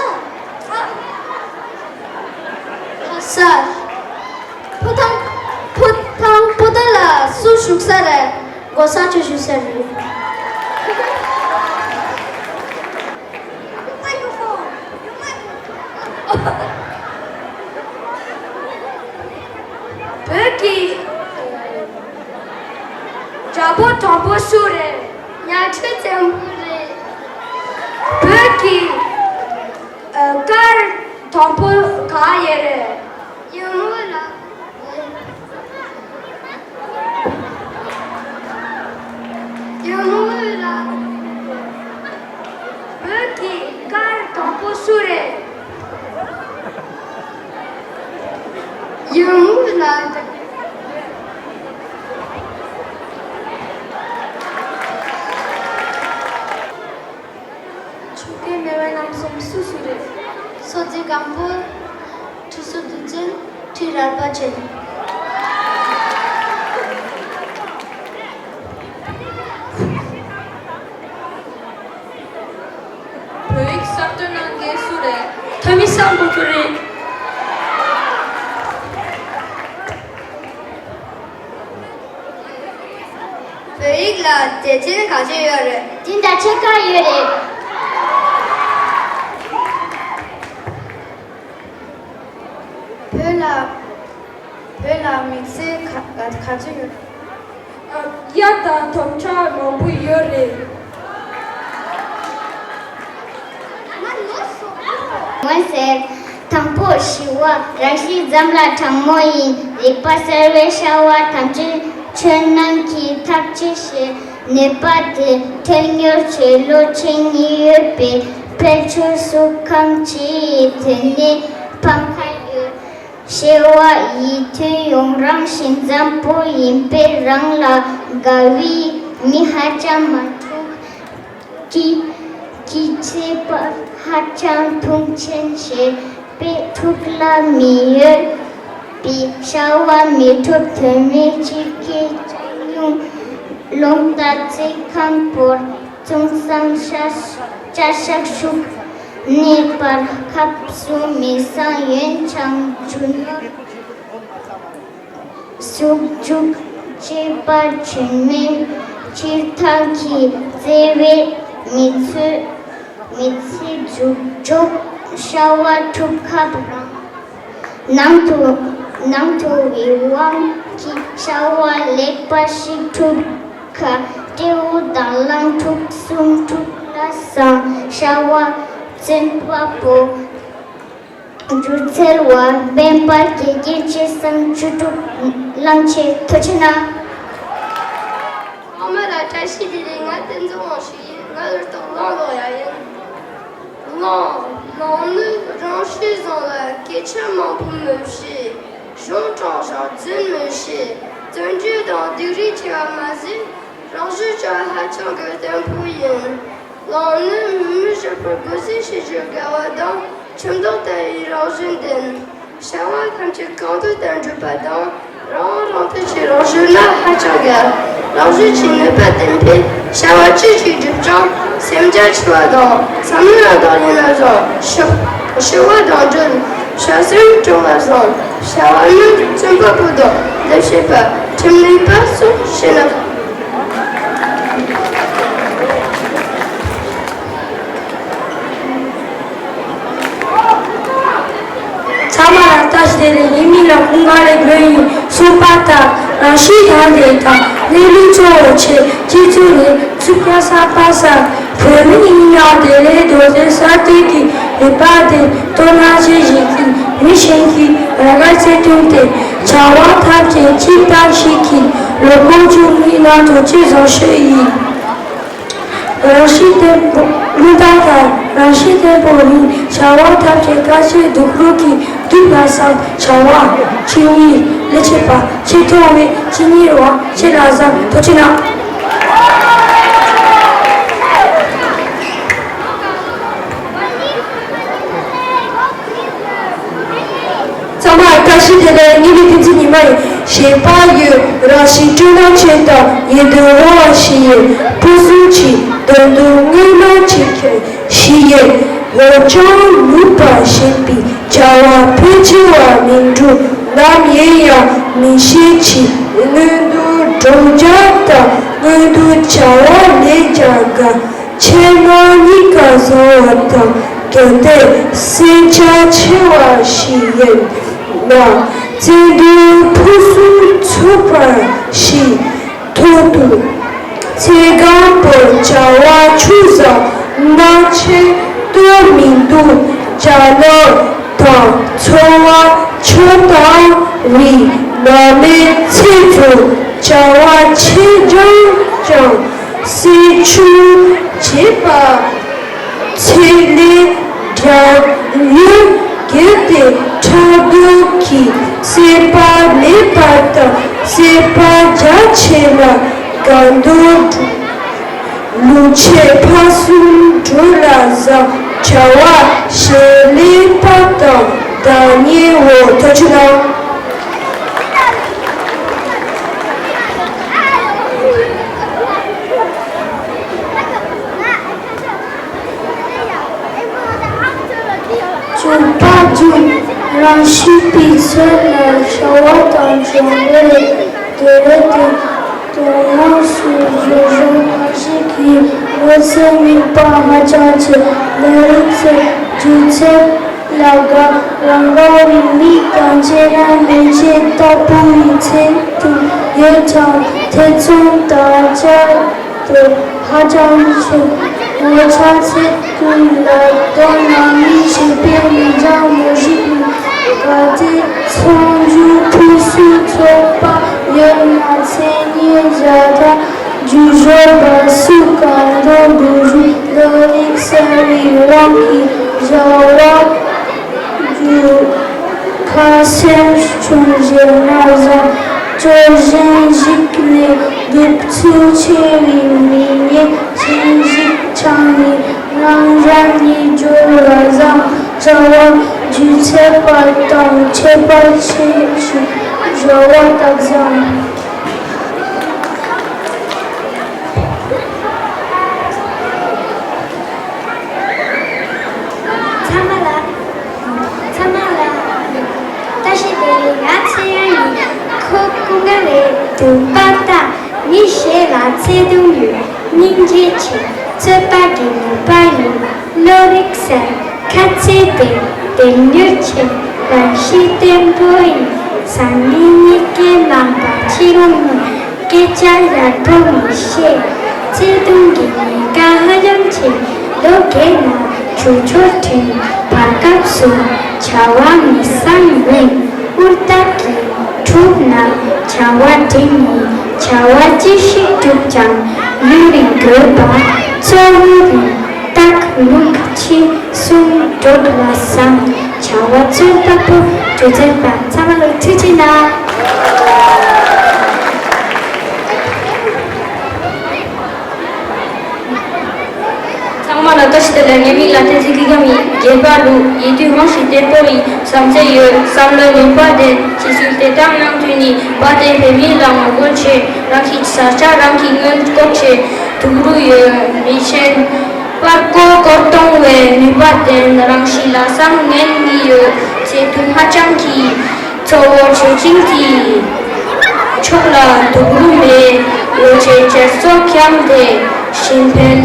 ལྷ་ས། ཕོ་བྲང་། ཕོ་བྲང་པོ་ཏ་ལ་སུ་བཞུགས་ས་རེད། གོང་ས་མཆོག་བཞུགས་ས་རེད། བོད་ཀྱི་རྒྱལ་པོ་དང་པོ་སུ་རེད། གཉའ་ཁྲི་བཙན་པོ་རེད། བོད་ཀྱི་ཨ། གར་དང་པོ་ག་ཡེ་རེད། ཡུ་མུ་ར། ཡུ་མུ་ར། བོད་ཀྱི་གར་དང་པོ་སུ་རེད། ཡུ་མུ་ར། ཆོས་རྒྱལ་མེས་དབོན་རྣམ་གསུམ་སུ་སུ་རེད། སོ་རྩེ་སྒང་པོ། ཁྲི་ཟུར་དུས་ཆེན། ཁྲི་རལ་པ་ཆེན། བོད་ཡིག་གསར་གཏོད་གནང་མཁན་སུ་རེད། ཐོན་མི་སམ་བྷོ་ཊ་རེད། བོད་ཡིག་ལ་སྡེ་ཚན་ག་ཚོད་ཡོད་རེད། འདི་འདྲ་ཕྱེད་ཀ་ཡོད་རེད། བོད་ལ། བོད་ལ་མི་ཚེ་ག་ག་ཚོད་ཡོད་རེད། ཨ། གཡའ་དང་དོམ་ཁྲ་མང་པོ་ཡོད་རེད། མངོན་གསལ། དང་པོ་ཞི་བ། རང་བཞིན་ཙམ་ལ་དྲང་མོ་ཡིན། རིག་པ་གསལ་བའི་ཤ་བ་ཐམས་ཅད་ཆོས་རྣམས་ཀྱི་ཐག་བཅད་བྱེད། ནུས་པ་དེ་འཕེལ་མྱུར་ཆེ་ལོ་ཆེན་གཉིས་ཡོད་པའི་འཕེལ་ཕྱུག་སུ་ཁམས་ཀྱི་དོན་ནི་ཕམ་ཁ་ཡོད། ཤེས་བ་ཡིད་མཐུན་ཡོང་རང་བཞིན་ཙམ་པོ་ཡིན་པས་རང་ལ་དགའ་བའི་མི་ཧ་ཅང་མ་འདུག་སྐྱིད། སྐྱིད་ཚེ་བར་ཧ་ཅང་ཐུགས་ཆེན་བྱེད་པས་ཕྲུག་ལ་མི་ཡོད་པའི་བྱ་བ་མི་འགྲུབ། དོན་མེད་ཕྱི་སྐད་ཅང་ཉུང་། རླུང་རྟ་རྩེ་ཁམ་བོར། གཙུག་སྲང་ཤ་ཤ་ཤག་ཤུག་ནས་བར་ཁབ་སུ་མི་སང་ཡོན་ཆང་ཆུ་ནོར། ཟུག་འཇུག་བཅས་པ་བྱེད་མིན་ཕྱིར་ཐང་གི་བརྩེ་བས་མི་ཚོད་མི་ཚེ་མཇུག་འཇོག་བྱ་བ་ཕྲུག་ཁབ་རང་ནང་དུ་ནང་དུ་བའི་དབང་གིས་བྱ་བ་ལེགས་པ་ཞིག་ཕྲུག་ཁ་སྤྲེའུ་དང་གླང་ཕྲུག་གསུམ་ཕྲུག་ལ་སང་བྱ་བ་བཙུན་པ་པོ། སྒྱུ་རྩལ་བ་དཔལ་འབར་དགེ་རྒྱས་བཅས་སམ་བཅུ་དྲུག་གླང་ཆེན། ཐུགས་རྗེ་གནང་། ཚང་མ་ལ་བཀྲ་ཤིས་བདེ་ལེགས། ང་བསྟན་འཛིན་དབང་ཕྱུག་ཡིན། ང་ལུང་རྟོགས་གླང་ལོ་ཡ་ཡིན། གླང་། གླང་ནི་རང་གཤིས་བཟང་ལ་སྐད་ཆ་མང་པོ་མི་བཤད། གཞུང་དྲང་ཞིང་རྫུན་མི་བཤད། བརྩོན་འགྲུས་དང་སྡུག་རུས་ཆེ་བ་མ་ཟད། རང་གཞུང་ཀྱང་ཧ་ཅང་གི་བརྟན་པོ་ཡིན། གླང་ནི་མི་མི་ཞིག་པར་གུས་བརྩི་བྱེད་རྒྱུ་དགའ་བ་དང་ཁྱིམ་བདག་ལྟ་བུའི་རང་བཞིན་ལྡན། བྱ་བ་ཐམས་ཅད་གང་དུ་བསྟན་འགྲུབ་པ་དང་རང་དབང་རང་བརྟེན་གྱི་རང་བཞིན་ལ་ཧ་ཅང་དགའ། རང་བཞིན་གྱི་ནུས་པ་ལྡན་པས་བྱ་བ་ཅི་ཞིག་སྒྲུབ་ཀྱང་ སེམས་རྒྱ་ཆེ་བ་དང་། བསམ་བློ་དང་ལྡན་ན་བཟང་། ཤེས་ཤེས་པ་དང་འབྲེལ། ཤ་ཟན་དྲང་བ་བཟང་། བྱ་བ་ནི་བཙུན་པ་པོ་དང་ལས་བྱེད་པ། ཁྲིམས་ལུགས་པ་སོགས་བྱས་ན། ཚང་མ་ལ་བཀྲ་ཤིས་བདེ་ལེགས། ངའི་མིང་ལ་ཀུན་དགའ་རེ་དགོན་ཡིན། གསུམ་པ་ལྟར། རང་གཤིས་དང་ལྡན་དང་། གནས་ལུགས་གཙོ་བོར་བྱེད། སྤྱི་ཚོགས་ནི་ཚུགས་རྒྱ་གསར་པ་གསར། བོད་མི་ཡིན་ཡང་བདེ་ལེགས་རྡོ་རྗེ་གསར་གཏོད་ཀྱི་ནུས་པ་ལྡན། དོ་སྣང་ཆེ་བྱེད་ཀྱི་མི་གཞན་གྱི་རང་དགར་བརྩེ་དུང་ལྡན། བྱ་བ་ཐབས་ཅན་གཅིག་ལྟ་ཞིག་གིས། ལོ་ཁོག་བཅུ་གཉིས་ནང་དུ་ཅི་བཟང་ཤོས་ཡིན། རང་གཤིས་བརྟན་པོ། ཀུན་དགའ་ལྟར། རང་གཤིས་བརྟན་པོ་ཡིན། བྱ་བ་ཐབས་ཅན་དཀའ་སྤྱད་སྡུག་རུས་ཀྱིས། སྡུག་ལ་བསམ། བྱ་བ་ཆེ་ཉིད་ལས་བྱེད་པ། ཆེ་མཐོང་བའི་ཆེ་ཉིད་རང་ཆེ་ལ་བསམ། ཐུགས་རྗེ་གནང་། ཚང་མར་བཀྲ་ཤིས་བདེ་ལེགས། ངའི་མིང་བསྟན་འཛིན་ཉི་མ་ཡིན། གཞས་པ་ཡོད། རང་བཞིན་སྤྲོ་སྣང་ཆེ་དང་། ཡིད་དུ་འོང་བ་ཞིག་ཡིན། ཕུན་སུམ་ཚོགས། དོན་དུ་དངོས་སྣང་ཆེ་མཁན་ཞིག་ཡིན། འོ་ཅང་ལུས་པ་ཞན་པའི། བྱ་བ་ཕལ་ཆེ་བ་མི་འགྲུབ། ནམ་ཡིན་ཡང་མི་ཤེས་ཅི། སྔོན་དུ་འགྲོ་རྒྱུ་དང་། སྔོན་དུ་བྱ་བ་ལས་རྒྱུ་དགའ། ཆེ་ན་གཉིས་ཀ་བཟང་བ་དང་། གལ་ཏེ་སེམས་རྒྱ་ཆེ་བ་ཞིག་ཡིན་ན། བཙན་དུག་ཕུན་སུམ་ཚོགས་པ་ཞིག་ཐོག་ཏུ། ཚེ་གང་པོར་བྱ་བ་ཆུད་ཟ། སྣང་ཆེན་ལྟོས་མི་འདུག། རྒྱ་ནག་དང་འཚོ་བ་ཆོས་དང་རིག། ནང་མི་ཚེ་སྲོག་བྱ་བ་ཆེ་འབྱུང་ཀྱང་། སྲིད་ཇུས་བྱེད་པ་ཚེ་ལས་འབྲས་ཡོད། གལ་ཏེ་ཕྲག་དོག་གི་སྲེད་པ་མེད་པ་དང་། སྲེད་པ་རྒྱ་ཆེ་ན་གང་འདོད་འགྲུབ། ལུས་ཆེ་ཕུན་སུམ་འགྲུབ་ལ་བཟང་། བྱ་བ་ཞིག་ལས་པ་དང་བདག་ཉིད་འོང་། ཐུགས་རྗེ་གནང་། བཅུ་པ་བཅུ། རང་གཤིས་པའི་ཚུལ་ལ་བྱ་བ་དང་སྦྱོང་བརྡར། དེ་བས་ཏེ་དོ་སྣང་སོགས་སྦྱོར་བྱ་ནང་བཞིན་གྱི་གནས་ཚུལ་རྙེད་པ་ཧ་ཅང་ཆེ། ལས་རིགས་ཚོས་རྒྱུ་མཚན་ལ་དགའ། རང་དགའ་བའི་མི་གང་ཆེ་ན་མི་ཆེ་ལྟ་བུའི་ཚད་དུ་ཡོད་ཀྱང་། ཐེ་ཚོམ་དང་བཅས་ཏེ་ཧ་ཅང་ཆེ། ངོ་ཚ་ཚད་དུ་ལ་དོ་སྣང་མི་བྱེད་པའི་མི་ཚང་མོ་ཞིག་ཡིན། གལ་ཏེ་མཚོན་རྒྱུ་ཕུན་སུམ་ཚོགས་པ་ཡོད་ན། མཚན་ཉིད་བྱ་དང་རྒྱུ་སྦྱོར་བ་སུ་གང་འདོད་འགྲུབ་རུང་། བློ་རིག་གསལ་བའི་དབང་གིས་བྱ་བ་རྒྱུ་ཁ་སེམས་ཆུང་བྱས་ན་བཟང་། སྤྱོད་གཞན་ཞིག་ནས་གདུག་རྩུབ་ཆེ་བའི་མི་ཉེ། གཞན་ཞིག་ཆང་ནས་རྣམ་གཞག་ཉིད་སྦྱོར་བ་བཟང་། བྱ་བ་རྒྱུ་ཚད་པ་དང་ཁྱད་པར་ཆེ་ཞིང་བྱ་བ་རྟགས་བཟང་། ཚང་མ་ལ། ཚང་མ་ལ་བཀྲ་ཤིས་བདེ་ལེགས། ང་ཚེ་དབྱངས་ཡིན། ཁོ་ཀུན་དགའ་རེད་འདུག་པ་ལྟ། མི་གཞན་ལ་བརྩེ་དུང་ཡོད། སྙིང་རྗེ་ཆེ། རྩོད་པ་གི་ནུས་པ་ཡོད། བློ་རིག་གསལ། ཁ་ཚིག་བདེ། བདེ་མྱུར་ཆེ། རང་གཤིས་བརྟན་པོ་ཡིན། སང་ཉིན་གཉིས་ཀའི་རྣམ་པ་ཕྱི་རུ་མངོན། སྐད་ཆ་ཡག་པོ་མི་བཤད། བརྩེ་དུང་གི་ཉེན་ཁ་ཧ་ཅང་ཆེ། ལོ་རྒས་ན་ཆུ་ཆུར་ཐོན། བར་སྐབས་སུ་བྱ་བ་མི་བཟང་ཡིན། ཧུར་ཐག་གིས་བསྒྲུབས་ན་བྱ་བ་འགྲིག་ཡིན། བྱ་བ་ཅི་ཞིག་བསྒྲུབས་ཀྱང་ཡུན་རིང་དགོས་པ། གཙོ་བོ་ནི་རྟག་ལུགས་ཕྱི་སུམ་སྒྲོག་ལ་བཟང་། བྱ་བ་རྩོལ་བ་པོ་རྒྱུ་མཚན་པ། ཚང་མ་ལ་ཐུགས་རྗེ་གནང་། ཚང་མ་ལ་བཀྲ་ཤིས་བདེ་ལེགས། ངའི་མིང་ལ་བསྟན་འཛིན་སྐྱིད་སྒམ་ཡིན། རྒས་པ་ལུག་ཡིད་དུ་འོང་ཞིང་བརྟན་པོ་ཡིན། བསམ་ཚུལ་ཡོད། བསམ་བློའི་ནུས་པ་ལྡན། ཕྱི་ཚུལ་དེ་དག་ནང་དུ་ནི་བ་དན་བོད་མི་ལ་ངོ་རྒོལ་ཆེ། རང་གི་ས་ཆ་རང་གིས་སྔོན་འགོག་བྱེད། དུག་རུ་ཡོད། མི་ཆེན། པར་བརྐོ་བརྐོ་གཏོང་བའི་ནུས་པ་ལྡན། རང་གཤིས་ལ་བཟང་ངན་གཉིས་ཡོད། བརྩེ་དུང་ཧ་ཅང་གི་གཙོ་བོ་ཆོས་ཅན་གྱི་ཕྱོགས་ལ་དུག་རུ་མེད། ལོ་ཆེ་ཆེར་སྲོག་ཁྱམས་ཏེ་གཞན་ཕན་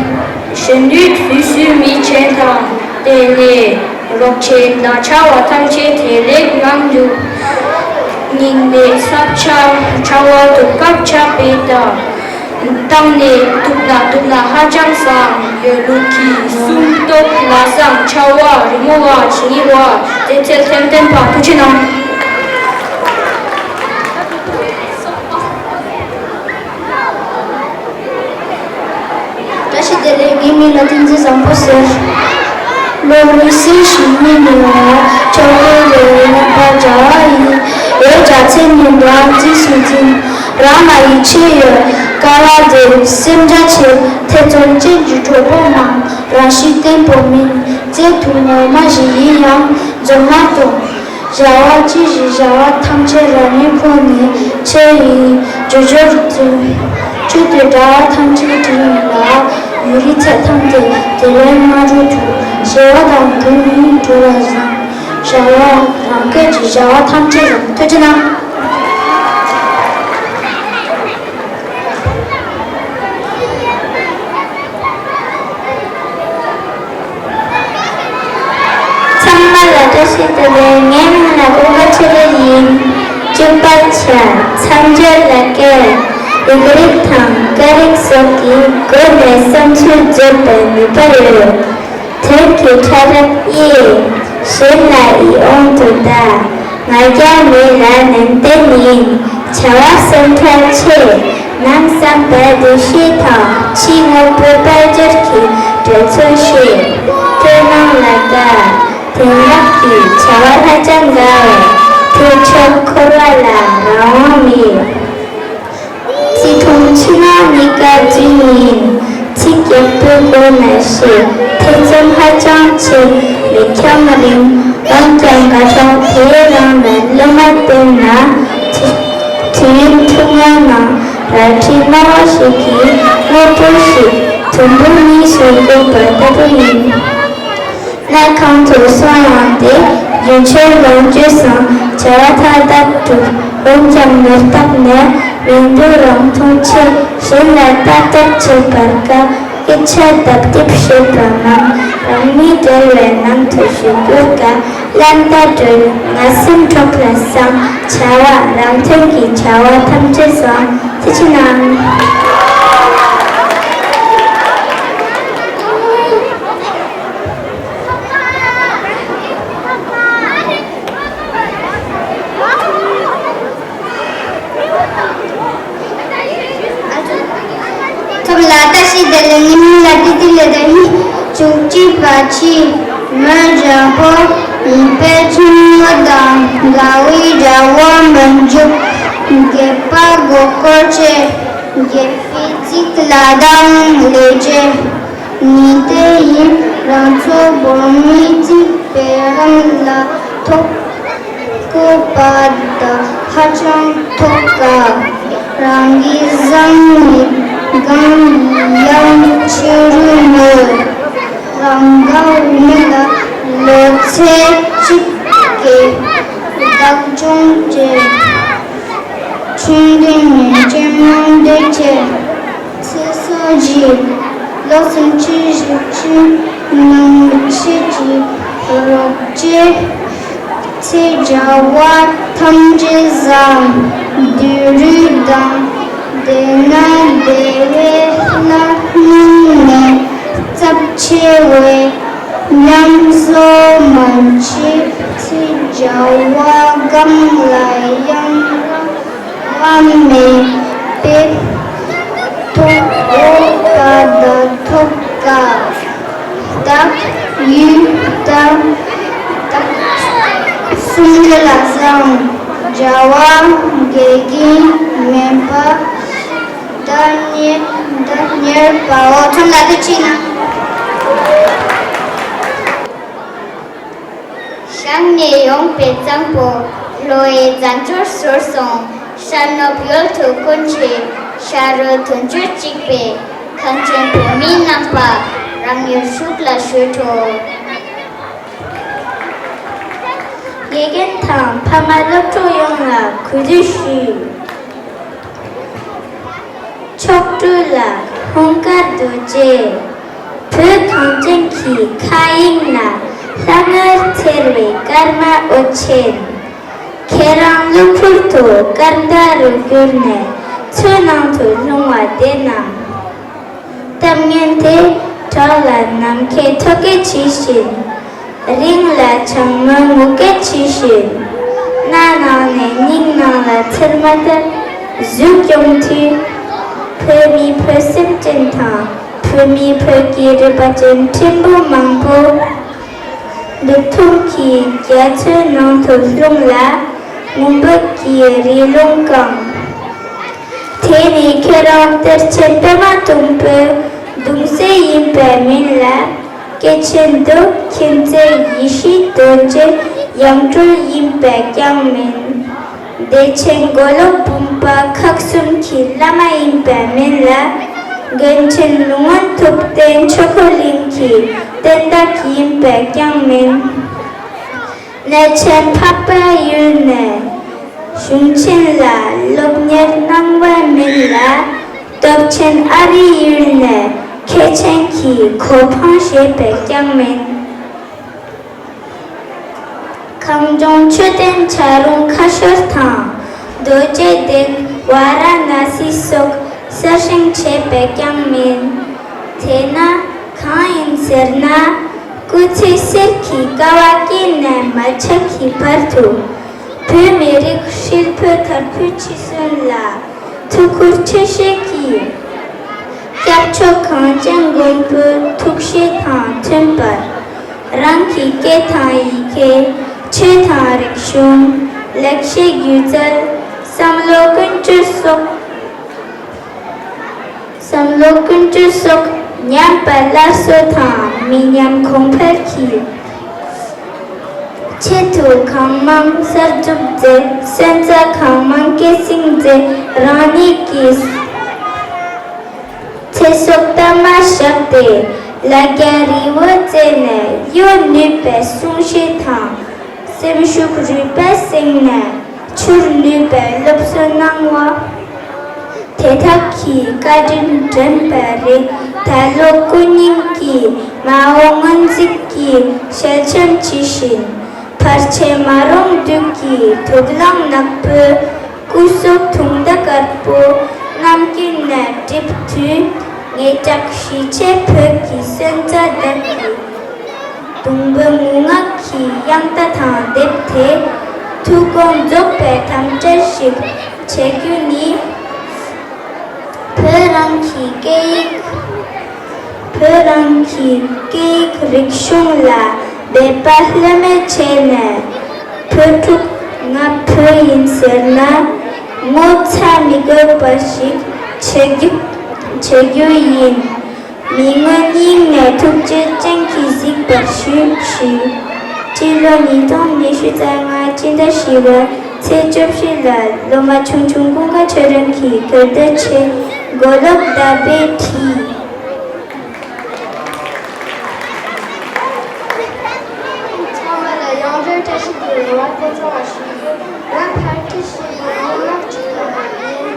གཞན་ནུས་སུས་སུའི་མི་ཆེན་དང་བརྟེན་ནས། རོགས་བྱེད་ན་བྱ་བ་ཐམས་ཅད་དེ་ལེགས་ངང་འགྲུབ། སྙིང་ནས་ཚབས་ཆེ་བྱ་བ་དུ་སྐབས་ཆགས་པའི་བརྟག་བཏང་ནས་གཏུབ་ན་གཏུབ་ན་ཧ་ཅང་བཟང་། ཡོད་ལུགས་ཀྱི་སུམ་སྟོབས་ལ་བཟང་། བྱ་བ་རི་མོ་བ་ཇི་ཡིན་བ། དེ་ཚེ་ལྷན་ལྡན་པ་ཐུགས་རྗེ་གནང་། བཀྲ་ཤིས་བདེ་ལེགས། ངའི་མིང་ལ་བསྟན་འཛིན་བཟང་པོ་ཟེར། ལོ་ཉི་ཤུ་ཞེ་གཉིས་ནས་ཆོས་སྐུལ་ལས་རིམ་པ་བྱ་བ་ཡིན། འོད་སྒྲ་ཚད་ནི་འདྲ་རྩིས་སུ་འཛིན། རང་ལ་ཡིད་ཆེས་ཡོད་དཀའ་བ་དེ། སེམས་རྒྱ་ཆེ་ཐེ་ཚོམ་ཅན་གྱི་གྲོགས་པོ་མང་། རང་གཤིས་བརྟན་པོ་མིན། བརྩེ་དུང་ངོ་མ་ཞིག་ཡིན་ཡང་འཛུམ་མ་གཏོང་། བྱ་བ་ཅི་ཞིག་བྱ་བ་ཐམས་ཅད་རང་ཉིད་ཁོ་ནས་ཆེ་ཡིན། ཇོ་ཇོར་བརྩོན། ཆུ་དེ་འདྲ་བ་ཐམས་ཅད་དྲི་ཡིན་ལ། ཡུན་རིང་ཚད་ཐམས་ཏེ་དེ་ལས་མ་འགྲོ་ཐུབ། བྱེ་བ་དང་དུ་ཡིན་འགྲོ་ལ་བཟང་། བྱ་བ་རང་སྐད་ཀྱི་བྱ་བ་ཐམས་ཅད་རང་། ཐུགས་རྗེ་གནང་། ཚང་མ་ལ་བཀྲ་ཤིས་བདེ་ལེགས། ངའི་མིང་ལ་ཀུན་དགའ་ཆོས་སྒྲོན་ཡིན། གཅེས་པར་བྱ། མཚམས་སྦྱོར་ལ་སྐད། ཡིག་རིགས་དང་སྐད་རིགས་སོགས་ཀྱི་སྒོ་ནས་བསམ་ཚུལ་བརྗོད་པའི་ནུས་པ་ཡོད། དོན་གྱི་ཕྲ་རབ་དབྱེ། གཞན་ལ་ཡིད་འོང་དུ་གདའ། ང་རྒྱལ་མེད་ལ་ནན་ཏན་ཡིན། བྱ་བ་སེམས་ཁྲལ་ཆེ། ནང་བསམ་པའི་འདུ་ཤེས་དང་། ཕྱི་དངོས་པོའི་དཔལ་འབྱོར་གྱི་འགྲོ་ཚུལ་ཤེས། སྤྲོ་སྣང་ལ་དགའ། དེང་རབས་ཀྱི་བྱ་བ་ལྷ་ལྕམ་དགའ་བས། ཐེག་མཆོག་འཁོར་བ་ལ་རང་དབང་མེད། བརྩེ་དུང་ཕྱི་ནང་གཉིས་ཀ་རྫུན་ཡིན། ཚིག་རྒྱག་པོའི་སྒོ་ནས་བཤད། ཐེ་ཚོམ་ཧ་ཅང་ཆེ། མིག་རྒྱང་རིང་། འོན་ཀྱང་དགའ་སྣང་དེའི་ནང་ནས་བློ་མ་བརྟན་ན། དུས་དུས་ཡུན་ཐུང་ངུའི་ནང་རལ་གྲིའི་སྣང་བ་ཞིག་གིས་དངོས་པོ་ཞིག་དུམ་བུ་གཉིས་སུ་བཀོད་པ་ལྟ་བུ་ཡིན། གནས་གང་དུ་སོང་ཡང་སྟེ། རྒྱུན་ཆད་ལོངས་སྤྱོད་བཟང་། བྱ་བ་མཐའ་དག་གྲུབ། འོན་ཀྱང་ནོར་བཏབ་ནས། མིང་དུ་རང་མཐོང་ཆེ། གཞན་ལ་ལྟ་རྟོག་བྱེད་པར་དཀའ། སྐད་ཆ་ལྡབ་ལྡིབ་བཤད་པ་མང་། རང་མི་བྲེལ་བའི་ནང་དུ་ཞུགས་རྒྱུར་དཀའ། བླ་མ་ལྟ་གྲོལ། ང་སེམས་གྲོགས་ལ་བཟང་། བྱ་བ་རང་དོན་གྱི་བྱ་བ་ཐམས་ཅད་བཟང་། ཐུགས་རྗེ་གནང་། ཐོབ་ལ་བཀྲ་ཤིས་བདེ་ལེགས། ངའི་མིང་ལ་བཀྲ་ཤིས་ལེགས་ལྡན་ཡིན། བཅུ་གཅིག་པ་ཆི་མོན་འཇམ་པོ། ཡིན་པའི་ཆུང་ངུ་དང་དགའ་བའི་དགྲ་བོ་མི་འཇུག་དགེ་བ་མགོ་སྐོར་ཆེ། དགེ་བའི་ཚིག་ལ་དང་ལས་བྱེད། ཉིན་དེ་ཡིན་རང་ཚོ་བོད་མི་གཅིག་པའི་རང་ལ་ཐོག་བཀོད་པ་དང་ཧ་ཅང་ཐོག་ཀ། རང་གི་བཟང་ནི་གང་ཡང་ཕྱི་རུ་མོས། རང་ག་མི་ལ་ལོ་ཚེ་གཅིག་གི་བདག་སྐྱོང་བྱེད། ཆུང་དུས་ནས་སྤྱི་དམངས་འདོད་ཆེ། ཚེ་སྲོག་གཞི། ལོ་སུམ་ཅུ་བཞི་བཅུ་ནང་ཆེད་ཀྱི་རོགས་བྱེད། ཚེ་བྱ་བ་ཐམས་ཅད་བཟང་། དུད་འགྲོ་དང་བསྡེབས་ན་བདེ་བའི་ལྷ་སྨན་ནས་ཚབས་ཆེ་བའི་ཉམས་གསོ་མ་བྱེད། ཚེ་བྱ་བ་གང་ལ་ཡང་རང་བ་མེད་པའི་ཐོག་འོག་པ་དང་ཐོག་ཀ། བདག་ཡུལ་དང་བདག་སུམ་ལ་བཟང་། བྱ་བ་དགེ་རྒན་མེད་པ། བདག་གཉེར་བདག་གཉེར་པའོ། ཚང་མ་ལ་ཐུགས་རྗེ་གནང་། ཞང་ནས་ཡོང་པའི་གཙང་པོ། ལྷོ་ཡི་རྫ་འཕྲུར་ཟུར་སོང་། ཤར་ནུབ་ཡུལ་དུ་ཀུན་གྱི། ཤ་རུས་དུང་ཕྱུར་གཅིག་པའི། ཐང་ཆེན་བོད་མིའི་རྣམ་པ་རང་ཡུལ་ཕྱུག་ལ་ཞུ་ཐུབ། དགེ་རྒན་དང་ཕ་མ་སློབ་ཕྲུག་ཡོངས་ལ་གུས་འདུད་ཞུ། མཆོག་སྤྲུལ་ལ་ཧུང་དཀར་རྡོ་རྗེ། བོད་གངས་ཅན་གྱི་མཁའ་དབྱིངས་ན་ལྷ་ངར་འཚེར་བའི་སྐར་མ་འོད་ཆེན། ཁྱེད་རང་གློ་བུར་དུ་སྐར་མདའ་རུ་གྱུར་ནས་མཚོའི་ནང་དུ་ལྷུང་བ་བདེན་ནམ། གཏམ་ངན་དེ་བྲག་ལ་ནམ་མཁའི་ཐོག་སྐད་ཇི་བཞིན། རིང་ལ་བྱང་མོའི་ངུ་སྐད་ཇི་བཞིན། རྣ་ནང་ནས་སྙིང་ནང་ལ་འཚེར་མ་ཐག་གཟུགས་སྐྱོང་མཐུད། བོད་མི་བོད་སེམས་ཅན་དང་བོད་མི་བོད་ཀྱི་རུས་པ་ཅན་ཕྲན་བུ་མང་པོ། འདུག་ཐུང་གི་རྒྱ་མཚོའི་ནང་དུ་ལྷུང་ལ། ངུ་འབོད་ཀྱི་རི་ལུང་གང་། དེ་ནི་ཁྱེད་རང་གཏེར་ཆེན་པད་མ་སྡོང་པོའི་གདུང་སྲས་ཡིན་པས་མིན་ལ། སྐྱེས་ཆེན་འདུག་མཁྱེན་བརྩེ་ཡེ་ཤེས་རྡོ་རྗེ་ཡང་སྤྲུལ་ཡིན་པས་ཀྱང་མིན། བདེ་ཆེན་མགོ་ལོག་བུམ་པ་ཁག་གསུམ་གྱི་བླ་མ་ཡིན་པས་མིན་ལ། མགོན་ཆེན་ལུང་དབང་ཐུབ་བསྟན་ཆོས་འཁོར་གླིང་གི་བསྟན་བདག་ཡིན་པས་ཀྱང་མིན། གནས་ཆེན་འཕགས་པའི་ཡུལ་ནས་གཞུང་ཆེན་ལ་སློབ་གཉེར་གནང་བས་མིན་ལ། སྟོབས་ཆེན་ཨ་རིའི་ཡུལ་ནས་མཁས་ཆེན་གྱི་གོ་འཕང་བཞེས་པས་ཀྱང་མིན། གངས་ལྗོངས་མཆོད་རྟེན་བྱ་རུང་ཁ་ཤོར་དང་རྡོ་རྗེ་གདན་ཝཱ་ར་ཎ་སི་སོགས་གསར་བཞེངས་བྱས་པས་ཀྱང་མིན། དེས་ན་གང་ཡིན་ཟེར་ན། སྐུ་ཚེ་གསེར་གྱི་ཀ་བ་སྐྱེས་ནས་མ་ཆགས་ཀྱི་བར་དུ། བོད་མི་རིགས་ཧྲིལ་པོའི་དར་ཕུད་འཆི་གསོན་ལ་ཐུགས་ཁུར་ཆེ་བཞེས་ཀྱིས། སྐྱབས་མཆོག་གངས་ཅན་མགོན་པོའི་ཐུགས་བཞེད་དང་མཐུན་པར། རང་གི་སྐད་དང་ཡི་གེ། ཆོས་དང་རིག་གཞུང་། ལེགས་བཤད་སྒྱུ་རྩལ། བསམ་བློ་ཀུན་སྤྱོད་སོགས། བསམ་བློ་ཀུན་སྤྱོད་སོགས་ཉམས་པ་སླར་གསོ་དང་མི་ཉམས་གོང་འཕེལ་གྱི་ཆེད་དུ་གང་མང་གསར་འཛུགས་མཛད། སོན་རྩ་གང་མང་སྐྱེད་སྲིང་མཛད། རང་ཉིད་ཀྱི་ཚེ་སྲོག་གཏའ་མར་བཞག་སྟེ། ལ་རྒྱ་རི་བོའི་རྩེ་ནས་གཡོ་ནུས་པའི་གསུང་བཤད་དང་། སེམས་ཤུགས་རུས་པའི་གསེང་ནས་འཕྱུར་ནུས་པའི་སློབ་གསོ་གནང་བ། དེ་དག་གི་བཀའ་དྲིན་དྲན་པའི་རིགས་ད་ལོ་སྐུ་རྙིང་གི་མ་འོངས་སྔོན་རྩིས་ཀྱི་ཞལ་ཆེམས་ཇི་བཞིན། བར་ཆད་མ་རུངས་བདུད་ཀྱི་དུག་རླངས་ནག་པོའི་སྐུ་གཟུགས་དུང་ཟླ་དཀར་པོ་གནམ་དཀྱིལ་ནས་བསྒྲིབས་དུས། ངེད་ཅག་གཞིས་བྱེས་བོད་ཀྱི་སོན་རྩ་དག་གི་སྡོང་པོའི་ངུ་ངག་གི་དབྱངས་རྟ་དང་བསྡེབས་ཏེ། ཐུགས་དགོངས་རྫོགས་པའི་དམ་བཅའ་ཞིག་བྱེད་རྒྱུ་ནི། བོད་རང་གི་སྐད་ཡིག་བོད་རང་གི་སྐད་ཡིག་རིག་གཞུང་ལ་འབད་པ་ལྷོད་མེད་བྱས་ནས། བོད་ཕྲུག་ང་བོད་ཡིན་ཟེར་ན་ངོ་ཚ་མི་དགོས་པ་ཞིག་བྱེད་རྒྱུ་བྱེད་རྒྱུ་ཡིན། མི་མངོན་སྙིང་ནས་ཐུགས་རྗེ་ཅན་གྱིས་གཟིགས་པར་ཞུ་ཞུ། སྤྱི་ལོ་ཉིས་སྟོང་ཉི་ཤུ་རྩ་ལྔ་སྤྱི་ཟླ་བཞི་པ་ཚེས་བཅུ་བཞི་ལ་སློབ་མ་ཆུང་ཆུང་ཀུན་དགའ་ཆོས་སྒྲོན་གྱིས་གྱོད་དོན་ཆེད་མགོ་ལོག་བརྡ་དཔེ་བྲིས། ཚང་མ་ལ་ཡང་བསྐྱར་བཀྲ་ཤིས་བདེ་ལེགས་སྐུ་གཟུགས་བཟང་པོ་ཞུ། ང་ཕལ་སྐད་ཞུ་ཡིན། ངའི་མིང་ལ་ཅི་ཐོགས་ཡིན།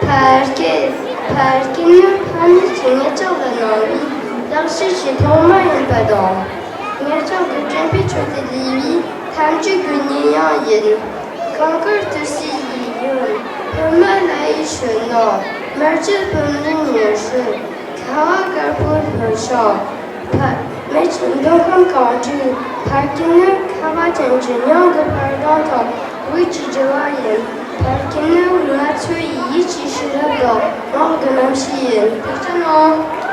ཕལ་སྐད། ཕལ་སྐད་ནི་ཕ་མེས་ཀྱིས་ངེད་ཅག་ལ་གནང་བའི་ལག་ཤེས་ཀྱི་ཐོག་མ་ཡིན་པ་དང་། ངེད་ཅག་གི་དྲན་པའི་མཆོད་རྟེན་ལི་ཝི་ཐམས་ཅད་ཀྱི་ཉེ་ཡང་ཡིན། གངས་དཀར་ཏི་སེ་ཡི་ཡུལ། བོད་མ་ལ་ཡི་ཤུལ་ནོ། མར་གྱི་བུམ་རིམ་ཉི་ཤུ། ཁ་བ་དཀར་པོའི་ལྷོ་ཕྱོགས། ཕ། མེ་ཆུ་མདོ་ཁམས་གངས་ཁྲོད། ཕ་སྐད་ནི་ཁ་བ་ཅན་གྱི་མྱིང་གི་བར་སྟོང་དང་དབུས་ཀྱི་རྒྱུ་བ་ཡིན། བར་སྐད་ནི་ང་ཚོའི་ཡིད་ཀྱི་ཤེས་རབ་དང་ངག་གི་རྣམ་ཤེས་ཡིན། ཐུགས་རྗེ་གནང་།